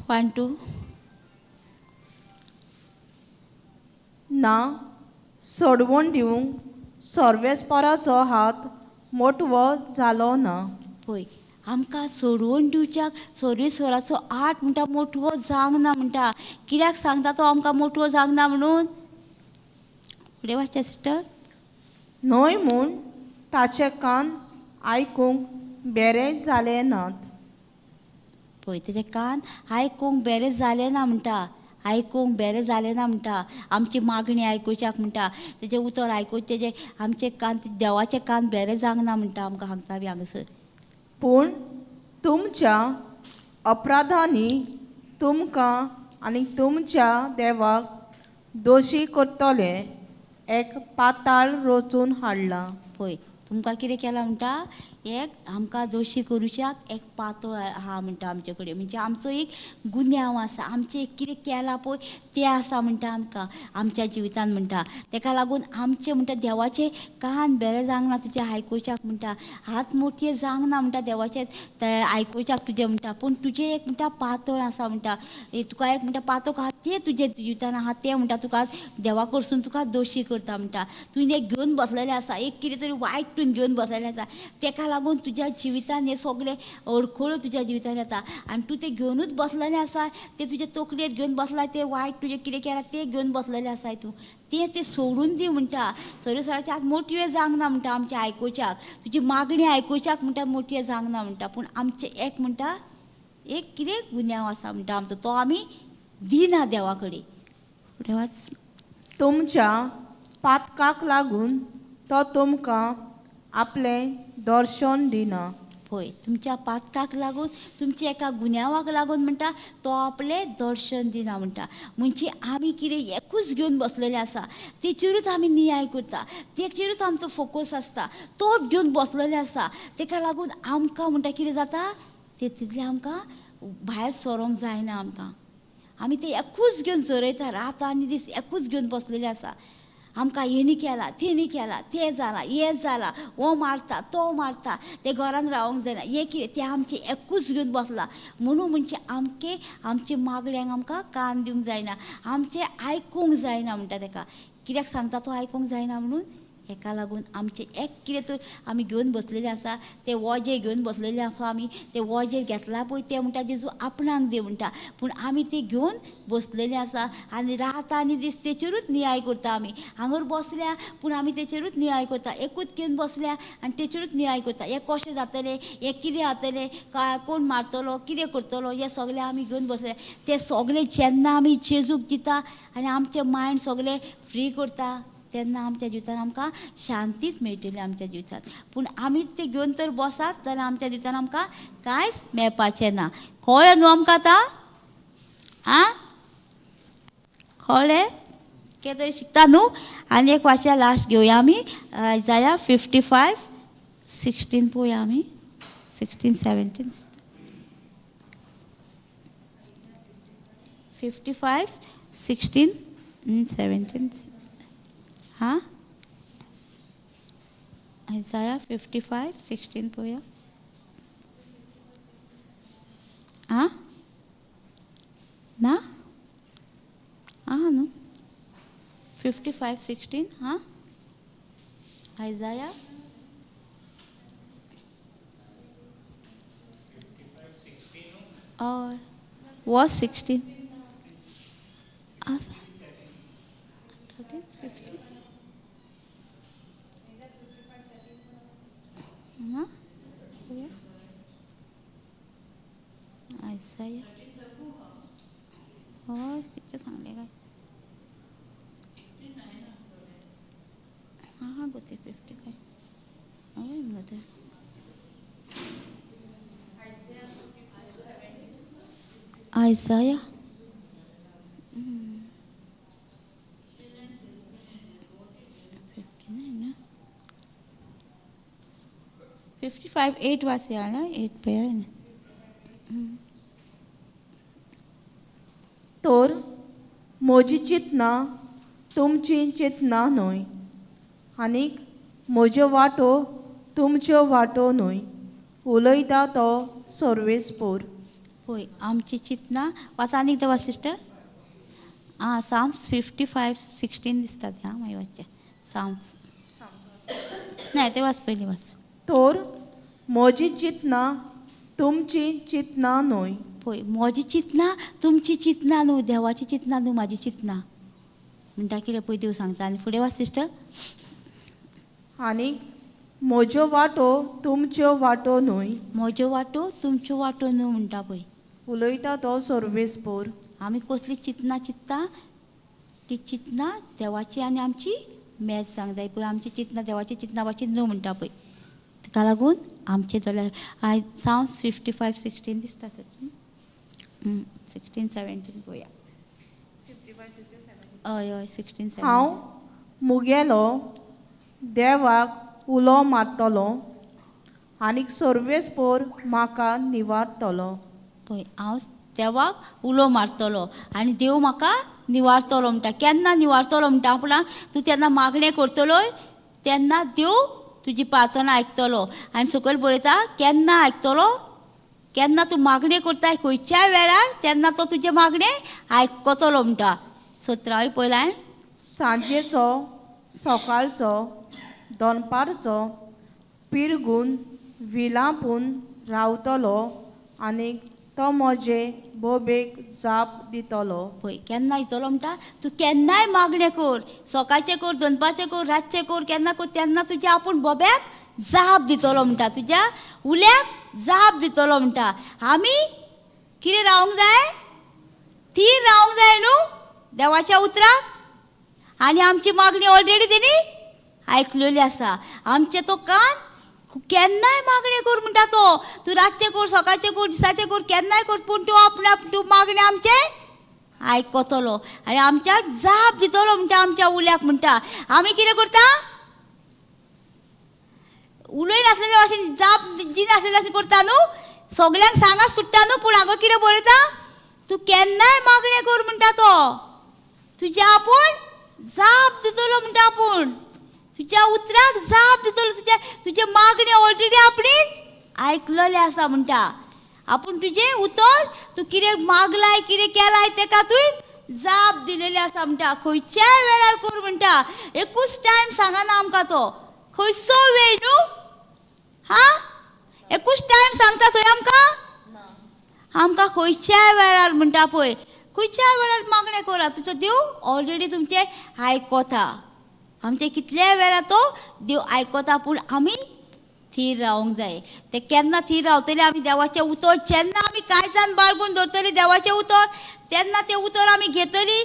One two. ना सोडवण दिवंक सर्वेस्पराचो हात मोटवो जालो ना. पळय आमकां सोडवण दिवच्याक सर्वेस्वराचो आट म्हणटा मोटवो जावंक ना म्हणटा. कित्याक सांगता तो आमकां मोटवो जावंक ना म्हणून? फुडें वाचचें सिस्टर. न्हय म्हूण ताचे कान आयकूंक बेरे जाले नात. पळय तेजे कान आयकूंक बेरे जाले ना म्हणटा, आयकूंक बेरे जाले ना म्हणटा. आमची मागणी आयकुच्याक म्हणटा, तेजें उतर आयकूं तेजे आमचे कान देवाचे कान बेरे जावंक ना म्हणटा आमकां सांगता बी हांगासर. पूण तुमच्या अपराधांनी तुमकां आनी तुमच्या देवाक दोशी करतले एक पाताळ रचून हाडला. पळय तुमकां कितें केलां म्हणटा, एक आमकां दोशी करुच्याक एक पातळ आहा म्हणटा आमचे कडेन. म्हणजे आमचो एक गुन्यांव आसा, आमचें एक कितें केलां पळय तें आसा म्हणटा आमकां आमच्या जिवितान म्हणटा. तेका लागून आमचें म्हणटा देवाचें कान बेरे जावंक ना तुजें आयकुच्याक म्हणटा, हात मोठये जावंक ना म्हणटा देवाचें आयकुच्याक तुजें म्हणटा. पूण तुजें एक म्हणटा पातळ आसा म्हणटा, तुका एक म्हणटा पातळ आहा तें तुजें जिवितान आहा तें म्हणटा तुका देवा कडसून तुका दोशी करता म्हणटा. तुवें एक घेवन बसलेलें आसा, एक कितें तरी वायट तुवें घेवन बसलेलें आसा, तेका लागून तुज्या जिवितान हें सगळें अडखळो तुज्या जिवितान येता. आनी तूं तें घेवनूच बसलेलें आसा, तें तुज्या तकलेर घेवन बसलां, तें वायट तुजें कितें केलां तें घेवन बसलेलें आसा तूं, तें तें सोडून दी म्हणटा. सर्वेस्वराच्या हात मोटवे जावंक ना म्हणटा आमचें आयकुच्याक, तुजी मागणी आयकुच्याक म्हणटा मोटवे जावंक ना म्हणटा. पूण आमचें एक म्हणटा एक कितें गुन्यांव आसा म्हणटा आमचो, तो आमी दिना देवा कडेन. फुडें वाच. तुमच्या पातकाक लागून तो तुमकां आपलें दर्शन दिना. पळय तुमच्या पातकाक लागून, तुमच्या एका गुन्यांवाक लागून म्हणटा तो आपलें दर्शन दिना म्हणटा. म्हणजे आमी कितें एकूच घेवन बसलेले आसा, तेचेरूच आमी नियाय करता, तेचेरूच आमचो फोकस आसता, तोच घेवन बसलेले आसा. तेका लागून आमकां म्हणटा कितें जाता, तितलें आमकां भायर सरोंक जायना. आमकां आमी तें एकूच घेवन चरयता, रात आनी दीस एकूच घेवन बसलेले आसा. आमकां हेणी केलां तेणी केलां, तें जालां हें जालां, हो मारता तो मारता, तें घरान रावंक जायना, हें कितें तें आमचें एकूच घेवन बसलां. म्हणून म्हणजे आमके आमचे मागण्यांक आमकां कान दिवंक जायना, आमचें आयकूंक जायना म्हणटा तेका. कित्याक सांगता तो आयकूंक जायना म्हणून? हेका लागून आमचें एक कितें तर आमी घेवन बसलेलें आसा, तें वजें घेवन बसलेलें आसा आमी, तें वजें घेतलां पळय तें म्हणटा जेजू आपणाक दी म्हणटा. पूण आमी तें घेवन बसलेलें आसा आनी रात आनी दीस तेचेरूच नियाय करता आमी. हांगर बसल्या पूण आमी तेचेरूच नियाय करता, एकूच घेवन बसल्या आनी तेचेरूच नियाय करता. हें कशें जातलें, हें कितें जातलें, काय कोण मारतलो, कितें करतलो, हें सगळें आमी घेवन बसले. तें सगळें जेन्ना आमी जेजूक दिता आनी आमचें मायंड सगळें फ्री करता, तेन्ना आमच्या जिवितान आमकां शांतीच मेळटली आमच्या जिवितांत. पूण आमीच तें घेवन तर बसात जाल्यार आमच्या जिवितान आमकां कांयच मेळपाचें ना. कळ्ळें न्हू आमकां आतां? आं कळ्ळें? कितें तरी शिकता न्हू? आनी एक वाचया लास्ट घेवया आमी, जाया 55:16 पळोवया आमी, 16 17 55 16 17. हां आयजाया 55:16 पळोवया. आं ना आहा न्हू 55:16. हां आयजाया हय वॉज 16 आसा 13 16 ना आयजाया हय कितें सांगलें काय? आहा गो तें 55 हय मगो तर. आयजाया 59 ना 55:8 वाचया ना, 8 पळया. तर म्हजी चिंतनां तुमची चिंतनां न्हय आनीक म्हज्यो वाटो तुमच्यो वाटो न्हय, उलयता तो सर्वेस्पोर. पळय आमची चिंतनां वाचा आनी एकदां वाच सिस्टर. आं, साम्स 55:16 दिसता तें. आं, मागीर वाचचें साम्स. नाही ते वाच, पयलीं वाच. तर म्हजी चिंतनां तुमची चिंतनां न्हय. पळय म्हजी चिंतनां तुमची चिंतनां न्हू, देवाची चिंतनां न्हू, म्हाजी चिंतनां म्हणटा कितें पळय देव सांगता. आनी फुडें वाच सिस्टर. आनीक म्हज्यो वाटो तुमच्यो वाटो न्हय. म्हज्यो वाटो तुमच्यो वाटो न्हू म्हणटा पळय. उलयता तो सर्वेस्पोर. आमी कसली चिंतनां चिंत्ता ती चिंतनां देवाची आनी आमची मॅच सांगता पळय. आमची चिंतनां देवाची चिंतनां भाशेन न्हू म्हणटा पळय. ताका लागून आमचे जाल्यार आयज साम्स 55:16 दिसता, 16 17 पळोवया. हय हय, 16 17. हांव मुगेलो देवाक उलो मारतलो आनीक सर्वेस्पोर म्हाका निवारतलो. पळय हांव देवाक उलो मारतलो आनी देव म्हाका निवारतलो म्हणटा. केन्ना निवारतलो म्हणटा आपणाक? तूं तेन्ना मागणें करतलो तेन्ना देव तुजी प्रार्थना आयकतलो. आनी सकयल बरयता केन्ना आयकतलो, केन्ना तूं मागणें करता खंयच्याय वेळार तेन्ना तो तुजें मागणें आयकतलो म्हणटा. 17वी पयल्यान. सांजेचो सकाळचो दनपारचो पिरगून विलापून रावतलो आनीक तो म्हजे बोबेक जाप दितलो. पळय केन्ना दितलो म्हणटा, तूं केन्नाय मागणें कर, सकाळचें कर, दनपारचें कर, रातचें कर, केन्ना कर, तेन्ना तुज्या आपूण बोब्याक जाप दितलो म्हणटा, तुज्या उल्याक जाप दितलो म्हणटा. आमी कितें रावंक जाय? थीर रावंक जाय न्हू देवाच्या उतराक. आनी आमची मागणी ऑलरेडी तेणी आयकलेली आसा. आमचे तो कान केन्नाय मागणें कर म्हणटा तो, तूं रातचें कर, सकाळचें कर, दिसाचें कर, केन्नाय कर, पूण तूं आपणा तूं मागणें आमचें आयकतलो आनी आमच्या जाप दितलो म्हणटा, आमच्या उल्याक म्हणटा. आमी कितें करता? उलय नासलेले भाशेन जाप दिनासलेले भाशेन करता न्हू, सगल्यांक सांगा सुट्टा न्हू, पूण हांगा कितें बरयता? तूं केन्नाय मागणें कर म्हणटा तो, तुज्या आपूण जाप दितलो म्हणटा, आपूण तुज्या उतराक जाप दितलो, तुज्या तुजे मागणें ऑलरेडी आपणी आयकलेलें आसा म्हणटा. आपूण तुजें उतर तूं कितें मागलाय कितें केलाय तेका तुवें जाप दिलेली आसा म्हणटा. खंयच्याय वेळार कर म्हणटा, एकूच टायम सांगना आमकां तो, खंयचो वेळ न्हू, हा एकूच टायम सांगता थंय आमकां. आमकां खंयच्याय वेळार म्हणटा पळय, खंयच्याय वेळार मागणें करा, तुजो देव ऑलरेडी तुमचें आयकता. आमचे कितल्याय वेळार तो देव आयकता, पूण आमी थीर रावंक जाय. ते केन्ना थीर रावतले आमी? देवाचें उतर जेन्ना आमी काळजान बाळगून दवरतली देवाचें उतर, तेन्ना तें उतर आमी घेतली,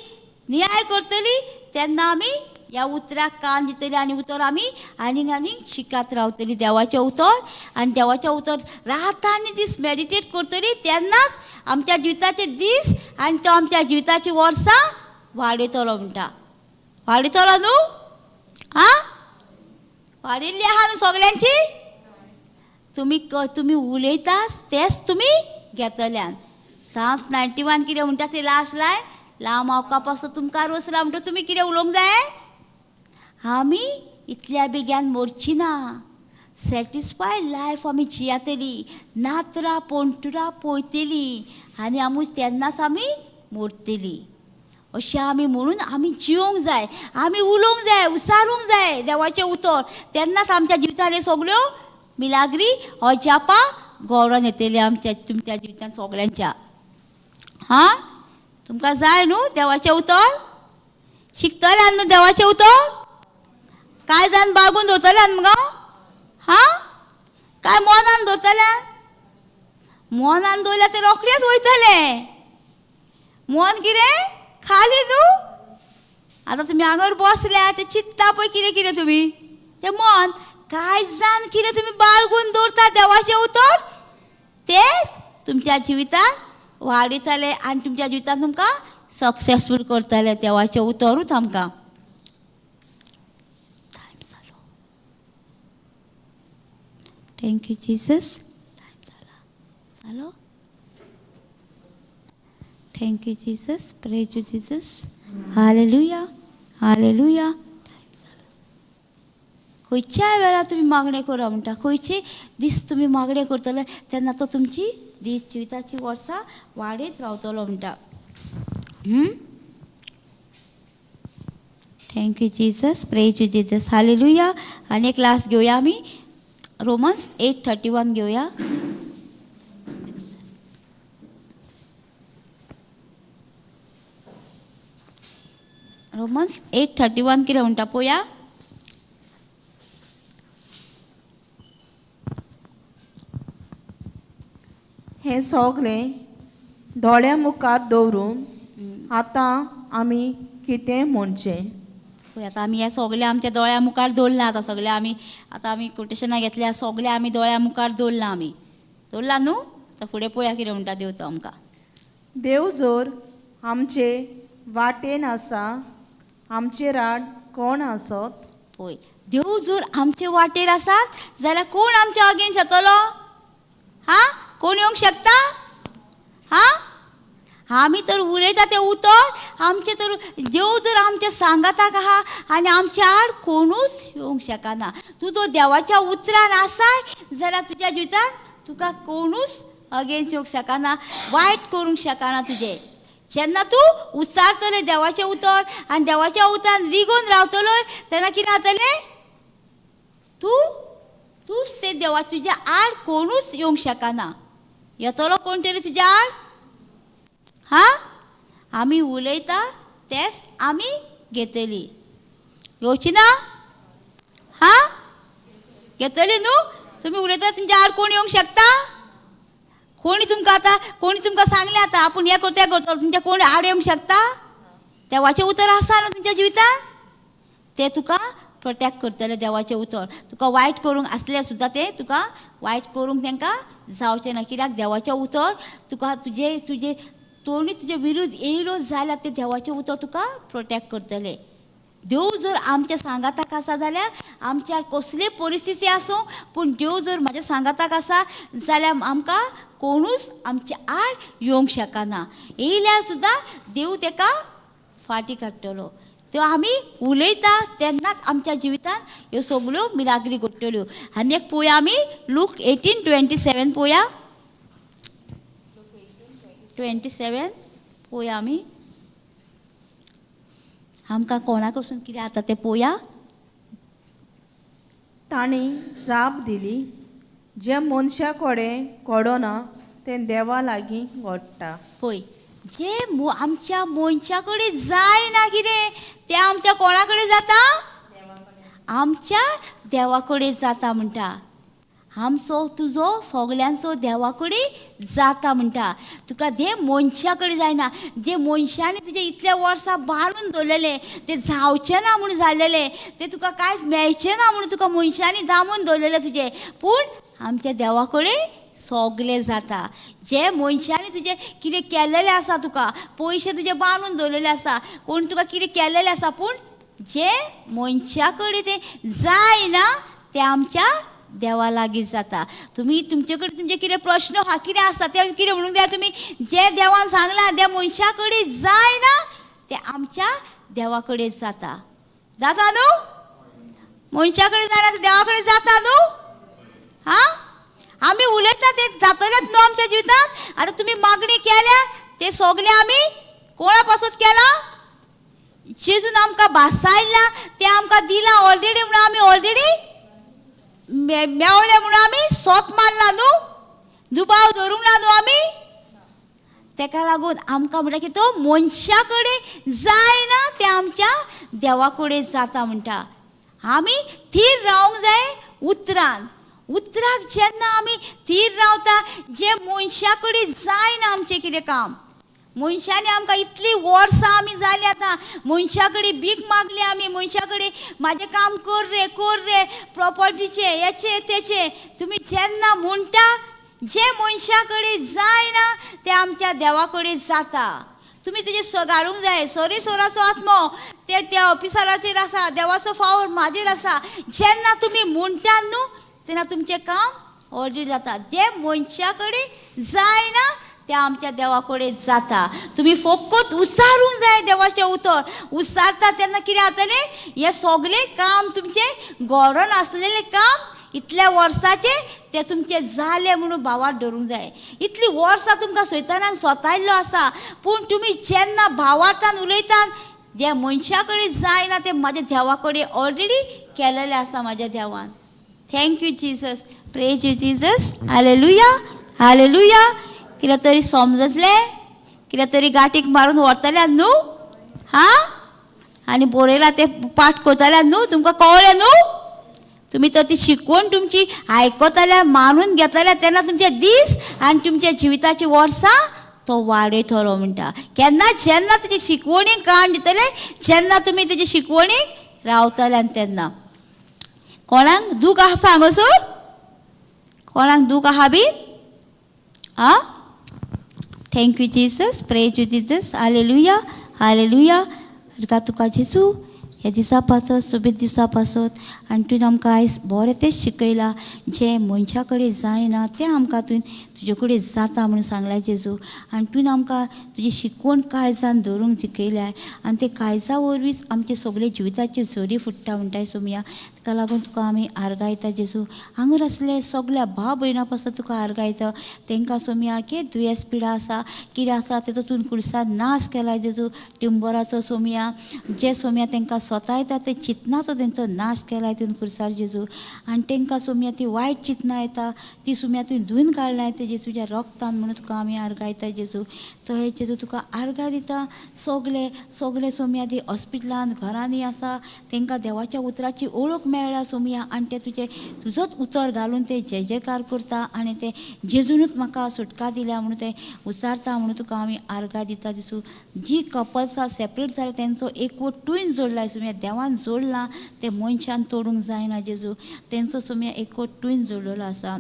नियाळ करतली, तेन्ना आमी ह्या उतराक कान दितली आनी उतर आमी आनीक आनीक शिकत रावतली देवाचें उतर. आनी देवाचें उतर रात आनी दीस मेडिटेट करतली, तेन्नाच आमच्या जिविताचे दीस आनी तो आमच्या जिविताची वर्सां वाडयतलो म्हणटा. वाडयतलो न्हू? आं, वाडिल्ली आहा न्हू सगल्यांची? तुमी तुमी उलयता तेच तुमी घेतल्यान. साम्स 91 कितें म्हणटा ते लास्ट लायन, लांब आवका पासून तुमकां रोसला म्हणटा. तुमी कितें उलोवंक जाय? आमी इतल्या बेग्यान मोरची ना, सॅटिस्फाय लायफ आमी जियेतली, नातरां पोंटुरां पळयतली आनी आमी तेन्नाच आमी मोरतली. अशें आमी म्हणून आमी जिवंक जाय, आमी उलोवंक जाय, उसारूंक जाय देवाचें उतर, तेन्नाच आमच्या जिवितांत हे सगल्यो मिलाग्री अजापां गौरान येतली आमच्या तुमच्या जिवितांत सगल्यांच्या. हां, तुमकां जाय न्हू देवाचें उतर? शिकतले न्हू देवाचें उतर? कांय जाण बागून दवरतले मुगो? हां, काय मनान दवरतले? मनान दवरल्यार ते रोखडेच वयतले. मन कितें खाली न्हू. आतां तुमी हांगार बसल्या ते चिंतता पळय कितें कितें तुमी, तें मन कांय जाण कितें तुमी बाळगून दवरता देवाचें उतर, तेच तुमच्या जिवितांत वाडयतले आनी तुमच्या जिवितांत तुमकां सक्सेसफूल करतले देवाचें उतरूच आमकां. टायम जालो. Thank you Jesus. Time जाला जालो. Thank you Jesus. Praise you Jesus. Hallelujah, hallelujah. खंयच्याय वेळार तुमी मागणें करा म्हणटा, खंयचे दीस तुमी मागणें करतले तेन्ना तो तुमची दीस जिविताची वर्सां वाडयत रावतलो म्हणटा. Thank you Jesus. Praise you Jesus. Hallelujah. आनी एक लास्ट घेवया आमी, रोमन्स 8:31 घेवया. रोमन्स 8:31 कितें म्हणटा पळोवया. हें सगलें दोळ्या मुखार दवरून आतां आमी कितें म्हणचें? पळय आतां आमी हें सगलें आमच्या दोळ्या मुखार दवरलां. आतां सगळें आमी आतां आमी कोटेशनां घेतल्या, सगळें आमी दोळ्या मुखार दवरलां, आमी दवरलां न्हू. आतां फुडें पळोवया कितें म्हणटा देव तो आमकां. देव जर आमचे वाटेन आसा, आमचे राड कोण आसत? पळय, देव जर आमचे वाटेर आसात जाल्यार कोण आमच्या अगेन्स्ट जातलो? हा, कोण येवंक शकता? हा, आमी तर उलयता तें उतर आमचें, तर देव जर आमच्या सांगाताक आहा आनी आमच्या आड कोणूच येवंक शकना. तूं तो देवाच्या उतरान आसाय जाल्यार तुज्या जिवितान तुका कोणूच अगेन्स्ट येवंक शकना, वायट करूंक शकना तुजें. जेन्ना तूं उच्चारतलें देवाचें उतर आनी देवाच्या उतरान रिगून रावतलो तेन्ना कितें जातलें? तूंच ते देवा तुज्या आड कोणूच येवंक शकना. येतलो कोण तरी तुज्या आड? हा, आमी उलयता तेच आमी घेतली. घेवची ना? हा, घेतली न्हू. तुमी उलयता तुमच्या आड कोण येवंक शकता? कोणी तुमकां आतां, कोणी तुमकां सांगलें आतां आपूण हें करता तें करता, तुमच्या कोण आड येवंक शकता? देवाचें उतर आसा न्हू तुमच्या जिवितान, तें तुका प्रोटेक्ट करतलें. देवाचें उतर तुका वायट करूंक आसलें सुद्दां तें तुका वायट करूंक तांकां जावचें ना, कित्याक देवाचें उतर तुका तुजे तुजे तोंडी तुजे विरुद्ध येयलो जाल्यार तें देवाचें उतर तुका प्रोटेक्ट करतलें. देव जर आमच्या सांगाताक आसा जाल्यार आमच्या कसली परिस्थिती आसूं, पूण देव जर म्हाज्या सांगाताक आसा जाल्यार आमकां कोणूच आमच्या आड येवंक शकना. येयल्यार सुद्दां देव तेका फाटी काडटलो. त्यो आमी उलयता तेन्नाच आमच्या जिवितान ह्यो सगल्यो मिलाग्री घडटल्यो. आनी एक पळोवया आमी लूक 18:27 पळोवया, 27 पळोवया आमी. आमकां कोणा कडसून कितें जाता तें पळोवया. तांणी जाप दिली, जे मनशा कडेन घडना तें देवा लागीं घडटा. पळय, जे आमच्या मनशा कडेन जायना कितें तें आमच्या कोणा कडेन जाता? आमच्या देवा कडेन जाता म्हणटा. आमचो तुजो सगल्यांचो देवा कडेन जाता म्हणटा. तुका जे मनशा कडेन जायना, जे मनशांनी तुजे इतल्या वर्सां बांदून दवरलेलें तें जावचें ना म्हूण जालेलें, तें तुका कांयच मेळचें ना म्हूण तुका मनशांनी दामून दवरलेलें तुजें, पूण आमच्या देवा कडेन सगलें जाता. जे मनशांनी तुजें कितें केलेलें आसा, तुका पयशे तुजे बांदून दवरलेले आसा, कोण तुका कितें केलेलें आसा, पूण जे मनशा कडेन तें जायना तें आमच्या देवा लागीं जाता. तुमी तुमचे कडेन तुमचे कितें प्रश्न आहा, कितें आसा तें कितें म्हणूंक जाय तुमी, जें देवान सांगलां त्या मनशा कडेन जायना तें आमच्या देवा कडेन जाता. जाता न्हू? मनशा कडेन जायना तें देवा कडेन जाता न्हू? हा, आमी उलयता तें जातलेंच न्हू आमच्या जिवितांत. आतां तुमी मागणी केल्या तें सगळें आमी कोणा पासत केलां? जेजून आमकां भासायलां तें आमकां दिलां ऑलरेडी, म्हणून आमी ऑलरेडी मेवले म्हणून आमी सोत मारला न्हू, दुबाव धरूंक ना न्हू आमी. तेका लागून आमकां म्हणटा की तो मनशा कडेन जायना तें आमच्या देवा कडेन जाता म्हणटा. आमी थीर रावंक जाय उतरान. उतराक जेन्ना आमी थीर रावता, जे मनशा कडेन जायना आमचें कितें काम, मनशांनी आमकां इतलीं वर्सां आमी जालीं आतां मनशा कडेन भीक मागली आमी, मनशा कडेन म्हाजें काम कर रे कर रे, प्रोपर्टीचें हेचें तेचें, तुमी जेन्ना म्हणटा जे मनशा कडेन जायना तें आमच्या देवा कडेन जाता. तुमी तेजेर घालूंक जाय सरी सोराचो आत्मो ते त्या ऑफिसराचेर आसा, देवाचो फावर म्हाजेर आसा. जेन्ना तुमी म्हणटा न्हू तेन्ना तुमचें काम ऑलरेडी जाता. जे मनशा कडेन जायना ते आमच्या देवा कडेन जाता. तुमी फकत उसारूंक जाय देवाचें उतर. उसारता तेन्ना कितें जातलें, हें सगळें काम तुमचें घडोन आसलेलें काम इतल्या वर्साचें तें तुमचें जालें म्हणून भावाक धरूंक जाय. इतलीं वर्सां तुमकां सैतानान स्वतायल्लो आसा, पूण तुमी जेन्ना भावार्थान उलयतात जें मनशा कडेन जायना तें म्हाज्या देवा कडेन ऑलरेडी केलेलें आसा म्हाज्या देवान. Thank you Jesus, praise you Jesus, hallelujah, hallelujah. कितें तरी समजलें, कितें तरी गांठीक मारून व्हरतल्या न्हू, हा, आनी बरयलां तें पाठ करतल्या न्हू, तुमकां कळ्ळें न्हू? तुमी तर ती शिकवण तुमची आयकतल्या मानून घेतल्या तेन्ना तुमचे दीस आनी तुमच्या जिविताची वर्सां तो वाडयतलो म्हणटा. केन्ना जेन्ना तुजी शिकवणीक कान दितले, जेन्ना तुमी तेजी शिकवणीक रावतले, आनी तेन्ना कोणाक दूख आसा हांगासर? कोणाक दूख आहा बी? आं, thank you Jesus, praise you Jesus, hallelujah, hallelujah. तुका जेजू ह्या दिसा पासत, सोबीत दिसा पासत, आनी तुवें आमकां आयज बरें तें शिकयलां. जें मनशा कडेन जायना तें आमकां तुवें तुजे कडेन जाता म्हणून सांगलां जेजू. आनी तुवें आमकां तुजी शिकवण काळजान धरूंक शिकयल्या आनी ते काळजा वरवींच आमचे सगळे जिविताची झरी फुट्टा म्हणटाय सोमया. ताका लागून तुका आमी आर्गायता जेजू. हांगर आसले सगळ्या भाव भयणां पासून तुका आर्गायता. तांकां सोमया कितें दुयेंस पिडा आसा कितें आसा तेजो तुवें कुर्सार नाश केला जेजू. टिंबराचो सोमया, जे सोमया तांकां सतायता ते चिंतनाचो तेंचो नाश केला तुवें कुर्सार जेजू. आनी तांकां सोमया ती वायट चिंतनां येता ती सोमया तुवें धुवन काडलाय तेजी तुज्या रक्तान म्हणून तुका आमी आर्गायता जेजू. तो हे जेजू तुका आर्गां दिता. सगळे सगळे सोमया ती हॉस्पिटलान घरांनी आसा तांकां देवाच्या उतराची ओळख मेळ्ळा सोमया. आनी ते तुजें तुजोच उतर घालून ते जय जयकार करता आनी ते जेजूनच म्हाका सुटका दिल्या म्हणून ते उचारता म्हणून तुका आमी आर्गां दिता जेजू. जी कपल्सां सेपरेट जाले तेंचो एकवट तुवें जोडला सोमया, देवान जोडला ते मनशान तोडूंक जायना जेजू. तेंचो सोमया एकवट तुवें जोडलेलो आसा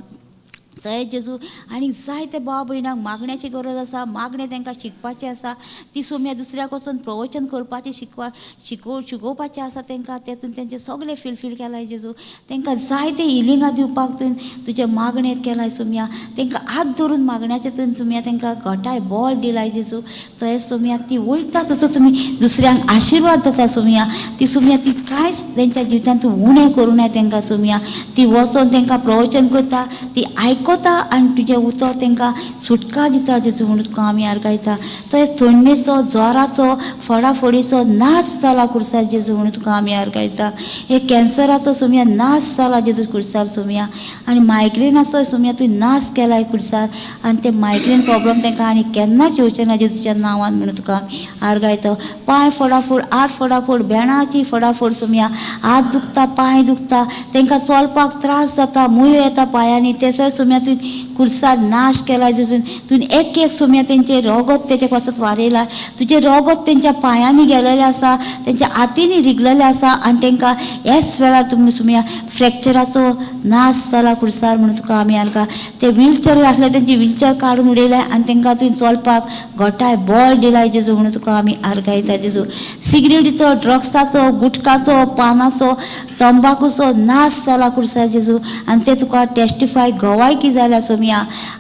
थंय जेजू. आनी जायते भाव भयणांक मागण्याची गरज आसा, मागणें तांकां शिकपाचें आसा, ती सोमया दुसऱ्याक वचून प्रवचन करपाचें शिकोवपाचें आसा तांकां. तेतून तेंचें सगळें फिलफील केलां जेजू. तांकां जायते हिलिंगां दिवपाक तुवें तुजें मागणें केलां सोमया. तांकां हात धरून मागण्याचें तुवें सोमया तांकां घटाय बळ दिलाय जेजू. थंय सोमया ती वयता तसो तुमी दुसऱ्यांक आशिर्वाद जाता सोमया. ती सोमया ती कांयच तेंच्या जिवितांत तूं उणें करूं नाय तांकां सोमया. ती वचोन तांकां प्रवचन करता, ती आयकता आनी तुजें उतर तांकां सुटका दिता जेजू म्हणून तुका आमी आर्गायता. तशेंच थंडेचो, जोराचो, फोडाफोडीचो नाश जाला कुर्सार जेजू म्हणून तुका आमी आर्गायता. हे कॅन्सराचो सोमया नाश जाला जेजू कुर्सार सोमया. आनी मायग्रेनाचो सोमया तुवें नाश केलाय कुर्सार. आनी ते मायग्रेन प्रॉब्लम तांकां आनी केन्नाच येवचें ना जेजूच्या नांवान म्हणून तुका आमी आर्गायता. पांय फोडाफोड, आठ फोडाफोड, भेणाची फोडाफोड सोमया. हात दुखता, पांय दुखता, तांकां चलपाक त्रास जाता, मुयो येता पांयांनी, तेचोय सोमया तुवें कुर्सार नाश केला जेजून. तुवें एक एक सोमया तेंचें रगत तेचे पासत वारयला. तुजें रगत तेंच्या पांयांनी गेलेलें आसा, तेंच्या हातींनी रिगलेलें आसा. आनी तांकां ह्याच वेळार तुमी सोमया फ्रॅक्चराचो नाश जाला कुर्सार म्हणून तुका आमी आर्गां. ते व्हीलचेर आसले तेंची व्हीलचेर काडून उडयले आनी तांकां तुवें चलपाक घटाय बळ दिलाय जेजू म्हणून तुका आमी आर्गायता जेजू. सिगरेटीचो, ड्रग्साचो, गुटकाचो, पानाचो, तंबाकूचो नाश जाला कुर्सार जेजू. आनी ते तुका टेस्टिफाय गवायकी जाल्या सोमया.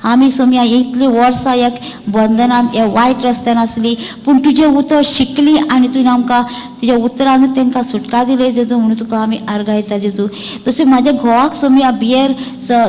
आमी सोमया इतलीं वर्सां एक बंधनान ह्या वायट रस्त्यान आसली, पूण तुजें उतर शिकली आनी तुवें आमकां तुज्या उतरानूच तांकां सुटका दिली जेजू म्हणून तुका आमी आर्गायता जेजू. तशें म्हाज्या घोवाक सोमया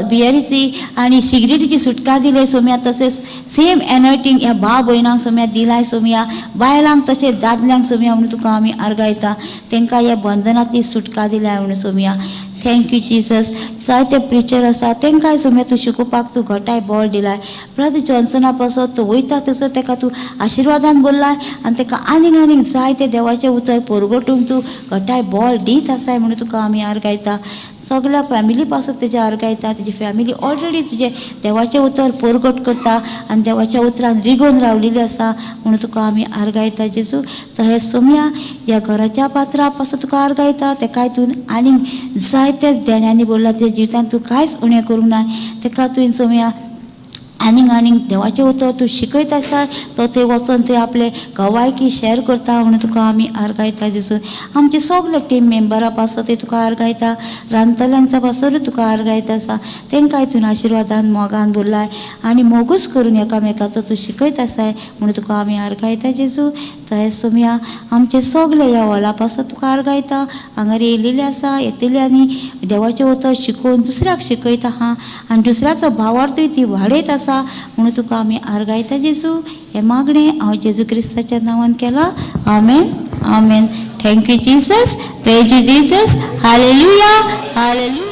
बियरीची आनी सिगरेटीची सुटका दिली सोमया. तशेंच सेम एनोयटींग ह्या भाव भयणांक सोमया दिलाय सोमया, बायलांक तशें दादल्यांक सोमया म्हणून तुका आमी आर्गायता. तांकां ह्या बंधनांतली सुटका दिल्या म्हणून सोमया. Thank you Jesus. जायते प्रिचर आसा तांकांय सोमया तूं शिकोवपाक तूं घटाय बळ दिलाय. ब्रदर जॉन्सना पासत तूं वयता तसो ताका तूं आशिर्वादान बोल्लाय आनी ताका आनीक आनीक जायते देवाचें उतर परगटूंक तूं घटाय बळ दीत आसाय म्हणून तुका आमी आर्गायता. सगळ्या फॅमिली पासून तेज्या आर्गायता. तेजी फॅमिली ऑलरेडी तुजें देवाचें उतर परगट करता आनी देवाच्या उतरान रिगोवन रावलेली आसा म्हणून तुका आमी आर्गायता जेजू. तशेंच सोमया ह्या घराच्या पात्रा पासून तुका आर्गायता. तेकाय तूं आनीक जायत्या देण्यांनी बोल्ला, तेज्या जिवितांत तूं कांयच उणें करूंक ना. तेका तुवें सोमया आनीक आनीक देवाचें उतर तूं शिकयत आसा, तो थंय वचोन थंय आपले गवायकी शेअर करता म्हणून तुका आमी आर्गायता जेजू. आमचे सगळे टीम मेंबरा पासत तुका आर्गायता, रांदतल्यांच्या पासतूय तुका आर्गायता आसा. तेंकांय तूं आशिर्वादान मोगान भरलाय आनी मोगूच करून एकामेकाचो तूं शिकयत आसाय म्हणून तुका आमी आर्गायता जेजू. तशेंच सोमया आमचे सगळे ह्या हॉला पासत तुका आर्गायता, हांगार येयलेले आसा, येतले आनी देवाचें उतर शिकोवन दुसऱ्याक शिकयता आहा आनी दुसऱ्याचो भावार्थूय ती वाडयत आसा म्हणून तुका आमी आर्गायता जेजू. हें मागणें हांव जेजू क्रिस्ताच्या नांवान केलां, आमेन, आमेन. Thank you Jesus, praise you Jesus, hallelujah, hallelujah.